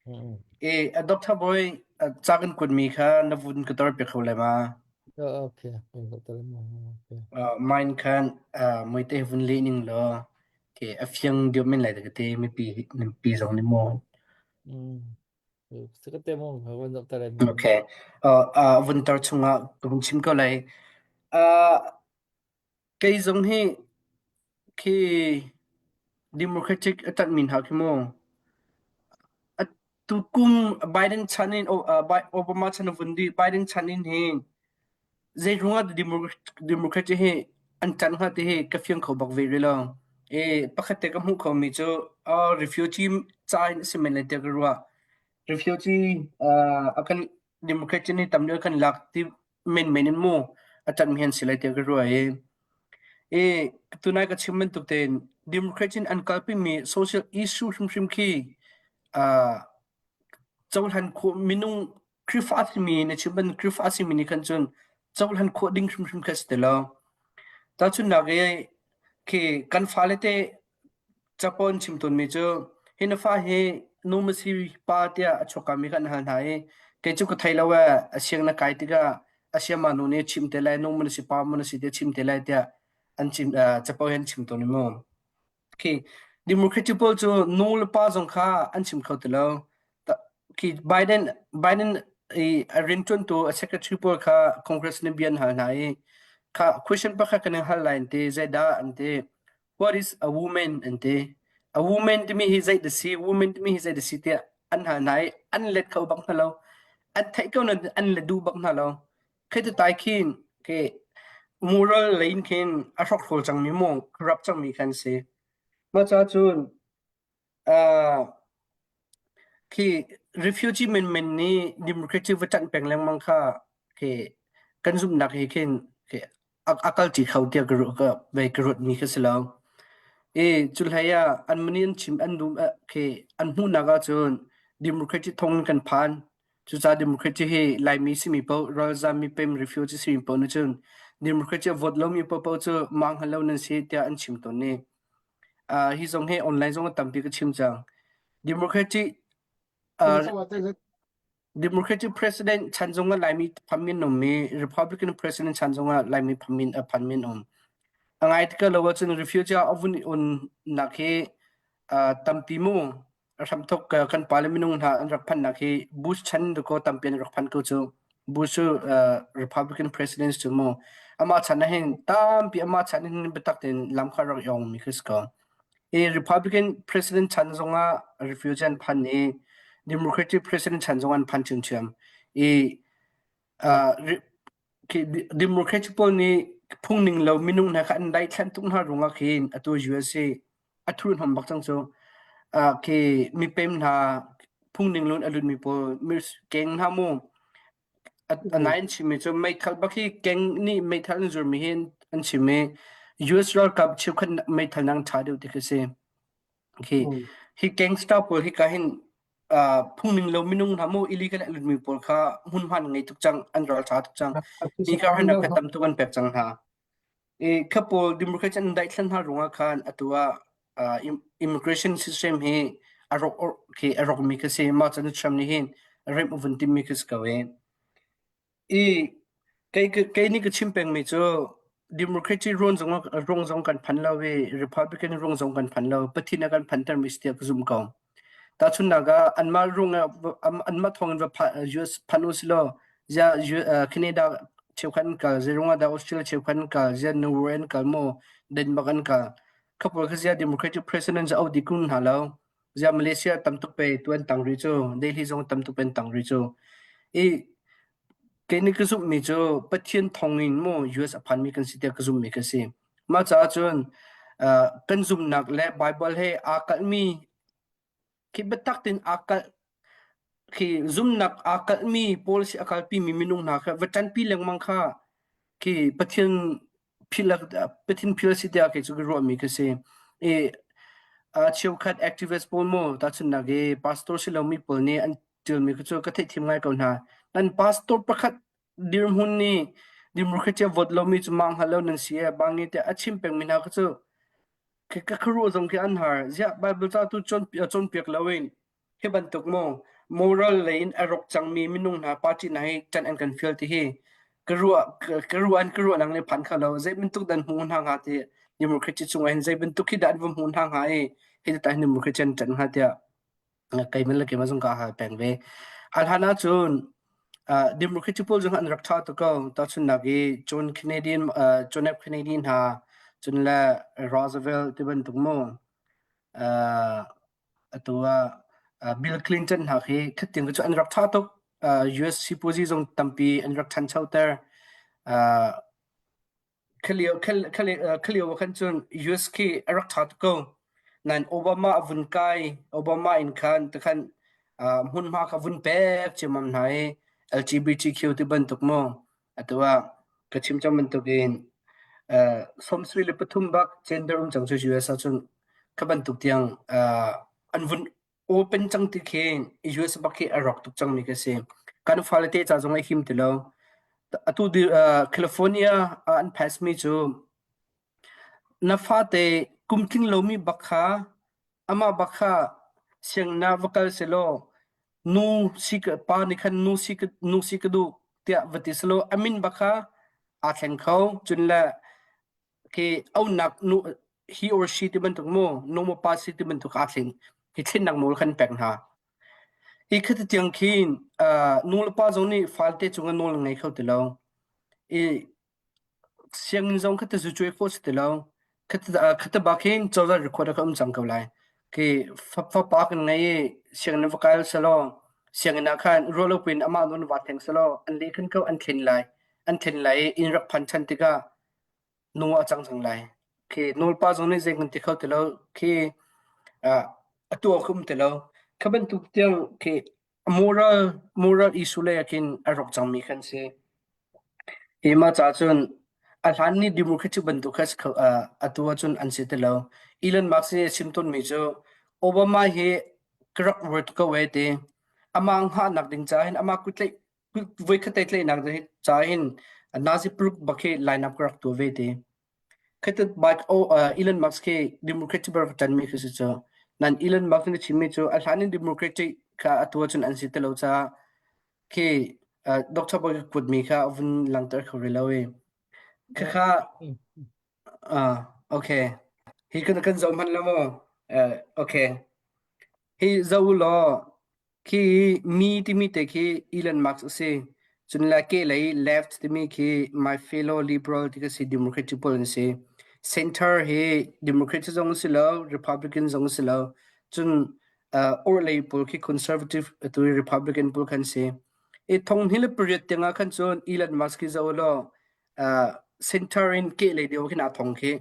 Mm. E, a Dr. Boy, uh, ca kan kuatmi kha na vun ka tor piak kho lai ma? Oh, okay. Okay. Uh, mine khan uh, muite vun leh ning law ke a fiang deuh men lai ka te mipi mipi zong nih maw. Mm. Sakate mo van dok tare. Okay. Uh, uh, vun tar chungah ka vun chim ko lai. Uh, kei zong hi khi Democratic a ṭanhmi hna khi mu tukum Biden chan in Obama chan a vun dih Biden chan in hi zei ruangah Democratic hi an ṭanh hnga ti hi ka fiang kho bak ve rih lo. E pakhat te ka hmuh kho mi cu refugee ca in a si men lai tiah ka ruah. Refugee a kan Democratic nih tam deuh kan lak ti menmen in mu a ṭanhmi an si lai tiah ka ruah i i tunai ka chim bantuk tein Democrats in an kalpimi social issue hrimhrim khi uh, cohlan khawh minung Khrihfa simi na chim ban Khrihfa simi nih khan cun cohlan khawh ding hrimhrim kha si ti lo. Tahchunhnak i khi kan fale te Capo an chim tawnmi cu hi na fa hi nu maw si pa tiah a chuakkami kha an hal hna i kei cu ka thei lo ee a siang na kai tikah a siama nu nih a chim te lai nu maw na si pa maw na si tiah a chim te lai tiah an chim uh, capo hi an chim tawn i mu. Khi Democratic pawl cu nu le pa zong kha an chim kho ti lo. Khi Biden Biden i a rianṭuantu a secretary pawl kha Congress nih bia an hal hna i kha question pakhat kan in hal lai an ti zeidah an ti What is a woman an ti. A woman timi hi zei dah si, woman timi hi zei dah si tiah an hal hna i an let kho bak hna lo. An theih ko nain an let duh bak hna lo. Khi ti tai khin ke moral lei in khin a hrokhrawl cangmi maw corrupt cangmi khan si. Mah ca cun uh, khi refugee menmen nih democracy va ṭanh peng lengmang kha khi kan zumhnak he khin khi a kal ṭi kho tiah ka ruah ka ve ka ruatmi kha si lo. I cu hlei ah an mani an chim an dum khi an hmuhnak ahcun democracy thong in kan phan. Cucaah democracy hi Laimi simi paoh ralzam mipem refugee simi paoh nih cun democracy a vote lomi paohpaoh cu mah hngal lo nan si tiah an chim tawn i uh, hi zong hi online zong tampi ka chim cang. Democratic uh, Democratic President chan zong ah Laimi phamin um mi Republican President chan zong ah Laimi phamin a phanmin um. A ngai tik lo ahcun refugee a vun un nak hi uh, tampi mu a hramthok kan parliament minung hna an rak phannak hi Bush chan ko tampi an rak phan ko cu Bush cu uh, Republican President cu mu amah chan ah hin tampi amah chan hin biatak tein lam kha rak yong mi khi si ko. I Republican President chan zongah refugee an phan i Democratic President chan zong an phan chiamchiam. I uh, Democratic pawl nih phungning lo minung hna kha an daithlan tuk hna ruangah khin atu USA a thurhnawm bak cang cu. Uh, khi mipem hna phungning lo in a lutmi pawl keng hna mu A nai an chimmi cu meithal bak hi keng nih meithal an zurmi hi an chim i US ralkap cheukhat meithal nang ṭha deuh ti khi si. Khi hi gangster pawl hi ka hin uh, phungning lo minung hna mu illegal a lutmi pawl kha hmunhma an ngei tuk cang an ral ṭha tuk cang. Hi ka hin ka tam tuk an pek cang hna. I kha pawl Democrats an daithlan hna ruangah khan atu ah uh, immigration system hi a rawk khi a rawkmi khi si mah cun Trump nih hin remh a vun timmi khi si ko i i kei kei nih ka chim pengmi cu Democratic ruang zong ruang zong kan phan lo i Republican ruang zong kan phan lo Pathian a kan phanter mi si tiah ka zum ko. Tahchunhnak ah anmah ruangah anmah thawngin va US phan u silaw ziah Canada cheukhat an kal, zeiruangah dah Australia cheukhat an kal, ziah Norway an kal maw, Denmark an kal. Kha pawl kha ziah Democratic President cu auh dih kun hna lo. Ziah Malaysia tam tuk pe tu an tang rih cu, Delhi zong tam tuk pe an tang rih cu. I kei nih ka zumhmi cu Pathian thawngin maw US a phanmi kan si tiah ka zumhmi ka si. Mah caah cun uh, kan zumhnak le Bible he aa kalhmi khi biatak tein aa kalh khi zumnak aa kalhmi policy a kalpimi minung hna kha va ṭanpi lengmang kha khi Pathian phil Pathian phil si tiah kei cu ka ruahmi ka si. I uh, cheukhat activist pawl mu tahchunhnak i pastor si lomi pawl nih an ṭialmi kha cu ka theihthiam ngai ko hna. Nan pastor pakhat dirhmun nih democracy vote lomi cu mah hngal lo nan si e bangi tiah a chim pengmi hna kha cu Ka khuaruah zong khi an har. Ziah Bible ca tu cawnpiak loin hi bantuk maw moral lei in a rawk cangmi minung hna party hna hi ṭan an kan fial ti hi ka ruah ka ruah an ka ruah nang le phan kha lo zei bantuk dan hmu hna hnga ti democracy chungah hin zei bantuk hi dah an va hmu hna hnga i hi ta hin democracy an ṭan hnga tiah keimah le keimah zong ka hal peng ve. A hlan ahcun uh, Democratic pawl zong an rak ṭha tuk ko. Tahchunhnak i John Kennedy, uh, John F. Kennedy hna, cun le Roosevelt ti bantuk mu, uh, atu ah uh, Bill Clinton hna khi khatin cu an rak ṭha tuk. Uh, US sipuazi zong tampi an rak ṭhanchoter. Uh, Khalio ah khan cun US khi a rak ṭha tuk ko. Nain Obama a vun kai, Obama in khan tikhan hmunhma kha vun pek ciammam hna i LGBTQ ti bantuk mu atu ah ka chim cang bantukin 73 bak gender um cang cu US ahcun kha bantuk tiang an vun open cang ti khi US bak khi a rawk tuk cangmi ka si. Kan fale te ca zong a him ti lo. Atu California ah an pass mi cu na fate kum tling lomi bak kha amah bak kha sianginn ah va kal selaw nu si ka pa nih khan nu si ka nu si ka duh tiah va ti selaw a min bak kha aa thleng kho cun le khi aunak nu he or she ti bantuk mu nu maw pa si ti bantuk aa thling hi thlennak nawl kan pek hna hi khati tiang khin nu le pa zong nih falte cungah nawl ngei kho ti lo i sianginn zong khati zu cuai khawh si ti lo khati khati bak hin cozah record ka um cang ko lai khi fapa kan ngei i sianginn va kai selaw sianginn ah khan ruah lo pin amah nawn va theng selaw an leh khan ko an thlen lai an thlen lai i inn rak phan chan tikah nu a cang cang lai. Khi nawlpa zong nih zei kan ti kho ti lo. Khi atu awk um ti lo. Kha bantuk tiang khi. Moral moral issue lei ah khin a rawk cangmi kan si. Hi mah caah cun a hlan ni democratic bantuk kha si kho atu ahcun an si ti lo. Elon Musk nih a chim tawnmi cu Obama hi ka rak ruat ko ee ti. Amah hngahnak ding caah hin amah kutlaih voikhat te tlaihnak ding caah hin Nazi paruk bak hi line up ka rak tuah ve ti. Khatit bike oh Elon Musk khi Democratic bar ka ṭanmi khi si cu. Nan Elon Musk nih a chimmi cu a hlan in Democratic kha atu ahcun an si ti lo caah khi Dr. Boy ka kuatmi kha a vun langhter kho rih lo i. Khakha ah okay. Hi kan kan zoh hmanh la maw? Uh, okay. Hi zoh u law Khi mi timi te khi Elon Musk a si. Cun le kehlei left timi khi my fellow liberal ti ka si Democratic pawl an si. Center hi Democratic zong a si lo, Republican zong a si lo. Cun uh, orhlei pawl khi conservative atu i Republican pawl khan si. I thong hi le pariat tiangah khan cun Elon Musk hi zoh law uh, center in kehlei deuh khin aa thong khi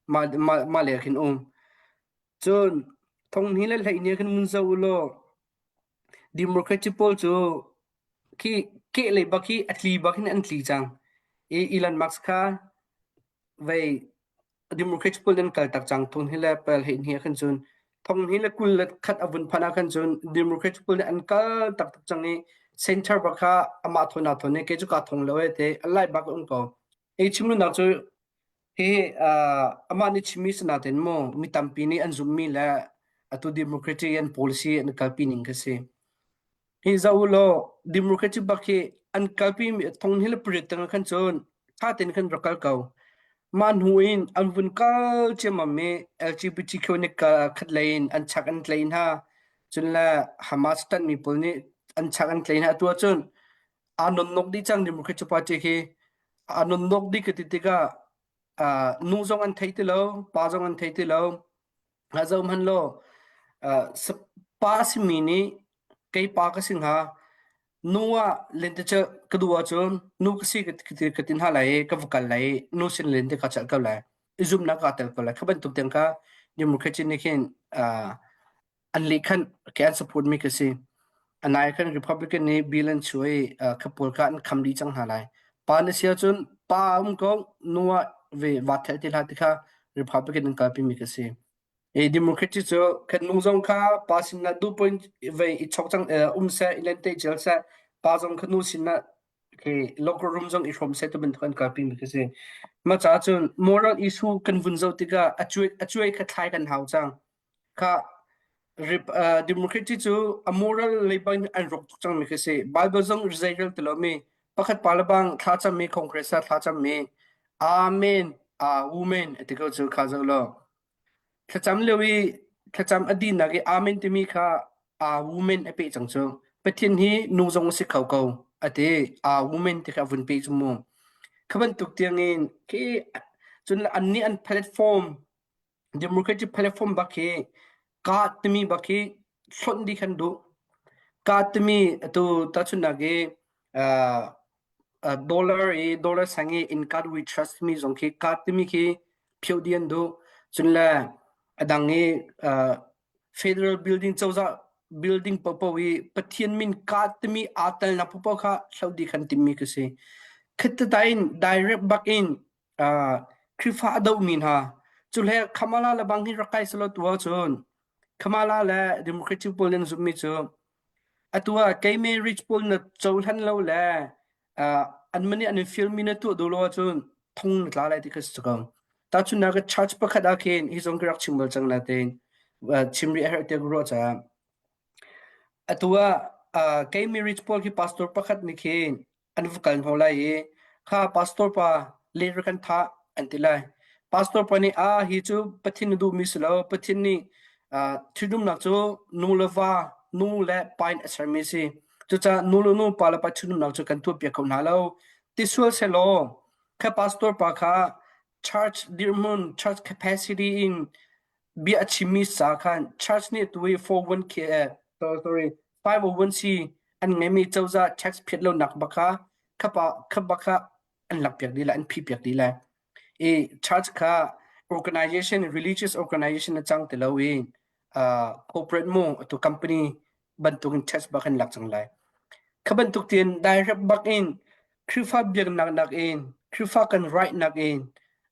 mah mah mah le khin um. Cun thonghni le hleihni ah khin mun zoh u law Democratic pawl cu khi kehlei bak hi a tli bak hin an tli cang. I Elon Musk kha vei Democratic pawl an kal tak cang thonghni le pel hleihni ah khan cun thonghni le 20 le khat a vun phanh ah khan cun Democratic pawl nih an kal taktak cang i center bak kha amah thawn aa thawn i kei cu kaa thong lo e ti a lai bak a um ko. Hi chimlunak cu Hihi amah nih chimmi si nain maw mi tampi nih an zumhmi le atu democratic an policy an kalpi ning kha si. Hi zoh u law democratic bak hi an kalpi mi thong hi le pariat tang ah khan cun tha tein khan rak kal ko. Mah hnu in an vun kal ciammam i LGBTQ nih khat lei in an chak an tlai hna. Cun le Hamas ṭanhmi pawl nih an chak an tlai hna. Atu ahcun aa nonnok dih cang Democratic Party khi aa nonnok dih ka ti tikah uh, nu zong an thei ti lo pa zong an thei ti lo nga zo hman law uh, pa simi nih kei pa ka si hnga nu ah lente ka duh ahcun nu ka si ka tin ha lai ka va kal lai nu sin lente ka chalh ko lai i zumnak ka tel ko lai kha bantuk tiang ka Democratic nih khin uh, an leh khan ke an support mi ka si. Anai khan Republican nih bill an chuah i kha pawl kha an kham dih cang hna lai. Pa na si ahcun pa um ko nu ah ve va thel ti hlah ti kha Republican an kalpi mi ka si. E Democratic cu kan nu zong kha pa sin ah du point ve i chok cang um seh i lente cel seh pa zong kha nu sin ah ke locker room zong i hrawm seh tu bantuk an kalpi mi ka si. Ma ca cun moral issue kan vun zo tikah a cuai a cuai kha thlai kan hau cang. Kha Democracy cu a moral lei bang an rawk tuk cangmi khi si. Bible zong zeirel ti lomi pakhat pa le bang thlacammi Congress ah thlacammi Amen, Amen ti ko cu kha zoh law. Thlacam lio i thlacam a dinak i Amen timi kha Amen a peh cang cu. Pathian hi nu zong a si kho ko a ti. Amen ti kha a vun peh cu mu. Kha bantuk tiangin khi cun annih an platform Democratic platform bak hi kaa timi bak hi hlonh dih kan duh. Kaa timi atu tahchunhnak i uh, uh, dollar i dollar sang i in God we trust mi zong khi kaa timi khi phioh dih an duh. Cun le a dang i uh, federal building cozah building paohpaoh i Pathian min kaa timi aa telnak paohpaoh kha hloh dih kan timmi ka si. Khit in direct bak in uh, Khrihfa a dohmi hna cu le Kamala le bang hi rak kai selaw tu ahcun Kamala le Democratic pawl nan zumhmi cu atu ah kei marriage pawl na cohlan lo le uh, an mani an in filmi na tuah duh lo ahcun thong na tla lai ti kha si ko. Tahchunhnak church pakhat ah khin hi zong ka rak chim bal cang na tein chim rih a herh tiah ka ruah caah atu ah uh, kei marriage pawl khi pastor pakhat nih khin an va kal hna lai i kha pastor pa ler kan thah an ti lai. Pastor pa nih ah hi cu Pathian na duhmi si lo Pathian nih uh, ṭhitumnak cu nu le va nu le pa in a sermi si. Cucaah nu le nu pa le pa ṭhitumnak cu kan tuahpiak kho hna lo. Ti sual sehlaw kha pastor pa kha church dirhmun church capacity in bia a chimmi ca khan church nih tu i 401k eh, sorry 501c an ngeimi cozah tax phiat lonak bak kha khapa kha bak kha an lakpiak dih lai an phihpiak dih lai i church kha organization religious organization a cang ti lo i uh, corporate mu atu company. bantukin test bak in lak cang lai. Kha bantuk tiin direct bak in Khrihfa biaknak nakin Khrihfa kan right nakin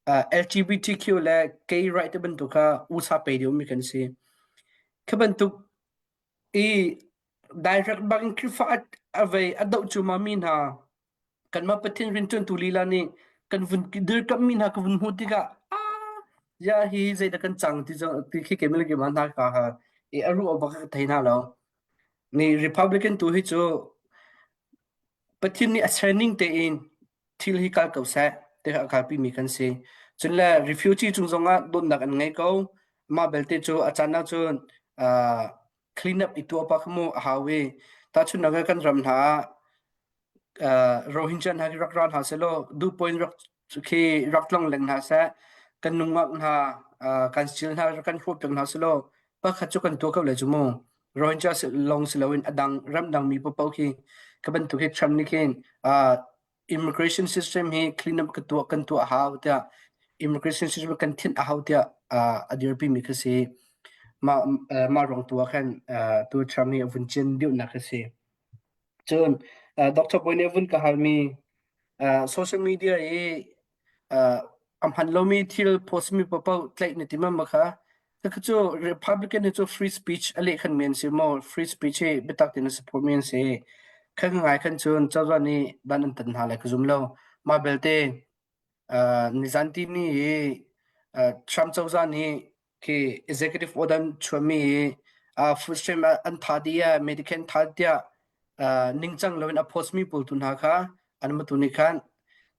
uh, LGBTQ le gay right te bantuk kha usa pe deuhmi kan si. Kha bantuk i direct bak in Khrihfa a vei a doh cuma mi hna kanmah Pathian rianṭuantu lila nih kan vun dirkamhmi hna ka vun hmuh tikah ah ya hi zeidah kan cang ti ti khi keimah le keimah hna ka ha i a ruah bak ka thei hna lo. Ni Republican tu hi cu Pathian nih a serning tein thil hi kal ko seh ti a kalpi mi kan si. Cun le refugee cung zongah dawtnak an ngei ko. Mah belte cu a caan ah cun uh, clean up i tuah pa kha mu a hau i tahchunhnak ah kan ram hna ah uh, Rohingya hna khi rak ra hna selaw duh point rak khi rak tlong leng hna seh kan nungak hna uh, kan sil hna kan hrawh piak hna selaw pakhat cu kan tuah ko le cu mu Rohingya lawng si loin a dang ramdang mi paoh khi ka bantuk hi Trump nih khin uh, immigration system hi clean up ka tuah kan tuah hau tiah immigration system kan thinh a hau tiah uh, a dirpi mi kha si mah uh, mah ruang tu ah khan uh, tu Trump hi a vun cin deuhnak kha si cun uh, Dr. Boy nih a vun ka halmi uh, social media i uh, a hman lomi thil post mi paoh tlaih na ti ma kha Khakha cu Republican hi cu free speech a leh khan mi an si maw free speech hi biatak tein a support mi an si khan ngai khan cun cozah nih dan an tan hna lai ka zum lo mah belte uh, nizan ti ni i uh, Trump cozah nih khi executive order an chuahmi i uh, food stamp an tha dih ah Medicare tha tiah uh, ningcang loin a post mi pawl tu hna kha an matu nih khan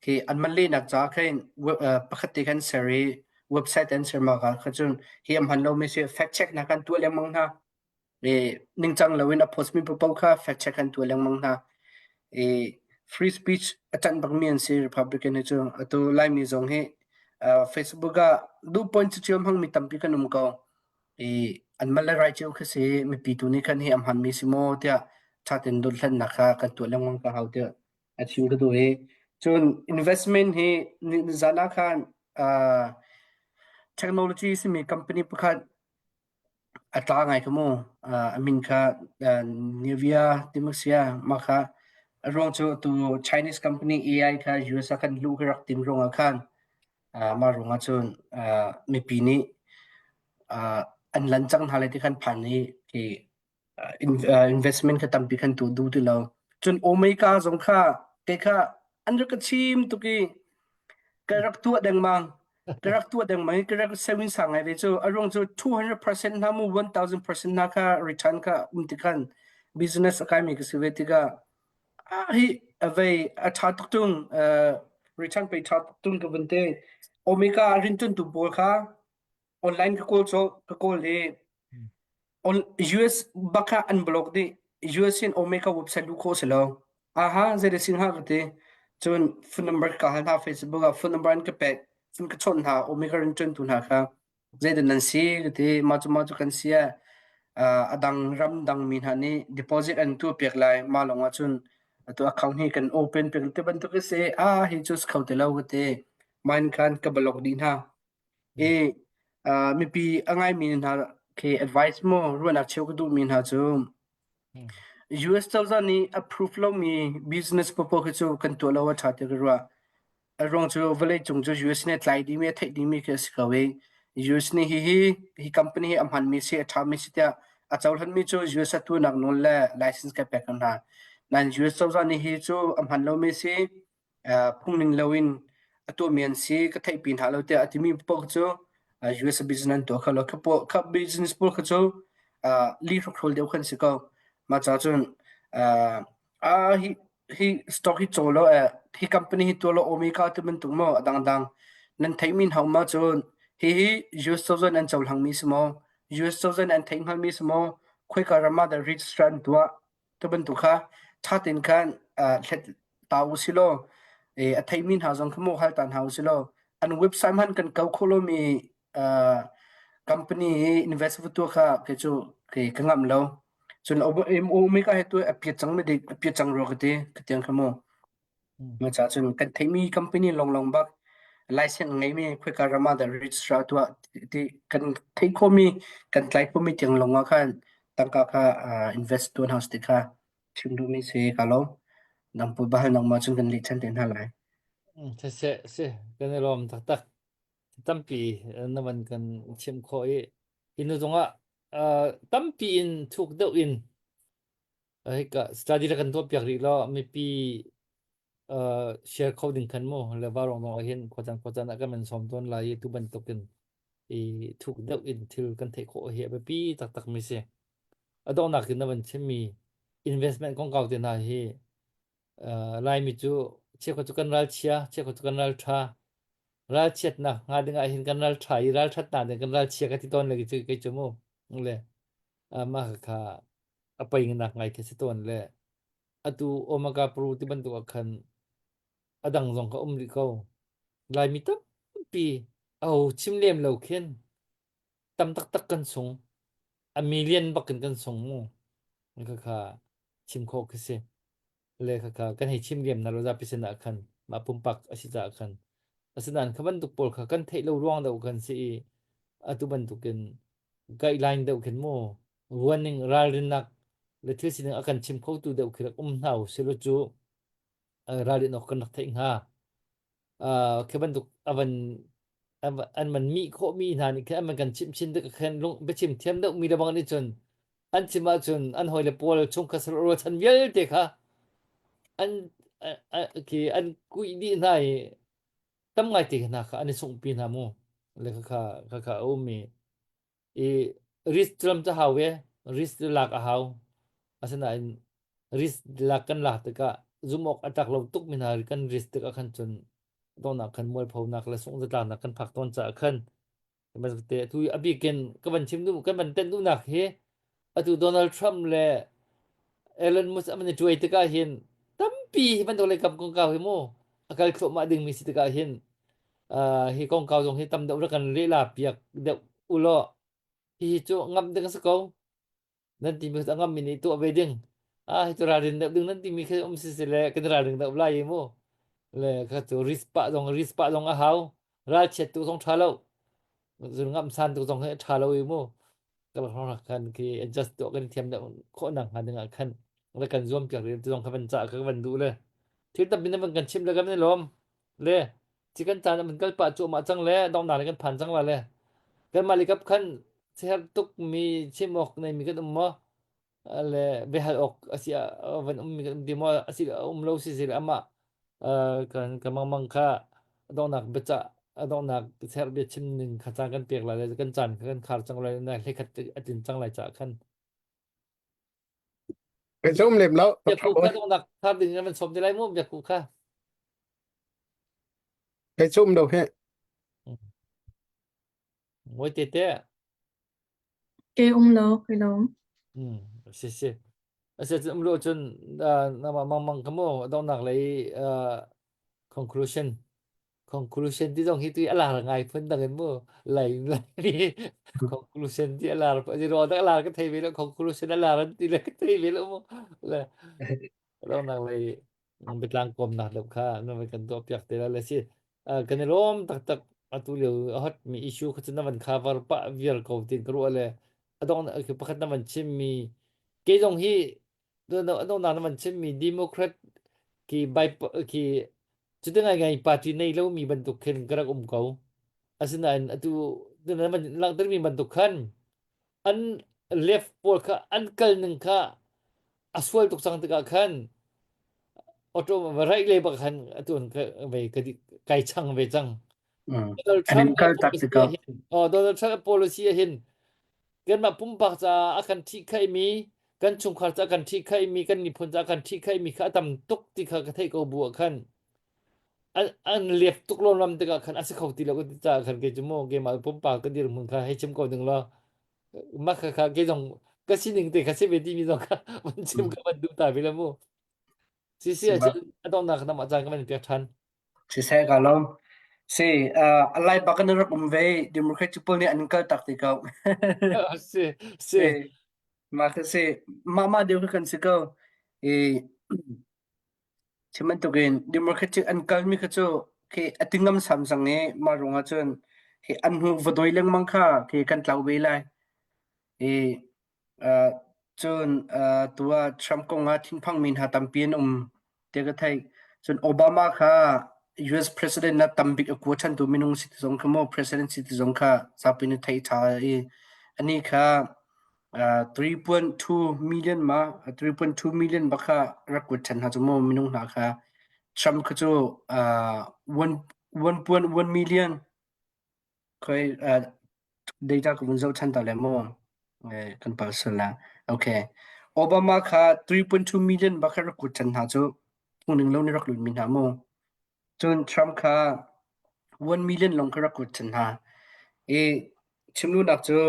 khi an man lehnak ca khin web, uh, pakhat te khan ser i website an ser ma kha cun hi am han lo mi si fact check na kan tuah lengmang hna i ningcang loin a post mi paoh kha fact check an tuah lengmang hna i free speech a ṭanh bakmi an si Republican hi cu atu Laimi zong hi uh, Facebook ah duh point cio hmangmi tampi kan um ko i an mal le rai cio khi si mipi tu nih khan hi a hmanmi si maw tiah ṭha tein dothlatnak kha kan tuah lengmang ka hau tiah a chim ka duh i cun investment hi zan ah khan uh, technology simi company pakhat a tla ngai kha mu a min kha Nivea Timosia mah kha a ruang cu tu Chinese company AI kha US ah khan luh khi rak tim ruang ah khan mah ruang ah cun mipi nih an lan cang hna lai ti khan phan i khi investment kha tampi khan tu duh ti lo. Cun Omega zong kha kei kha an rak ka chim tuk i ka rak tuah dengmang ka rak tuah dengmang i ka rak sewin sang ngai ve cu a ruang cu 200% hna mu 1000% hna kha return kha um ti khan business a kaimi ka si ve tikah ah hi a vei a ṭha tuk tung return pei ṭha tuk tung ka vun te Omega rin tun tu pawl kha online ka kawl cu ka kawl i on US bak kha an block dih US in Omega website luh khawh si lo aha zei sin ha ka ti cun phone number ka hal hna Facebook ah phone number an ka pek cun ka chawnh hna Omega rin ṭuan tu hna kha zeidah nan si ka ti mah cu mah cu kan si ah a dang ram dang mi hna nih deposit an tuah piak lai mah lawng ah cun atu account hi kan open piak ti bantuk a si ah hi cu si kho ti lo ka ti mine khan ka block dih hna I mipi a ngaimi hna khi advice maw ruahnak cheuh ka duhmi hna cu US cozah nih approve lomi business paohpaoh khi cu kan tuah lo a ṭha tiah ka ruah. A ruang cu vawleicung cu US nih a tlai dihmi a theih dihmi khi a si ko i US nih hihi hi company hi a hmanmi si a ṭhami si tiah a cohlanmi cu US a tuahnak nawl le license kan pek hna. Nain US cozah nih hi cu a hman lomi si phungning loin a tuahmi an si ka theihpi hna lo tiah a timi paoh cu US business an tuah kho lo. Kha business pawl kha cu li hrokhrol deuh khan si ko. Mah ca cun hi hi stock hi caw lo hi company hi tuah lo Omega ti bantuk maw a dangdang nan theihmi hna um ahcun hihi US cozah an cohlangmi si maw US cozah an theih hngalmi si maw khoika ram ah dah register an tuah Cu bantuk kha ṭha tein khan hlet ta u si law a theimi hna zong kha maw hal ta hna u si law an website hmanh kan kau khawh lomi company i invest va tuah kha kei cu kei ka ngamh lo. Cun Omega he tu a piat cang mi dik a piat cang rua ka ti ka tiang kha mu. Cucaah cun kan theihmi company lawnglawng bak license ngeimi khoika ram ah dah register tuah ti kan theih khawhmi kan tlai khawhmi tiang lawng ah khan. Tangka kha invest tuan hau ti kha chim duhmi si ka lo. Nang pu bahal nangmah cun kan leh ṭhan te hna lai. Siseh si kan i lawm taktak. Tampi na van kan chim khawh i hi nu zongah tampi in thuk deuh in hika study ra kan tuah piak rih law mipi share kho ding khan mu le varong zong ah hin khuacan khuacan ah kan van sawm tawn lai i tu bantukin i thuk deuh in thil kan theih khawh hi a biapi taktak mi si. A donghnak in na van chimmi investment kongkau te hna hi Laimi cu cheukhat cu kan ralchia, cheukhat cu kan ralṭha. Ralchiatnak hnga ding ah hin kan ralṭha i ralṭhatnak ding kan ralchia ka ti tawn le kei kei cu mu. Le mah kha a pei nak ngai khi si tawn le atu Omega Pro ti bantuk ah khan a dang zong kha um rih ko. Laimi tampi aho chim lem lo khin tam taktak kan sung. A million bak in kan sung mu. Khakha chim khawh khi si. Le khakha kan hei chim lem na lo zapi sin ah khan mah pumpak a si caah khan. Asinain kha bantuk pawl kha kan theih lo ruang deuh kan si i atu bantukin guideline deuh khin mu ruaning ralrinnak le thil sining a kan chim khotu deuh khi rak um hna u silo cu ralrin awk kan rak theih hnga. Khi bantuk avan an man mi khawh mi hna nih khin an man kan chimh chin tik khin lung biachim thiam deuh mi le bang nih cun an chim ahcun an hawile pawl chungkhat rualchan vialte kha an khi an kuih dih hna i tam ngai te hna kha an i sunghpi hna mu le kha kha kha a um i i risk lam cu hau ve risk lak a hau asinain risk lak kan lak tikah zum awk a tlak lo tuk mi hna kan risk tikah khan cun donghnak khan mualphonak le sungzatlaknak kan phak tawn caah khan te atu a bikin ka van chim duh kan van tenh duhnak hi atu Donald Trump le Elon Musk an i tuai tikah hin tampi hi bantuk lei kam kongkau hi mu a kal thluahmah dingmi si tikah hin hi kongkau zong hi tam deuh rak kan lehla piak deuh ulaw hihi cu ngamh ding a si ko nan timi a ngammi nih tuah ve ding ah hi cu ralrin deuh ding nan timi khi um si si le kan ralring deuh lai i mu le kha cu risk pah zong risk pah zong a hau ralchiat tu zong tha lo zun ngam san tu zong hi tha lo i mu kan rak khan khi adjust tuah kan thiam deuh khawh nak hnga ding ah khan le kan zuam piak ti zong kha van cah ka van duh le thil tampi na van kan chim le kan i lawm le ci kan caan an kal pah cuahmah cang le donghnak le kan phan cang la le kanmah le kap khan ser tuk mi chim awk nei mi kan um maw le biahal awk asi van um mi kan um ti maw asi um lo si si le amah kan ka mangmang kha donghnak biacah donghnak ser bia chim ning kha caan kan pek lai le kan caan kha kan khar cang lai na hlekhat atin cang lai ca khan Kan um lem lo. Biakku kha donghnak khar ding in van sawm te lai mu biakku kha. Kai cu um lo he. Ngoi te te. Ke um lo, kai lo. Hmm, si si. Ase um lo cun nama mang mang kamo donghnak lei conclusion conclusion ti zong hi tu a lar ngai phun dang in mu lai lai conclusion ti a lar pa ro dak lar ka thei ve lo conclusion a lar an ti le ka thei ve lo mu le donghnak lei biatlang kawmnak deuh kha na van kan tuah piak te la si kan i lawm taktak atu lio a hot mi issue kha cu na van cover pah vial ko tin ka ruah le adong pakhat na van chim mi ke zong hi adong na van chim mi democrat ki by ki cuti ngai ngai party nei lo mi bantuk khin ka rak um ko asinain atu na van langhter mi bantuk khan an left pawl kha an kal ning kha a sual tuk cang tikah khan auto right lei bak khan atu an ve kai chang ve cang Donald An Trump in kal tak tikah oh Donald Trump policy ah hin kanmah pumpak caah a kan ṭhihkhaih mi kan chungkhar caah kan ṭhihkhaih mi kan miphun caah kan ṭhihkhaih mi kha a tam tuk ti kha ka theih ko bu ah khan an an lep tuk lawmlam tikah khan a si kho ti lo ka ti caah khan kei cu mu keimah pumpak ka dirhmun kha hei chim ko ding law mah kha kha kei zong ka sining te kha si ve timi zong kha van chim ka van duh ta ve la mu si si ahcun a donghnak nam ah caan ka van pek ṭhan Siseh ka lawm. Si, uh, a lai bak in rak um ve. Democratic pawl nih an kal tak ti ko. Si si Si, mah kha si, mah mah deuh kha kan si ko. I Cu bantukin democratic an kalmi kha cu khi a ti ngamsam cang i mah ruangah cun khi an hnu va doi lengmang kha khi kan tlau ve lai. I. Uh, cun uh, tu ah Trump kong ah thinphangmi hna tampi an um tiah ka theih. Cun Obama kha US president na tambik a kua ṭhantu minung si ti zong kha maw president si ti zong kha zapi nih theih ṭha i anih kha uh, 3.2 million ma 3.2 million ba kha rak kuat ṭhan hna cu maw minung hna kha Trump kha cu uh, 1.1 million Khoi uh, data ka vun zoh ṭhan ta le maw eh, kan pal sual la. Okay. Obama kha 3.2 million ba kha rak kuat ṭhan hna cu phungning lo nih rak lut mi hna mu. Cun Trump kha 1 million lawng kha rak kuat ṭhan hna. I chimlunak cu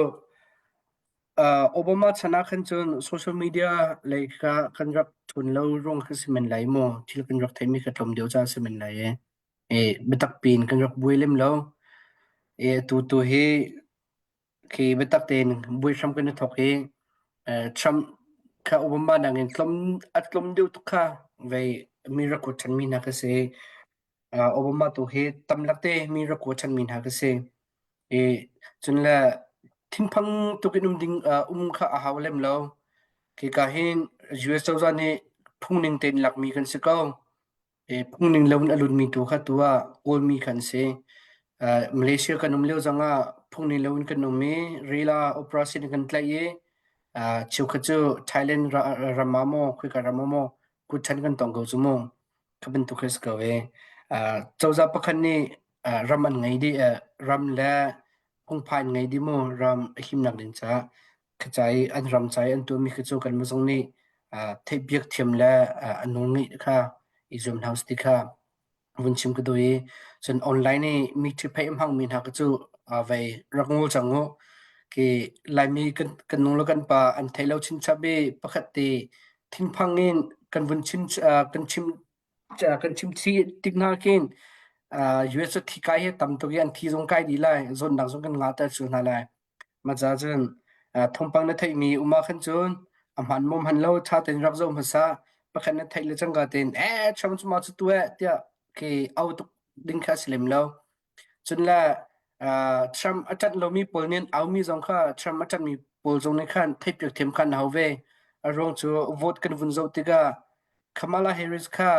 uh, Obama chan ah khan cun social media lei kha kan rak ṭhun lo ruang kha si men lai maw thil kan rak theimi kha tlawm deuh caah si men lai e. E biatak piin kan rak buai lem lo. E atu tu hi khi biatak tein buai hram kan i thawk i Trump kha Obama nakin tlawm a tlawm deuh tuk kha vei mi rak kuat ṭhanmi hna ka si. Obama tu hi tam lakte mi rak kuat ṭhanmi hna ka si. I cun le thinphang tuk in um ding um kha a hau lem lo. Khika hin US cozah nih phungning tein lakmi kan si ko. Phungning lo in a lutmi tu kha tu ah Kawlmi kha an si. Malaysia kan um lio zong ah phungning lo in kan um i Rila operation in kan tlaih i cheukhat cu Thailand ram ah maw khoika ram ah maw kutṭhan kan tong ko cu mu. Kha bantuk khi a si ko i cozah pakhat nih ram an ngei dih ram le phungphai an ngei dih mu ram a himnak ding caah Kha ca i an ram ca i an tuahmi khi cu kanmah zong nih theihpiak thiam le a nawl ngeih kha i zuam hna usih ti kha vun chim ka duh i cun online i mi ṭhipheih a hmangmi hna kha cu vei rak ngol cang u. Khi Laimi kan, kan nu le kan pa an thei lo chinchap i pakhat te thinphang in kan vun chim kan chim kan chim chih tik hna khin US cu thi kai hi tam tuk i an thi zong kai dih lai zawtnak zong kan ngah ter cu hna lai. Mahca cun thawngpang na theihmi um ah khan cun a hmaan maw hman lo ṭha tein rak zoh hmasa. Pakhat na theih le cangka tein ee Trump cu mah cu tu eh tiah khi au tuk ding kha a si lem lo. Cun le Trump a ṭanh lomi pawl nih an aumi zong kha Trump a ṭanhmi pawl zong nih khan theihpiak thiam khan a hau ve. A ruang cu vote kan vun zoh tikah Kamala Harris kha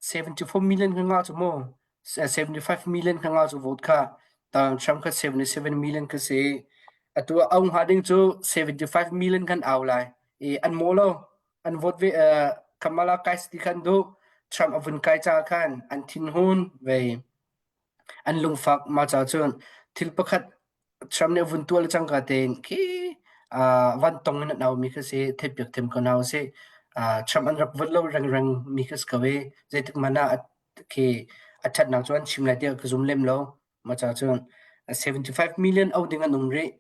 74 million kha ngah cu mu. 75 million kha nga cu vote kha Donald Trump kha 77 million kha si atu au hnga ding cu 75 million kan au lai i an mo lo an vote ve Kamala kai ti khan du Trump a vun kai cha khan an thinhun ve an lungfak ma cha cun thil pakhat Trump nih a vun tuah le cangka tein khi van tong in an aumi kha si theihpiak them ko hna usih. Trump an rak vote lo rengreng mi kha si ko i zeitik hmanh ah khi a ṭhatnak cu an chim lai tiah ka zum lem lo. Mah ca cun 75 million au ding an um rih.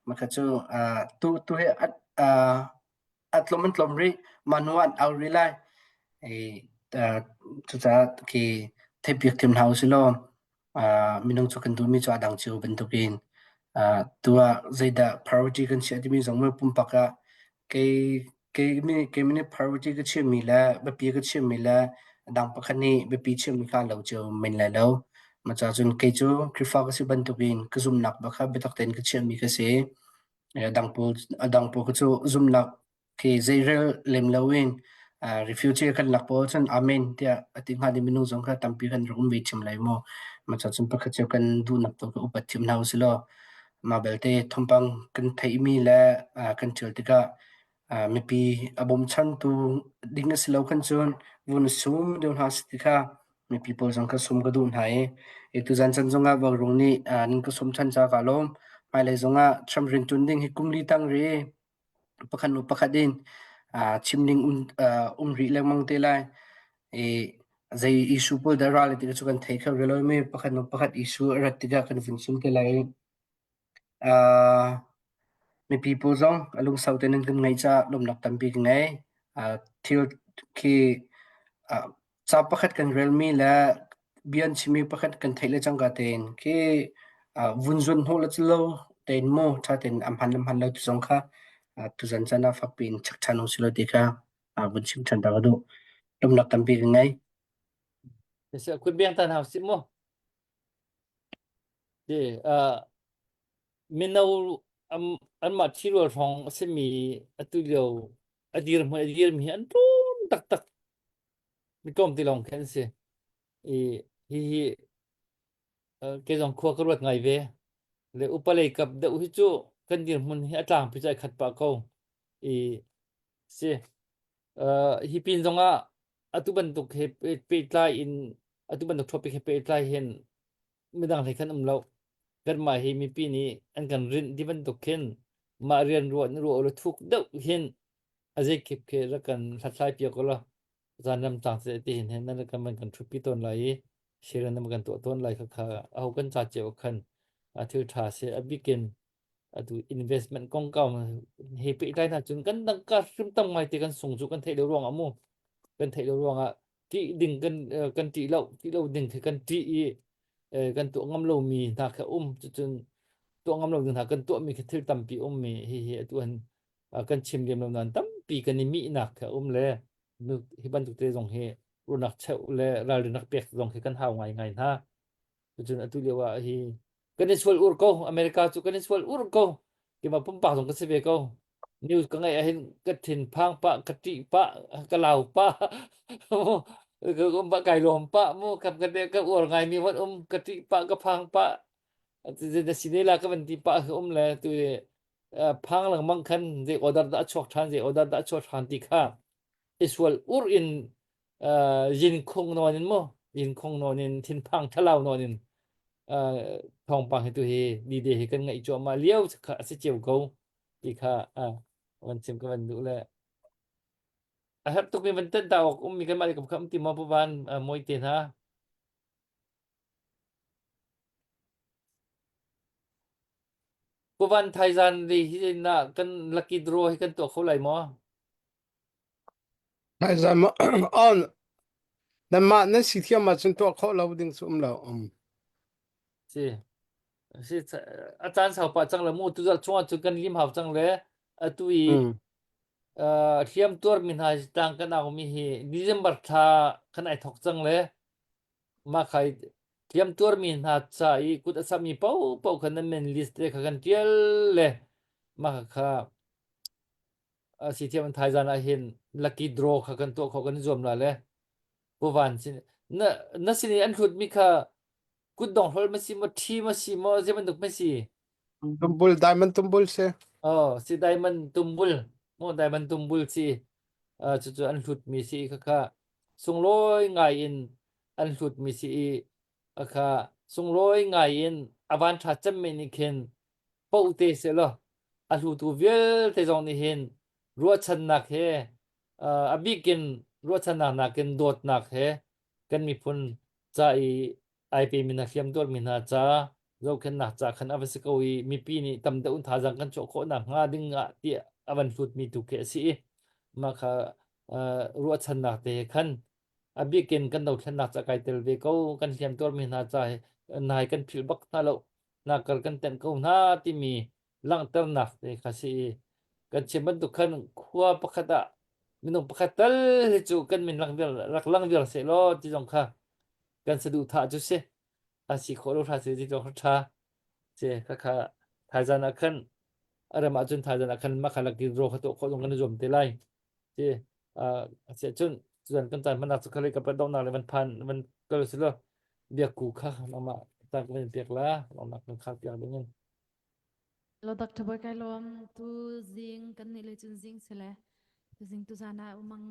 Mah kha cu tu tu hi a tlawm an tlawm rih. Mah hnu ah an au rih lai. Cucaah khi theihpiak thiam hna usih law minung cu kan duhmi cu a dang cio bantukin tu ah zeidah priority kan chiah timi zong pumpak ah kei kei nih priority ka chiahmi le biapi ka chiahmi le a dang pakhat nih biapi chiahmi kha lo cio men lai lo. Mah ca cun kei cu Khrihfa ka si bantukin ka zumhnak bak kha biatak tein ka chiahmi ka si. A dang pawl a dang pawl kha cu zumhnak khi zeirel lem loin refugee kan lak pawl cun amen tiah a ti hnga ding minung zong kha tampi kan rak um ve ṭhiam lai maw. Mah ca cun pakhat cio kan duhnak tu kha upat thiam hna usih law mah belte thawngpang kan theihmi le kan ṭial tikah mipi a bawmchantu ding a si lo khan cun vun sum deuh hna si ti kha mipi pawl zong kha sum ka duh hna i tuzan chan zongah Vauruang nih nan ka sum ṭhan ca ka lawm. Hmailei zongah Trump rianṭuan ding hi kum li tang ri pakhat hnu pakhat in chim ding um, um rih lengmang te lai. I zei issue pawl dah ra le ti cu kan thei kho rih lo mi pakhat hnu pakhat issue a rat tikah kan vun sum te lai. Mipi pawl zong a lungsau tein an kan ngaih caah lawmhnak tampi ka ngei. Thil khi ca pakhat kan relmi le bia an chimmi pakhat kan theih le cangka tein khi vun zuan hnawh le lo tein maw ṭha tein a hman le hman lo ti zong kha tuzan caan ah fakpi in check ṭhan usih law ti kha vun chim ṭhan ta ka duh. Lawmhnak tampi ka ngei. Kut biang tan hau si mu. Ti mino anmah ṭhirual hrawng a simi atu lio a dirhmun a dirmi hi an tlawm taktak. Mi tlawm ti lawng khi an si. I hihi kei zong khua ka ruat ngai ve. Le upa lei kap deuh hi cu kan dirhmun hi a tlangpi cu ai khat pah ko. I si. Uh, hi pin zongah atu bantuk he pehtlai in atu bantuk topic he pehtlai hin midang hlei khan um lo. Kanmah hi mipi nih an kan rinh ti bantuk khin mah rian ruah na ruah lo thuk deuh hin a zeikip khi rak kan hlathlai piak ulaw zan ram tang te ti hin hin nan kan man kan thupi tawn lai i share nan kan tuah tawn lai kha kha aho kan ca cio khan a thil tha se a bikin atu investment kongkau he pehtlai hna cun kan tangka hrim tam ngai te kan sung cu kan theih lo ruang ah mu kan theih lo ruang ah ṭih ding kan kan ṭih lo ṭih lo ding khi kan ṭih i kan tuah ngam lomi hna kha um cucun tuah ngam lo ding hna kan tuahmi khi thil tampi ummi hi hi atu han kan chim lem lo nain tampi kan i mihnak kha um le hi bantuk te zong hi ruahnak cheuh le ralrinnak pek zong khi kan hau ngai ngai hna cucun atu lio ah hi kan i sual ur ko America cu kan i sual ur ko keimah pumpak zong ka si ve ko news ka ngaih ahhin ka thin phang pah ka ṭih pah ka lau pah ka kai lawm pah mu ka ka ka uar ngai mi hon um ka ṭih pah ka phang pah na si ne la ka van ti pah um le tu phang lengmang khan zei order dah a chuak ṭhan zei order dah a chuak ṭhan ti kha i sual ur in yin khung nawn in mu yin khung nawn in thinphang thalau nawn in thawngpang hi tu hi ni de hi kan ngaih cuahmah lio kha a si cio ko ti kha van chim ka van duh le a herh tukmi van tenh ta awk ummi kanmah le kam ti maw puvan moi te hna Puvan thaizan ri hi na kan lucky draw hi kan tuah kho lai maw? Thaizan ma on nanmah nan si thiam ahcun tuah khawh lo ding cu um lo. Um. Si. Si a caan sau pah cang le mu tu zal chungah cun kan lim hau cang le atu i Mm. uh, hliam tuar mi hna tang kan au mi hi December thla kan ai thok cang le mah khai hliam tuar mi hna ca i kut a sammi paohpaoh kha nan min list te kha kan ṭial le mah kha a si thiam an thaizan ah hin lucky draw kha kan tuah khawh kan i zuam la le puvan sin na na sin i an hlut mi kha kutdong hlol ma si maw ṭhi ma si maw zei bantuk ma si Tumbul diamond tumbul si. oh si diamond tumbul mo diamond tumbul si uh, cucu an hlut mi si kha kha sunglawi ngai in an hlut mi si i kha sunglawi ngai in a van ṭha cemmi nih khin poh te seh law a hlutu vialte zong nih hin ruahchannak he a bik in ruahchannak nakin dawtnak he kan miphun ca i ai pemi hna hliamtuarmi hna ca zohkhenhnak ca khan a va si ko i mipi nih tam deuh in thazaang kan chuah khawh nakhnga ding ah tiah a van hlutmi tu khi a si i mah kha ruahchannak te he khan a bik in kan dothlennak ca kai tel ve ko kan hliamtuarmi hna ca hi nai kan philh bak hna lo nakar kan tenh ko hna timi langhternak te kha si i kan chim bantuk khan khua pakhat ah minung pakhat tal hi cu kan min lang vial rak lang vial seh law ti zong kha kan saduhthah cu si a si khawh lo hra si ti zong tha si kha kha thaizan ah khan a ram ahcun thaizan ah khan makha lak in ro kha tuah khawh zong kan i zuam te lai ti a si ahcun cun kan caan hmannak cu khalei ka pat donghnak le van phan van kal si lo biakku kha nangmah ta ka van pek la nangmah kan khak piak ding in Lo Dr. Boy kai lawm tu zing kan nih le cun zing sile tu zing tu zan ah umang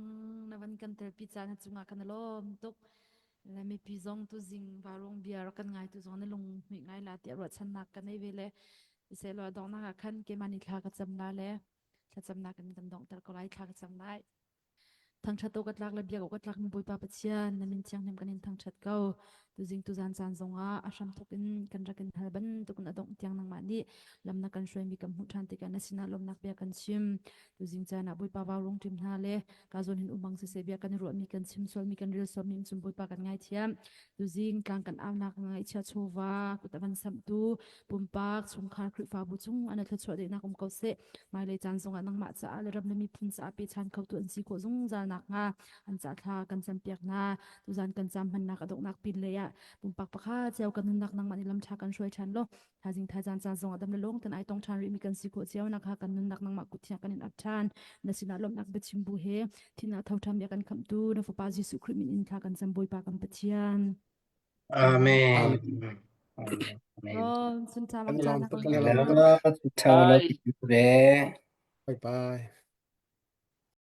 na van kan telpi ca na cungah kan lawm tuk le mipi zong tu zing varung bia rak kan ngai tu zong na lung hmuih ngai la tiah ruahchannak kan nei ve le seh lo donghnak ah khan keimah nih thla ka cam la le thlacamnak in kan donghter ko lai thla ka cam lai Thangṭhat awk a tlak le biak awk a tlakmi Bawipa Pathian, na min thianghlim kan in thangṭhat ko. Tuzing tuzan caan zongah a hramthawk in kan rak in hal bantukin a dongh tiang nangmah nih lam na kan hruaimi kan hmuh ṭhan tikah na sinah lawmhnak bia kan chim. Tuzing caan ah Bawipa vauruang ṭim hna le ka zawn hin umang siseh bia kan i ruahmi kan chim sualmi kan rel sualmi in cun Bawipa kan ngaithiam. Tuzing tlang kan aunak ngaihchia chawva kut a van samhtu pumpak chungkhar Khrihfabu cung an thluachuah dehnak um ko seh. Hmailei caan zongah nangmah caah le ram le miphun caah pechan khotu an si khawh zungzal nakhnga an ca thla kan campiak hna. Tuzan kan cam hmannak a donghnak pin lei ah. ah pumpak pakhat cio kan nunnak nangmah nih lam ṭha kan hruai ṭhan law Thaizing thaizan caan zong ah dam le lung ten ai tong ṭhan rihmi kan si khawh cio nak ha kan nunnak nangmah kut thiang kan in ap ṭhan. Na sinah lawmhnak biachim bu he thihnak tho ṭhan bia kan khamhtu na fapa Jesuh Khrih min in thla kan cam Bawipa kan Pathian. Amen. Amen. Amen. Oh, sun Kan i lawm tuk, kan i lawm tuk. Hello, Bye. Bye. Bye bye.